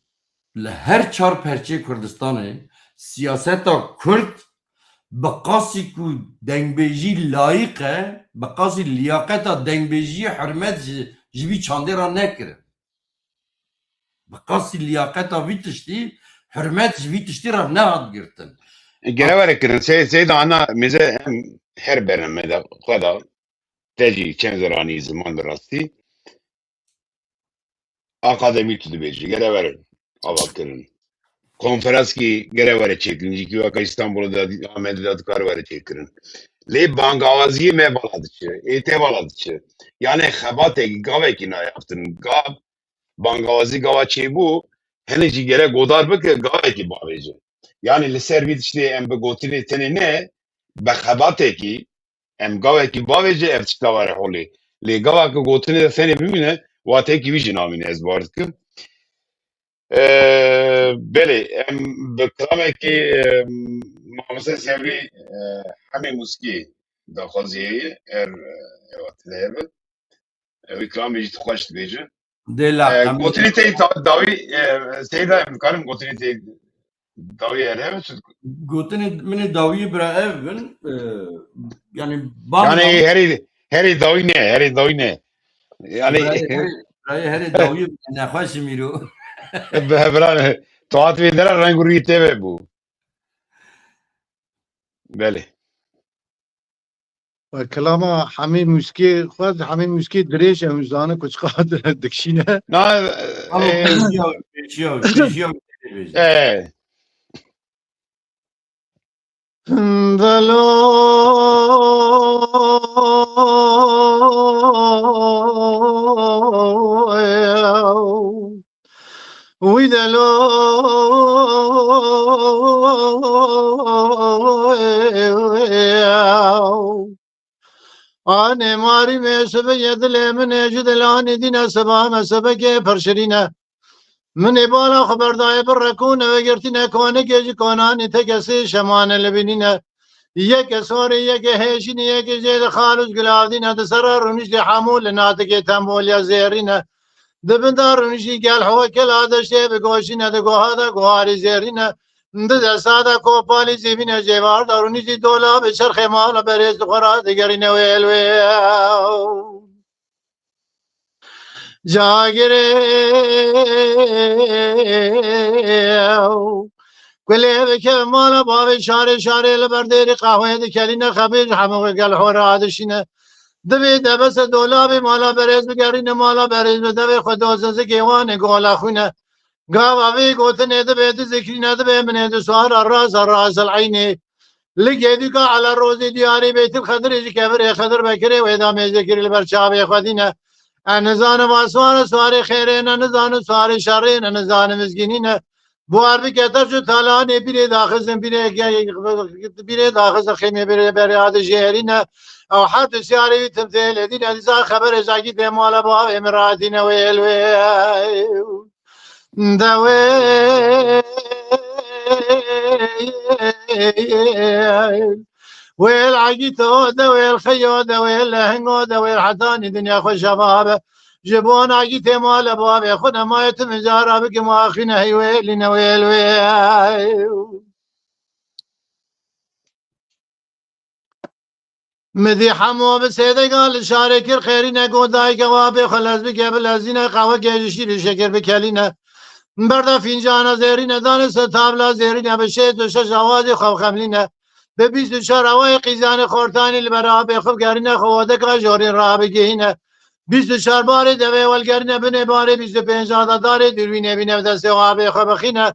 li her çar perçê Kurdistanê siyaseta Kurd bi qasî ku dengbêjî layîq e, bi qasî liyaqeta dengbêjiyê hurmet ji, ji vî çandê re nekirin. Bi qasî liyaqeta vî tiştî Hurmet ji vî tiştî re nehat girtin. Gere were kirin. Sey-, Seyda ana mêze em her bername de xwe da te jî çend zeranî ziman bi rastî. Akademî tu dibêjî, gere were avakirin. Konferanskî gere were çêkirin. Jîkî weke Îstanbulê de, Amedê de dikare were çêkirin. Lê bangawaziyê me bala diçe, ê tê bala diçe. Yani xebatekî, gavekî nayaftin. Gav, bangawazî gava çêbû, hinek jî gere godar bike, gavekî bavêje. Yani li ser vî tiştê em bi gotinê tenê ne, bi xebatekî, em gavekî bavêje ev tişta were holê. Lê gava ku gotinê de tenê bimîne, wateyekî wî jî namîne, ez bawer dikim. Ee, belê, em bi kilamekî, e, Mamoste Sevrî, e, Hemê Muskî daxwazî heye, er, e, ewa tide hebe. Ew îkramê jî tu xweş dibêje. Dê la, E, em gotinê te da-, dawî, e, Seyda, em dikarin gotinê te dawî erê, çi dik- Gotinê min ê dawî bira ev bin, e, yani bang Yani herî, herî dawî ne, herî dawî ne. Yani Birayê herî, birayê herî dawî nexweş mîro. Bi hevrane, tu hat vê dera reng û rûyê te ve bû. Belê. Ve kilama Hemî Mûskî, xwest Hemî Mûskî dirêj e, hûn zanin ku çiqas dikişîne. Na, Ama e, pêşiya, pêşiya, pêşiya bêje. E. Velo Wî delo Anê marî me sibe ye dilê min ê ji dilanê dîne siba me sibekê pir şirîne. Min ê bala xwe berdaye bi rekûne ve girtîne konikê ji konanê te kesê şemane li bînîne. Yeke sorê, yeke hêşînê, yeke jê di xalûz gilavdîne di sera rûniştê hemû li natikê temboliya zêrîne. Di bin de rûniştî gel hewe kela deştê bi goşîne di goha de guharî zêrîne. Di desta de kopalî zîvîne jêvar de rûniştî dola bi çerxê mala berêz di xwe ra digerîne wêl wê. Cagirê kulê bike mala bavê şarê şarê li ber dêrî qahweyê dikelîne xebê ji hemû gel hora dişîne. Divê debese dolabê mala berêz bigerîne mala berêz bi devê xwe dozizikê wanê gola xwîne. Gava vê gotinê dibe dizikrîne dibe minê di suara rasa rasa eynê. Li gedîka ala rozê diyarê Beytil Xedirê ji kevirê Xedir Bekirê wê da mêze kirî li ber çavê xwe dîne. E nizanim va suare suarê xêrê ne, nizanim suarê şerê ne, nizanim mizgînî ne. Buhar bike tev ji talanê bîrê daxizin, bîrê ge-, bîrê daxizin xêmê bîrê berê adi jêrî ne. Ew her du siyarê wî tim tê lê dîne dîsa xeberê zagî dê mala bavê min ratîne wê el wê. Dewê wêl agîto, dewêl xeyo, dewêl lehingo, dewêl hetanî dinya xwe şeva be. Ji bo nagîtê male bavê xwe nemaye tu min cara bikim axîne hey wêlîne wêl wê. Midî hemo bi sêdega li şarê kir xêrîne got dayike wa bê xwe lez bike bi lezîne qehwekê ji şîr û şekir bikelîne. Berda fîncana zêrîne dane ser tabla zêrîne bi şêt û şeş awazê xwe xemlîne. Bi bîst û çar awayê qîzanê xortanî li ber abê xwe bigerîne xwe odeka jorîn rabigihîne. Bîst û çar barê devê welgerîne binê barê bîst û pênc ada darê dûrvînê bîne bi destê abê xwe bixîne.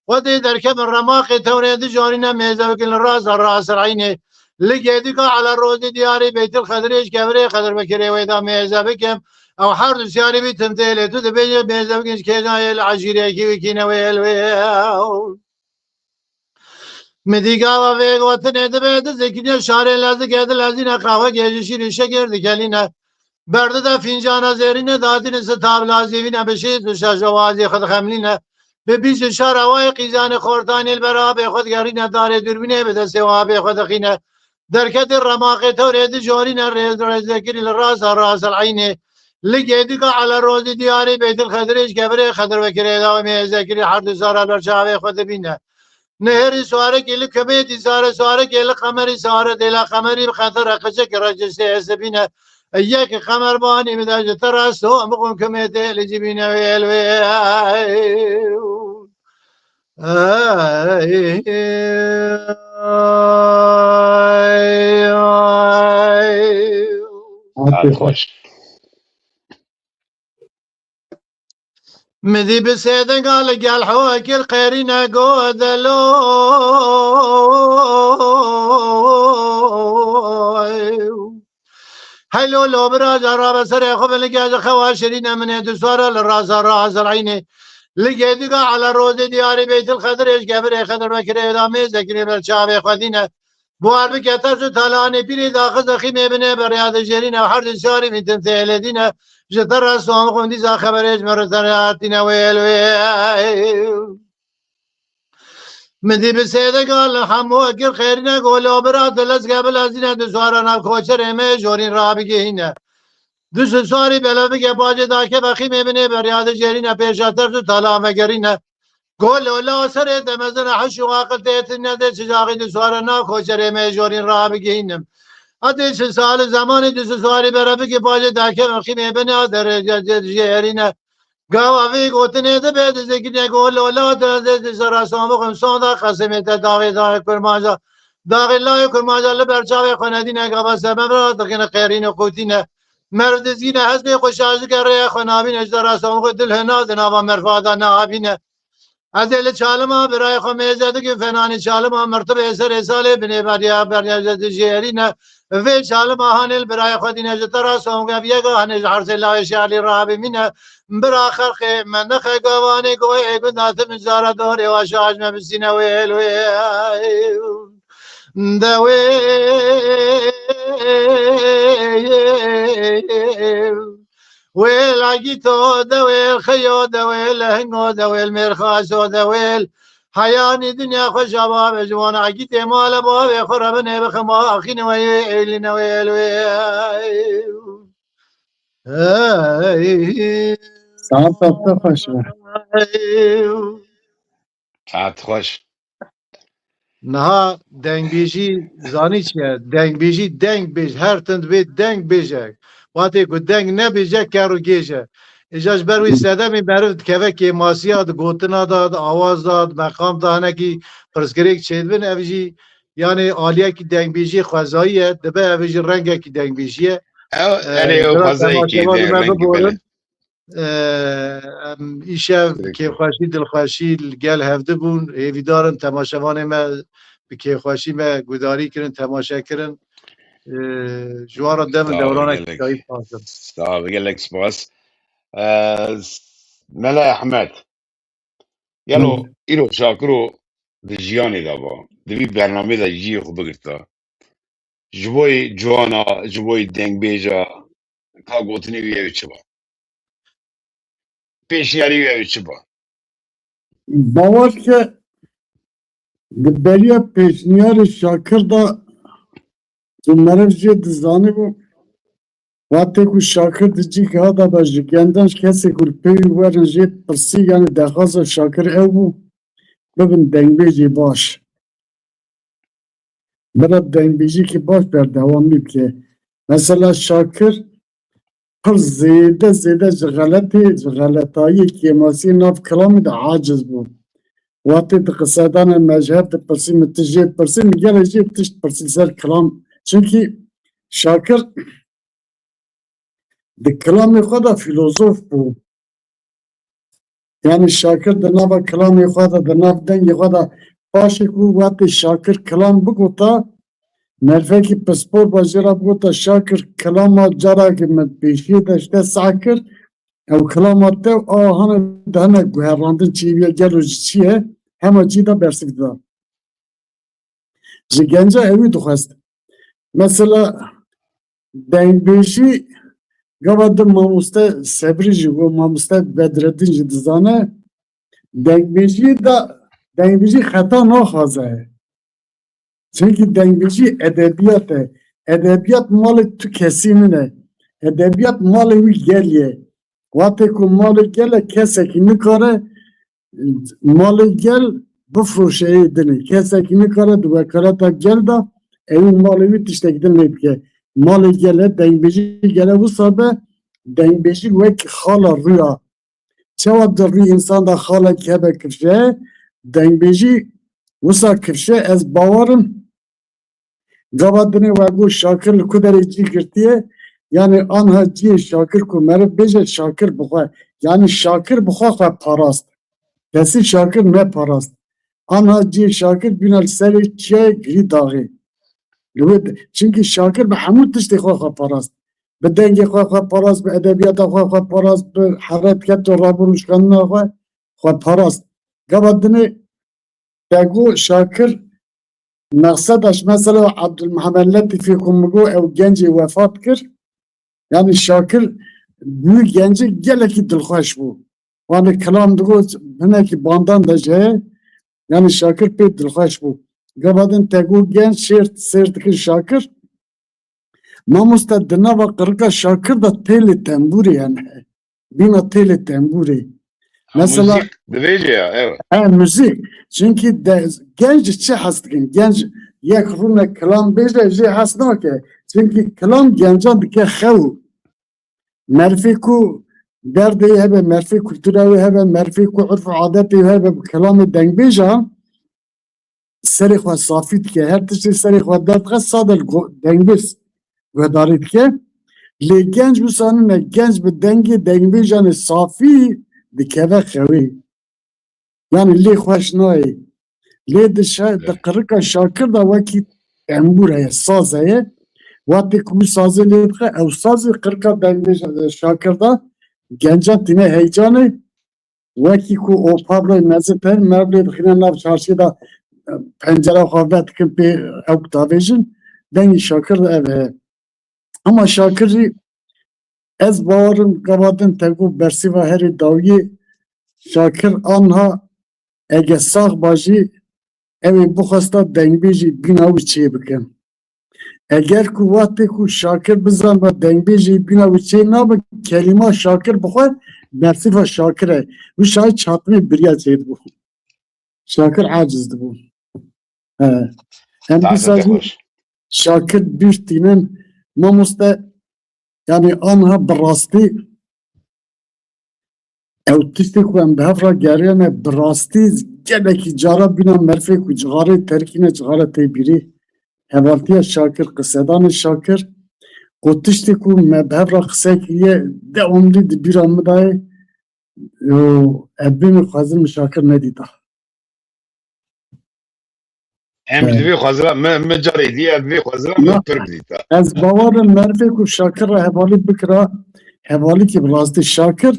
Xwedê derkevin remaqê tewrê dijarîne mêze bikin li rasa rasir eynê. Li gedîka ala rozê diyarê Beytil Xedirê ji kevirê Xedir Bekirê wê da mêze bikim. Ew her du siyarî bî tim tê lê tu dibêje mêze bikin ji kêjayê li ejîrekî wikîne wê el wê. Midî gava vê gotinê dibe dizikîne şarê lezikê dilezîne qehwekê ji şîr û şekir dikelîne. Berdide fîncana zêrîne datîne ser tabla zîvîne bi şêst û şeş awazê xwe dixemlîne. Bi bîst û çar awayê qîzanê xortanê li ber abê xwe digerîne darê dûrbînê bi destê abê xwe dixîne. Derketê remaqê tewrê dicorîne rêz rêzekirî li rasa rasel eynê. Li gedîka ala rozî diyarê Beytil Xedirê ji kevirê Xedir Bekirê da mêzekirî her du sara ber çavê xwe dibîne. Nehêrî suarekî li kemêtî sare suarekê li qemerî sare dêla qemerî bi xetera qicekî re cistê hesibîne. Yek qemer banî bide ji te re sto em bixwin kemêtê li cibîne wê el wê. Ey, ey, ey. Hatê xweş. Midî bi sêdinga li gel hewekil qêrîne godelo. Heylo lo bira ca rabe serê xwe bin li gel ji xewa şirîne min ê du swara li rasa razirîne. Li gêdîga ala rozê diyarî beytil xedirê ji gebirê xedir vekirê da mêzekirê ber çavê xwe dîne. Buhar bike ters û talanê pîrê daxist xîmê binê berya dijêrîne û her du çarî vîtin têlê dîne. Ji te re somix û dîsa xeberê ji min re serê hatîne wêl wê. Min dî bi sêdega li hemû ekir xêrîne golo bira tu lezge bilezîne du swara nav koçerê me jorîn rabigihîne. Du swarî belev bike pacê dakeve xîmê binê berya dijêrîne pêşa ters û talan vegerîne. Gol ola serê te mezin e, hiş û aqil tê tine de çi caxî du sware na koçerê me jorîn rabigihînim. Hadi çi sali zemanî du swarî bere bikî pacê dakevin xîmê bine derece jêrîne. Gava vî gotinê dibe dizikine gol ola te de di sera somixin sonda qesimê te daxê daxê kurmanca. Daxê layê kurmanca li ber çavê xwe nedîne gava semevra dixine qêrîne qûtîne. Merv dizgîne hestê xwe şaş dike rêya xwe nabîne ji dera somixê dil hena di nava merfa de nehabîne. Ez ê li çalima birayê xwe mêze dikim fenanî çalima mirtibê serê salê binê beriya beriya ji dijêrîne. Vê çalima hanê li birayê xwe dîne ji te ra songeviyega hanê ji hersê lawê şalî rabimîne. Bira xelqê me nexe gavanê goyê gunda tim cara dorê wa şaş me bisîne wêl wê. De wê Wêl Egîto de wêl Xeyo de wêl Hingo de wêl Mêrxaso de wêl. Heyanî dinya xweşa bavê ji wan Egîtê male bavê xwe re binê bixima axîne wê êlîne wêl wê. Hey. Saet te xweş be. Saet xweş. Niha dengbêjî zanî çi ye? Dengbêjî deng bêj, her tim divê deng bêje. Watê ku deng nebêje, ker û gêj e. Îja ji ber wî sedemê meriv dikeve kêmasiya, di gotina de, di awaza, di meqam de hinekî pirsgirêk çêdibin, ev jî, yanî aliyekî dengbêjiyê xwezayî ye, dibe ev jî rengekî dengbêjî ye. Ew, Ee, erê, ew bira xwezayî temaşevanê kêde, me rengî biborin. Belê. Em îşev bi kêfxweşî, dilxweşî li gel hevdi bûn. Hêvîdar in temaşevanê me bi kêfxweşî me gudarî kirin, temaşe kirin. Ji wan re dem in dewranek dayî pasin. Sağ ol, gelek spas. Mele Ehmed, gelo îro Şakiro di jiyanê de ba, di vî bernamê de cihê xwe bigirta. Ji bo yê ciwana, ji bo yê dengbêja, ka gotinê wî ew çi ba? Pêşniyarî wî ew çi ba? Bawer ke di beriya pêşniyarê Şakir de tu meriv jê dizanibû, wextê ku Şakir di cî giha de be ji gendan ji kesê ku li pê wî werin jê pirsî, yanî dexwaza Şakir ew bû, bibin dengbêjê baş. Bira dengbêjiyekî baş berdewamî bike. Mesela Şakir pir zêde zêde ji xeletê, ji xeletayiyê kêmasiyê nav kilamê de aciz bû. Wextê di qisedana mezheb dipirsî, min tişt jê dipirsî, min gelek jê tişt dipirsî ser kilam. Çimkî Şakir di kilamê xwe de fîlozof bû. Yanî Şakir di nava kilamê xwe de, di nav dengê xwe de, paşê ku wextê Şakir kilam bigota, merfekî pispor ba jê re bigota, Şakir kilama carakê min pêşiyê de ji te seh kir, ew kilama te û a hane di hene guherandin çêbûye, gelo ji çi ye, hema cî de bersiv dida. Ji genca ewî dixwest. Mesela dengbêjî, gava di mamoste Sebrî jî got, mamoste Bedreddîn jî dizane, dengbêjiyê de, dengbêjî xeta naxwaze. Çimkî dengbêjî edebiyat e. Edebiyat malê tu kesî nine. Edebiyat malê wî gel ye. Wextê ku malê gel e, kesekî nikare malê gel bifroşe yê dinê. Kesekî nikare di wekaleta gel de ewî malê wî tiştek din lê bike. Malê gel e, dengbêjî gel e, wisa be dengbêjî wek xala rûya. Çawa di rûyê însan de xalek hebe kifşe, dengbêjî wisa kifşe, ez bawer im gava dinê we got Şakir li ku derê cî girtiye, yanî anha ciyê Şakir ku meriv bêje Şakir bi xwe, yanî Şakir bi xwe xwe parast. Kesî Şakir neparast. Anha ciyê Şakir bîna li serê çiyayê girî daxê. Li wê de, çimkî Şakir bi hemû tiştê xwe xwe parast. Bi dengê xwe xwe parast, bi edebiyata xwe xwe parast, bi hereketa rabûn û şikandina xwe xwe parast. Gava dinê te got Şakir, mexseda ji mesela Abdulmuhammed Letîfê ku min got ew gencê wefat kir. Yanî Şakir bû gencê gelekî dilxweş bû. Wanê kilam digot hinekî bandan de jî heye. Yanî Şakir pê dilxweş bû. Gava din te got genc şêr sêr dikin Şakir. Mamoste di nava qirika Şakir de têlê tembûrê hene. Bîna têlê tembûrê. Ha, mesela muzîk divêje ya, evet. He, muzîk. Çimkî de, genc çi hes dikin? Genc yek rûne kilam bêje jê hes nake. Çimkî kilam gencan dike xew. Merfê ku derdê wê hebe, merfê kultura wê hebe, merfê ku urf û adetê wê hebe, bi kilamê dengbêjan serê xwe safî dike. Her tiştê serê xwe derdixwe, sade li go-, dengbêj guhdarî dike. Lê genc wisa nîne, genc bi dengê dengbêjanê safî dikeve xewê. Yanî lê xweş nayê. Lê di şe-, di qirika Şakir de wekî tembûr heye, saz heye. Wextê ku wî sazê lê dixe, ew sazê qirika dengbêj, e, Şakir de gencan tîne heyecanê. Wekî ku opabloyê mezin tên, meriv lê dixîne nav çarşiyê de, e, pencera xwe vedikin pê ew davêjin, dengê Şakir de ev heye. Ama Şakir jî ez bawer im gava din te got bersîva herî dawiyê Şakir anha ege sax ba jî ew ê bixwesta dengbêjî bîna wî çê bikin. Eger ku wextê ku Şakir bizanba dengbêjî bîna wî çê nabin, kelîma Şakir bi xwe bersîva Şakir e. Wî şayî çatinê biriya çê dibû. Şakir aciz dibû. He. Em dîsa jî Şakir bîr tînin. Mamoste, yanî anha bi rastî ew tiştê ku em bi hev re geriyane, bi rastî gelekî cara bîna merfê ku cixarê terkîne cixare tê bîrî. Hevaltiya Şakir, qisedanê Şakir, ku tiştê ku me bi hev re qise kiriye, dewamlî di bîra min de ye. Û ev bê min xwezin min Şakir nedîta. Em ji vê xwezira, me, me carê dî ev vê xwezira me pir bidîta. Ez bawer im merivê ku Şakir re hevalî bikira, hevalîkî bi rastî Şakir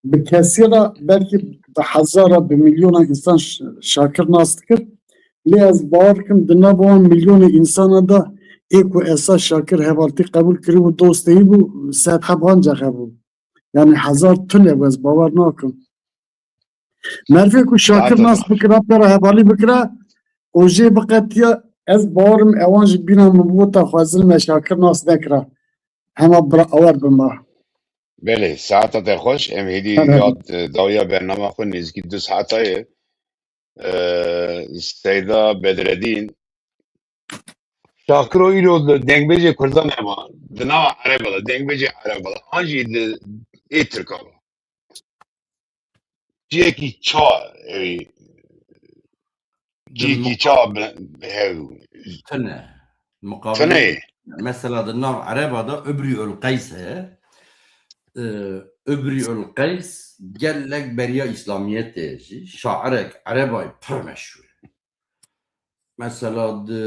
bi kesî re belkî bi hezara, bi milyona însan Ş-, Şakir nas dikir. Lê ez bawer dikim di nav wan milyonê însanan de ê ku esas Şakir hevaltî qebûl kirî û dostê wî bû, sed heb ancax hebû. Yanî hezar tune bû, ez bawer nakim. Merivê ku Şakir nas bikira, pê re hevalî bikira û jê biqetiya, ez bawer im ewan ji bîra min bigota xwezin me Şakir nas nekira. Hema bira awer bima. Belê, saeta te xweş. Em hêdî ya, e, dawiya bernama xwe nêzîkî du saeta ye. E, Seyda Bedredîn, Şakiro îro di dengbêjê Kurdan hema, di nava Ereba de, dengbêjê Ereba de, an jî di ê Tirka de. Ciyekî ça, e, ciyekî ça bi hev. Tune. Muqabilê. Tune. Mesela di nav Ereba de Ibrî ul Qeys heye. E, Ibrî ul Qeys gelek beriya Îslamiyetê jî şairek Erebayî pir meşhûr e. Mesela di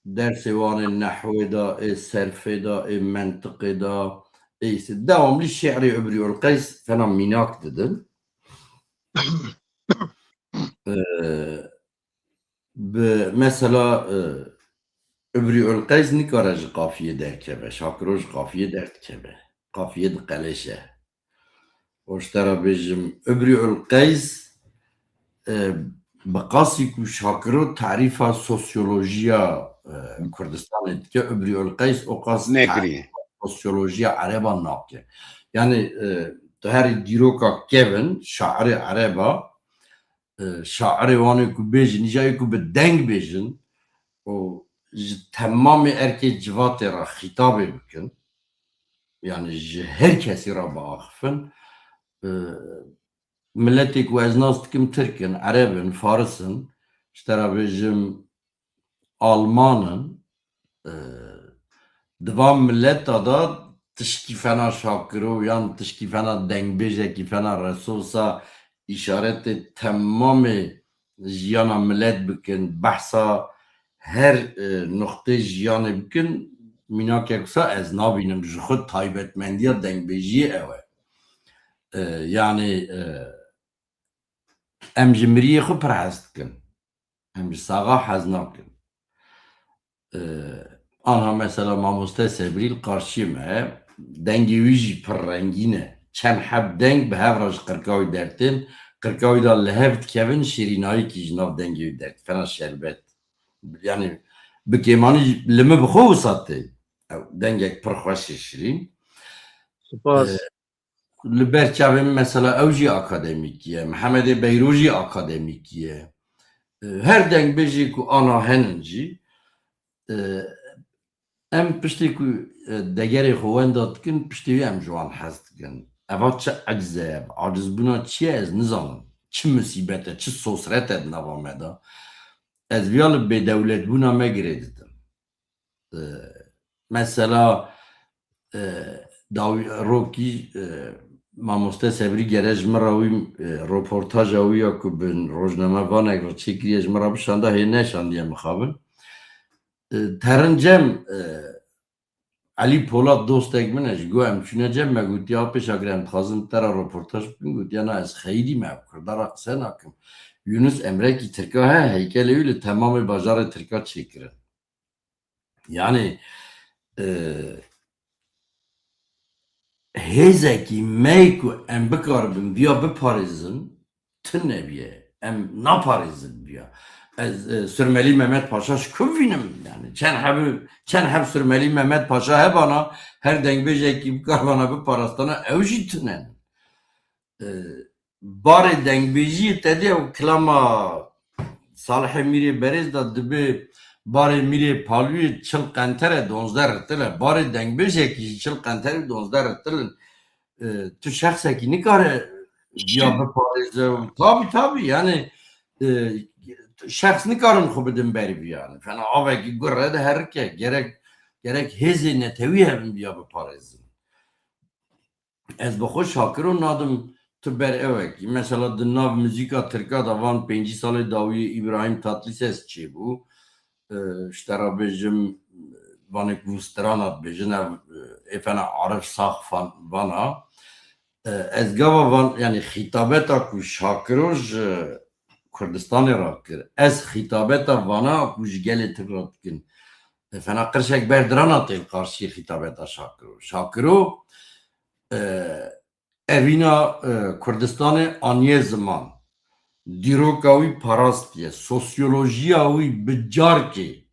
dersê wan ê nehwê de, ê serfê de, ê mentiqê de, ê se-, dewamlî şi'rê Ibrî ul Qeys fena mînak didin. Ee, bi mesela, e, Ibrî ul Qeys nikare ji qafiyê derkeve, Şakiro ji qafiyê derdikeve. Qafiyê diqeleşe. Û ji te re bêjim, Ibrî ul Qeys, e, bi qasî ku Şakiro tarîfa sosyolojiya, e, Kurdistanê dike, Ibrî ul Qeys o qas nekiriye. Tarîfa sosyolojiya Ereban nake. Yani, e, tu herî dîroka kevin, şairê Ereba, e, şairê wan ê ku bêjin, îja ê ku bi deng bêjin û ji temamê erkê civatê re xîtabê bikin, yani ji her kesî re biaxifin, e, miletê ku ez nas dikim Tirk in, Ereb in, Faris in, ji te re bêjim Alman in. E, di van mileta de tişkî fena şakiro yan tişkî fena dengbêjekî fena resosa îşaretê temamê jiyana milet bikin, behsa her, e, nuqtê jiyanê bikin, mînakek wisa ez nabînim, ji xwe taybetmendiya dengbêjiyê ew e. E, yanî, e, em ji miriyê xwe pir hez dikin. Em ji saxa hez nakin. E, anha mesela mamoste Sebrî li qarşiyê me, dengê wî jî pir rengîn e. Çend heb deng bi hev re ji qirka wî dertên, qirka wî de li hev dikevin, şêrînayîkî ji nav dengê wî dertî. Fena şerbet. Yanî bi kêmanî li min bi xwe wisa tê. Ew dengek pir xweş ê, şirîn. Spas. E, li ber çavê min mesela ew jî akademîkî ye. Mihemedê Beyro jî akademîkî ye. E, her dengbêjê ku ana henin jî, e, em piştê ku, e, degerê xwe wenda dikin, piştê wî em ji wan hez dikin. Eva çi eciz e, ev acizbûna çi ye ez nizanim. Çi musîbet e, çi sosret e di nava me de. Ez viya li bêdewletbûna me girê didim. E, mesela, e, dawî rokî, e, mamoste Sebrî gere ji min re wî, e, roportaja wî ya ku bi rojnamevanek re çêkiriye ji min re bişanda, hê neşandiye mixabin. E, terin cem, e, Elî Polat dostek min e, ji go em çûne cem, me gotiya pêşakir em dixwazin te re roportaj bikin, gotiya na ez xeyidî me, ev Kurda re qise nakim. Yunus Emrekî Tirka he, heykelê wî li temamê bajarê Tirka çêkirin. Yanî, e, hêzekî me ku em bikaribin viya biparêzin, tune bûye. Em naparêzin viya. Ez, e, Surmelî Mehmet Paşa ji ku bibînim? Yanî çend heb, çend heb Surmelî Mehmet Paşa hebana, her dengbêjekî bikaribana biparastana, ew jî tune ne. E, barê dengbêjiyê te dê û kilama Salihê Mîrê Berêz de dibê barê Mîrê Palûyê çil qentere, donzdeh ritil e. Barê dengbêjekî jî çil qenterî donzdeh ritil in. E, tu şexsekî nikare viya biparêze û tabî, tabî, yanî, e, şexs nikarin xwe bidin ber vî yanî. Fena avekî gur re diherike. Gerek, gerek hêzê netewî hebin viya biparêzin. Ez bi xwe Şakiro nadim tu ber ewekî. Mesela di nav muzîka tirka de van pêncî salê dawiyê Îbrahîm Tatlises çêbû. E, ji te re bêjim, vanek Vustrana dibêjin, ev, e, ê fena Arif Sax fan-, vana. E, ez gava van, yanî xîtabeta ku Şakiro ji Kurdistanê re kir, ez xîtabeta vana ku ji gelê Tirk re dikin, e, fena qirşek ber dirana tê li qarşî xîtabeta Şakiro. Şakiro, e, evîna, e, Kurdistanê aniye ziman. Dîroka wî parastiye. Sosyolojiya wî bi carkê,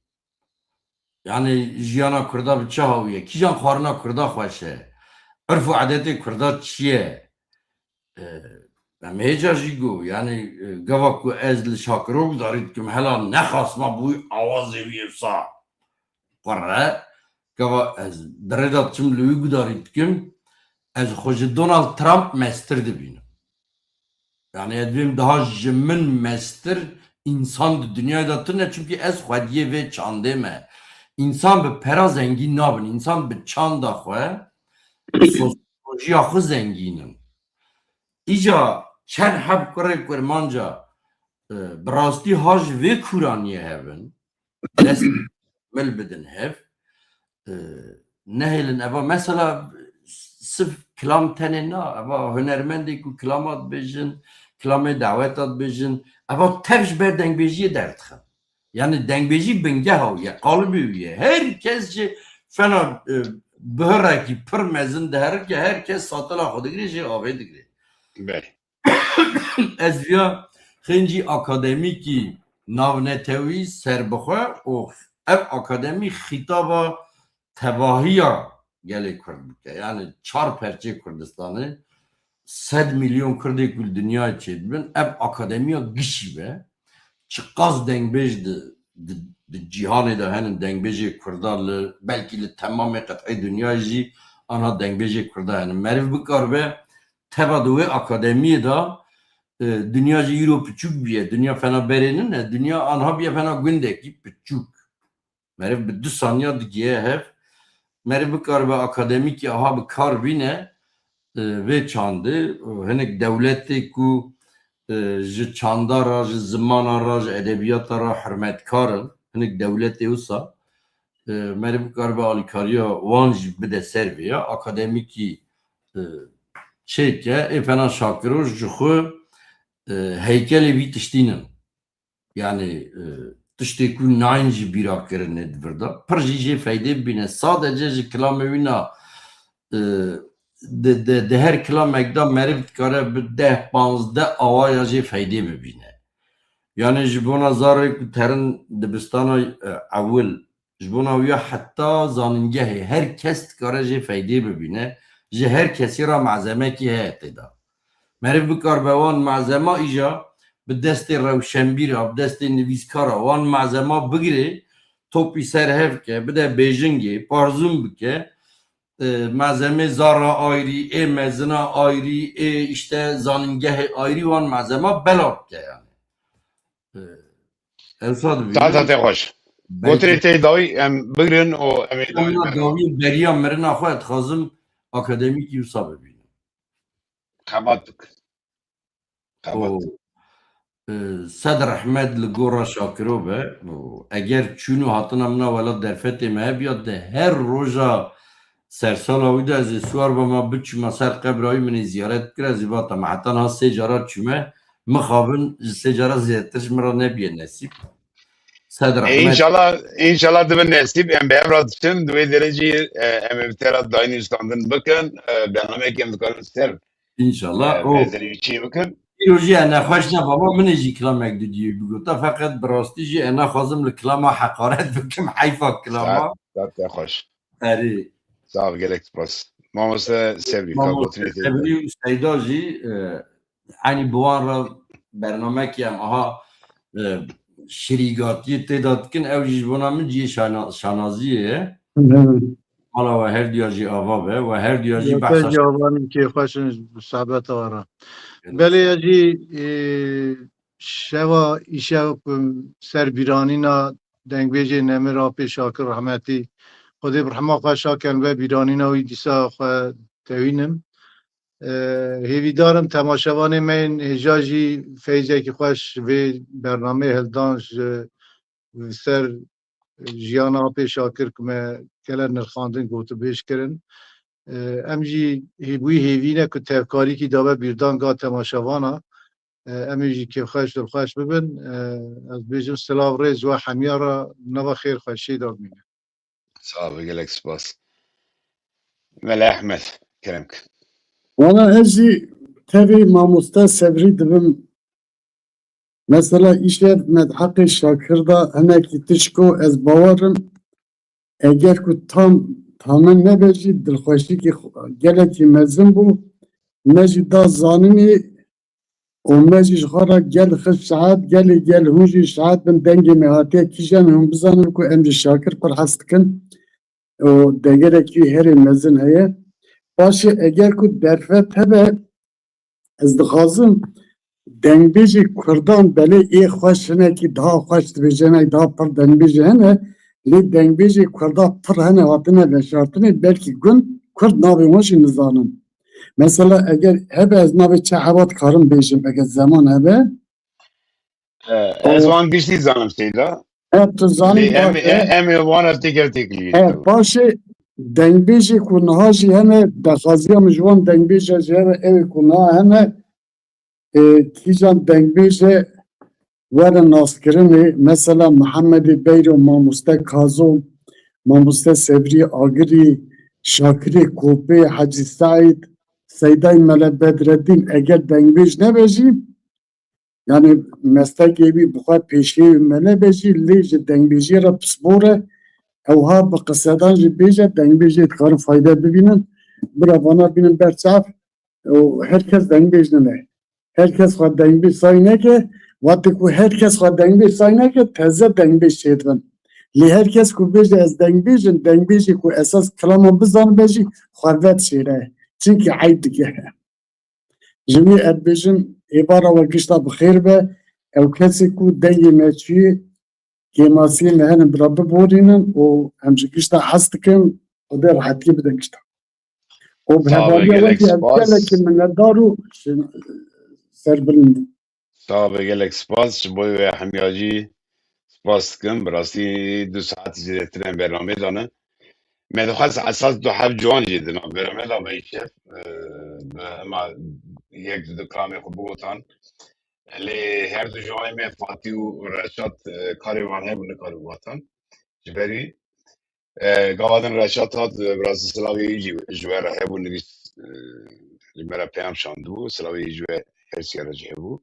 yanî jiyana Kurda bi çi hawî ye? Kîjan xwarina Kurda xweş e? Irf û edetê Kurda çi ye? E, em hêca jî got, yanî, e, gava ku ez li Şakiro gudarî dikim, hela nexasma bû awazê wî wisa qurre. Gava ez di rê de diçim li wî gudarî dikim, ez xwe ji Donald Trump mestir dibînim. Yanî ez dibêm daha ji min mestir însan di dinyayê de tune, çimkî ez xwediyê vê çandê me. Însan bi pera zengîn nabin, însan bi çanda xwe, sosyolojiya xwe zengîn in. Îca çend heb kurê kurmanca, e, bi rastî ha ji vê kûraniyê hebin, dest mil bidin hev, e, nehêlin eva mesela sif kilam tenê na, eva hunermendê ku kilama dibêjin, kilamê daweta dibêjin, eva tev ji ber dengbêjiyê derdixin. Yanî dengbêjî bingeha wî ye, qalibê wî ye. Her kes jî fena, e, bihirekî pir mezin diherike, her kes satela xwe digire, jê avê digire. Belê. Ez viya xêncî akademîkî navnetewî serbixwe û ev akademî xîtaba tevahiya gelê Kurd bike. Yanî çar perçê Kurdistanê sed milyon Kurdê ku li dinyayê çêdibin, ev akademiya gişî be. Çiqas dengbêj di, di, di cîhanê de henin, dengbêjê Kurda li, belkî li temamê qet'ê dinyayê jî anha dengbêjê Kurda henin. Meriv bikaribe teva di wê akademiyê de e, dinya jî îro piçûk bûye. Dinya fena berê nine. Dinya anha bûye fena gundekî piçûk. Meriv bi du saniya digiye hev. Meriv bikaribe akademîkî aha bi kar bîne, e, vê çandê, e, hinek dewletê ku, e, ji çanda re, ji zimana re, ji edebiyata re hurmetkar in. Hinek dewletê wisa, e, meriv bikaribe alîkariya wan jî bide ser vê ya. Akademîkî, e, çêke, ê fena Şakiro ji xwe, e, heykelê vî tiştî nin. Yani, e, tiştê ku nayên ji bîra kirinê di vir de. Pir jî jê feydê bibîne. Sadece ji kilamê wî na, e, di, di, di her kilamek de meriv dikare bi deh, panzdeh awaya jê feydê bibîne. Yani ji bona zarê ku terin dibistana, e, ewil, ji bona wî ya heta zanîngehê her kes dikare jê feydê bibîne. Ji her kesî re malzemekî heye tê de. Meriv bikaribe wan malzema îja bi destê rewşenbîra, bi destê nivîskara wan malzema bigire, topî ser hev ke, bide bêjingê, parzûn bike, e, malzemê zara ayrî, ê mezina ayrî, ê işte zanîngehê ayrî wan malzema bela bike yani. E, Ewsa dibînin. Saeta te xweş. Gotirê te dawî em bigrin û em ê dawî Em na dawî beriya mirina xwe dixwazim akademîkî wisa bibînim. Xebat bik. Xebat. Û, e, sed rehmet li gora Şakiro be. Û eger çûn û hatina min a welat derfetê me hebiya, de her roja sersala wî de ez ê siwar bama biçûma ser qebra wî, min ê ziyaret bikira, ez ê vata me heta niha sê cara çûme, mixabin ji sê cara zêdetir ji min re nebiye nesîb. Sed E, rehmet. Înşallah, înşallah dibe nesîb, em bi hev re diçin, di wê derê jî, e, em ê bi te re dayîn û standin bikin, e, bernameyekî em dikarin ser, İnşallah. e, O mezerî çî bikin. Îro jî ene xweş nebama, min ê jî kilamek didiyê bigota, feqet bi rastî jî ene xwazim li kilama heqaret bikim, heyfa kilama. Saet, saet te xweş. Erê. Sağ ol, gelek spas. Mamoste Sebrî, ka Mamoste gotinê te Sebrî û Seyda jî, e, Eynî bi wan re bernamekî em aha, e, şirîgatiyê tê de dikin, ew jî ji bona min cihê şana-, şanaziyê ye. Hı hı. Mala we her duya jî ava be, we her duya jî Zaten behsa jî ava in, kêfxweş in ji sohbeta we re. Evet. Belê ez jî, e, şeva îşev ku ser bîranîna dengbêjê Nemir Apê Şakir rehmetî, Xwedê bi rehma xwe şaken ve bîranîna wî dîsa xwe tewînim. E, hêvîdar im temaşevanê me yên hêja jî feyzekî xweş vê bernameyê hildan ji ser jiyana Apê Şakir ku me gele nirxandin gotûbêj kirin. E, em jî hê-, wî hêvî ne ku tevkarîkî dabe bîrdan ga temaşevana. E, em ê jî kêfxweş, dilxweş bibin. E, ez bêjim silav, rêz we hemiya re, nava xêr xweşiyê de bimîne. Sağ ol, gelek spas. Mele Ehmed, kerem ke. Valla ez jî tevî mamoste Sevrî dibim. Mesela îşev me di heqê Şakir de hinekî tişt got, ez bawer im, eger ku tam, tamen nebe jî dilxweşîkî xwe-, gelekî mezin bû, me jî da zanînê, û me jî ji xwe re gel xist şehet, gelê gel hûn jî şehet bin, dengê me hatiye kîjan, hûn bizanin ku em ji Şakir pir hez dikin û degerekî herê mezin heye. Paşê eger ku derfet hebe, ez dixwazim dengbêjê kurdan belê ê xweş hinekî daha xweş dibêje, hinek daha pir dengbêjê hene, lê dengbêjê kurda pir hene hatine veşartinê, belkî gund kurd navê wan jî nizanin. Mesela eger hebe ez navê çi heba dikarim bêjim, eger zeman hebe. E, ez wan giştî zanim Seyda. E, tu zanî Lê em, baş e, e. em ê wan ez têker têkilî. E, baş e, dengbêjê ku niha jî hene, daxwaziya min ji wan dengbêja jî hebe, ew ê ku niha hene, e, kîjan dengbêje were naskirinê, mesela Mihemedê Beyro, Mamoste Kazo, Mamoste Sevrî Agirî, Şakirê Kopê, Hecî Seîd, Seydayê Mele Bedreddîn, eger dengbêj nebe jî, yani mestekê wî bi xwe pêşiyê wî mele be jî, lê ji dengbêjiyê re pispor e, ewha bi qisedan jî bêje, dengbêjê dikarin fayde bibînin, bira vana bînin ber çav, û her kes dengbêj nine. Her kes xwe dengbêj say neke, wextê ku her kes xwe dengbêj say neke, teze dengbêj çêdibin. Lê her kes ku bêje ez dengbêj im, dengbêjê ku esas kilama bizanibe jî xwe vedişêre. Çimkî eyb dike. Ji wî ez dibêjim êvara we gişta bi xêr be. Ew kesê ku dengê me çûyê, kêmasiyê me hene bira biborînin û em ji gişta hez dikin, Xwedê rehetiyê bide gişta. Û bi hevaliya we jî ez gelekî minnetdar û serbilind im. Sax be, gelek spas. Ji bo wê hemiya jî spas dikim. Bi rastî du saet zêdetir em bernameyê de ne. Me dixwest esas du heb ciwan jî di nav bernameyê de be îşev. Bi hema yek du kilamê xwe bigotan. Lê her du ciwanê me Fatî û Reşat, e, karê wan hebû, nikaribû hatan. Ji ber wî, e, gava din Reşat hat, e, bi rastî silavê wî jî ji we re hebû, nivîs, e, ji me re peyam şandibû, silavê wî ji we her sî re jî hebû.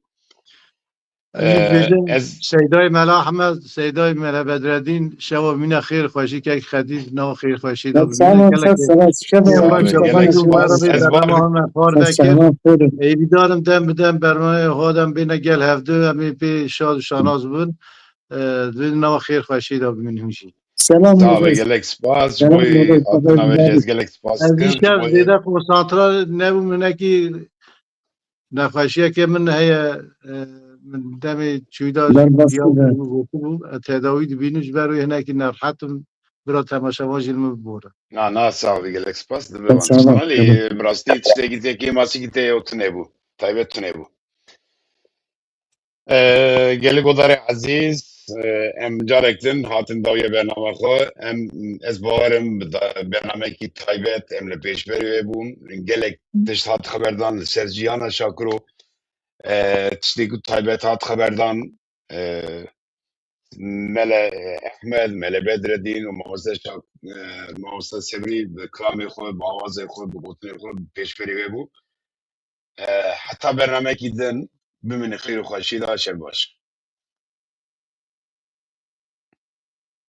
Ez dibêjim, ez Seydayê Mela Ehmed, Seydayê Mela Bedreddîn, şewa mîna xêr xweşî kek Xedîc, nav xêr xweşî de bimîne gelek. Şewa şewa xweşî de bimîne. Ez bar Êdîdarim dem bi dem bermeyê hodem bêne gel hevdu, em ê pê şad û şanaz bin. Dibên nava xêr xweşî de bimîn hûn jî. Selam. Sax be, gelek spas. Ji bo hatina we jî ez gelek spas dikim. Ez îşev zêde konsantre nebûm, hinekî nexweşiyeke min heye, e, min demê çûyda gotibû, ez tedawî dibînim, ji ber wê hinekî nerehet im, bira temaşevan jî li min bibore. Na, na, sax bî, gelek spas. Dibe van tiştana lê bi rastî tiştekî te kêmasîkî te ew tune bû. Taybet tune bû. E, gelê guhdarê ezîz, e, em carek din hatin dawiya bernama xwe. Em, ez bawer im bi da-, bernamekî taybet em li pêşberî wê bûn. Gelek tişt hat xeberdan li ser jiyana Şakiro. E, tiştê ku taybet hat xeberdan, e, Mele Ehmed, Mele Bedreddîn û Mamoste Şak-, e, Mamoste Sebrî bi kilamê xwe, bi awazê xwe, bi gotinê xwe bi pêşberî wê bû. E, heta bernamekî din bimînin xêr û xweşî de, şev baş.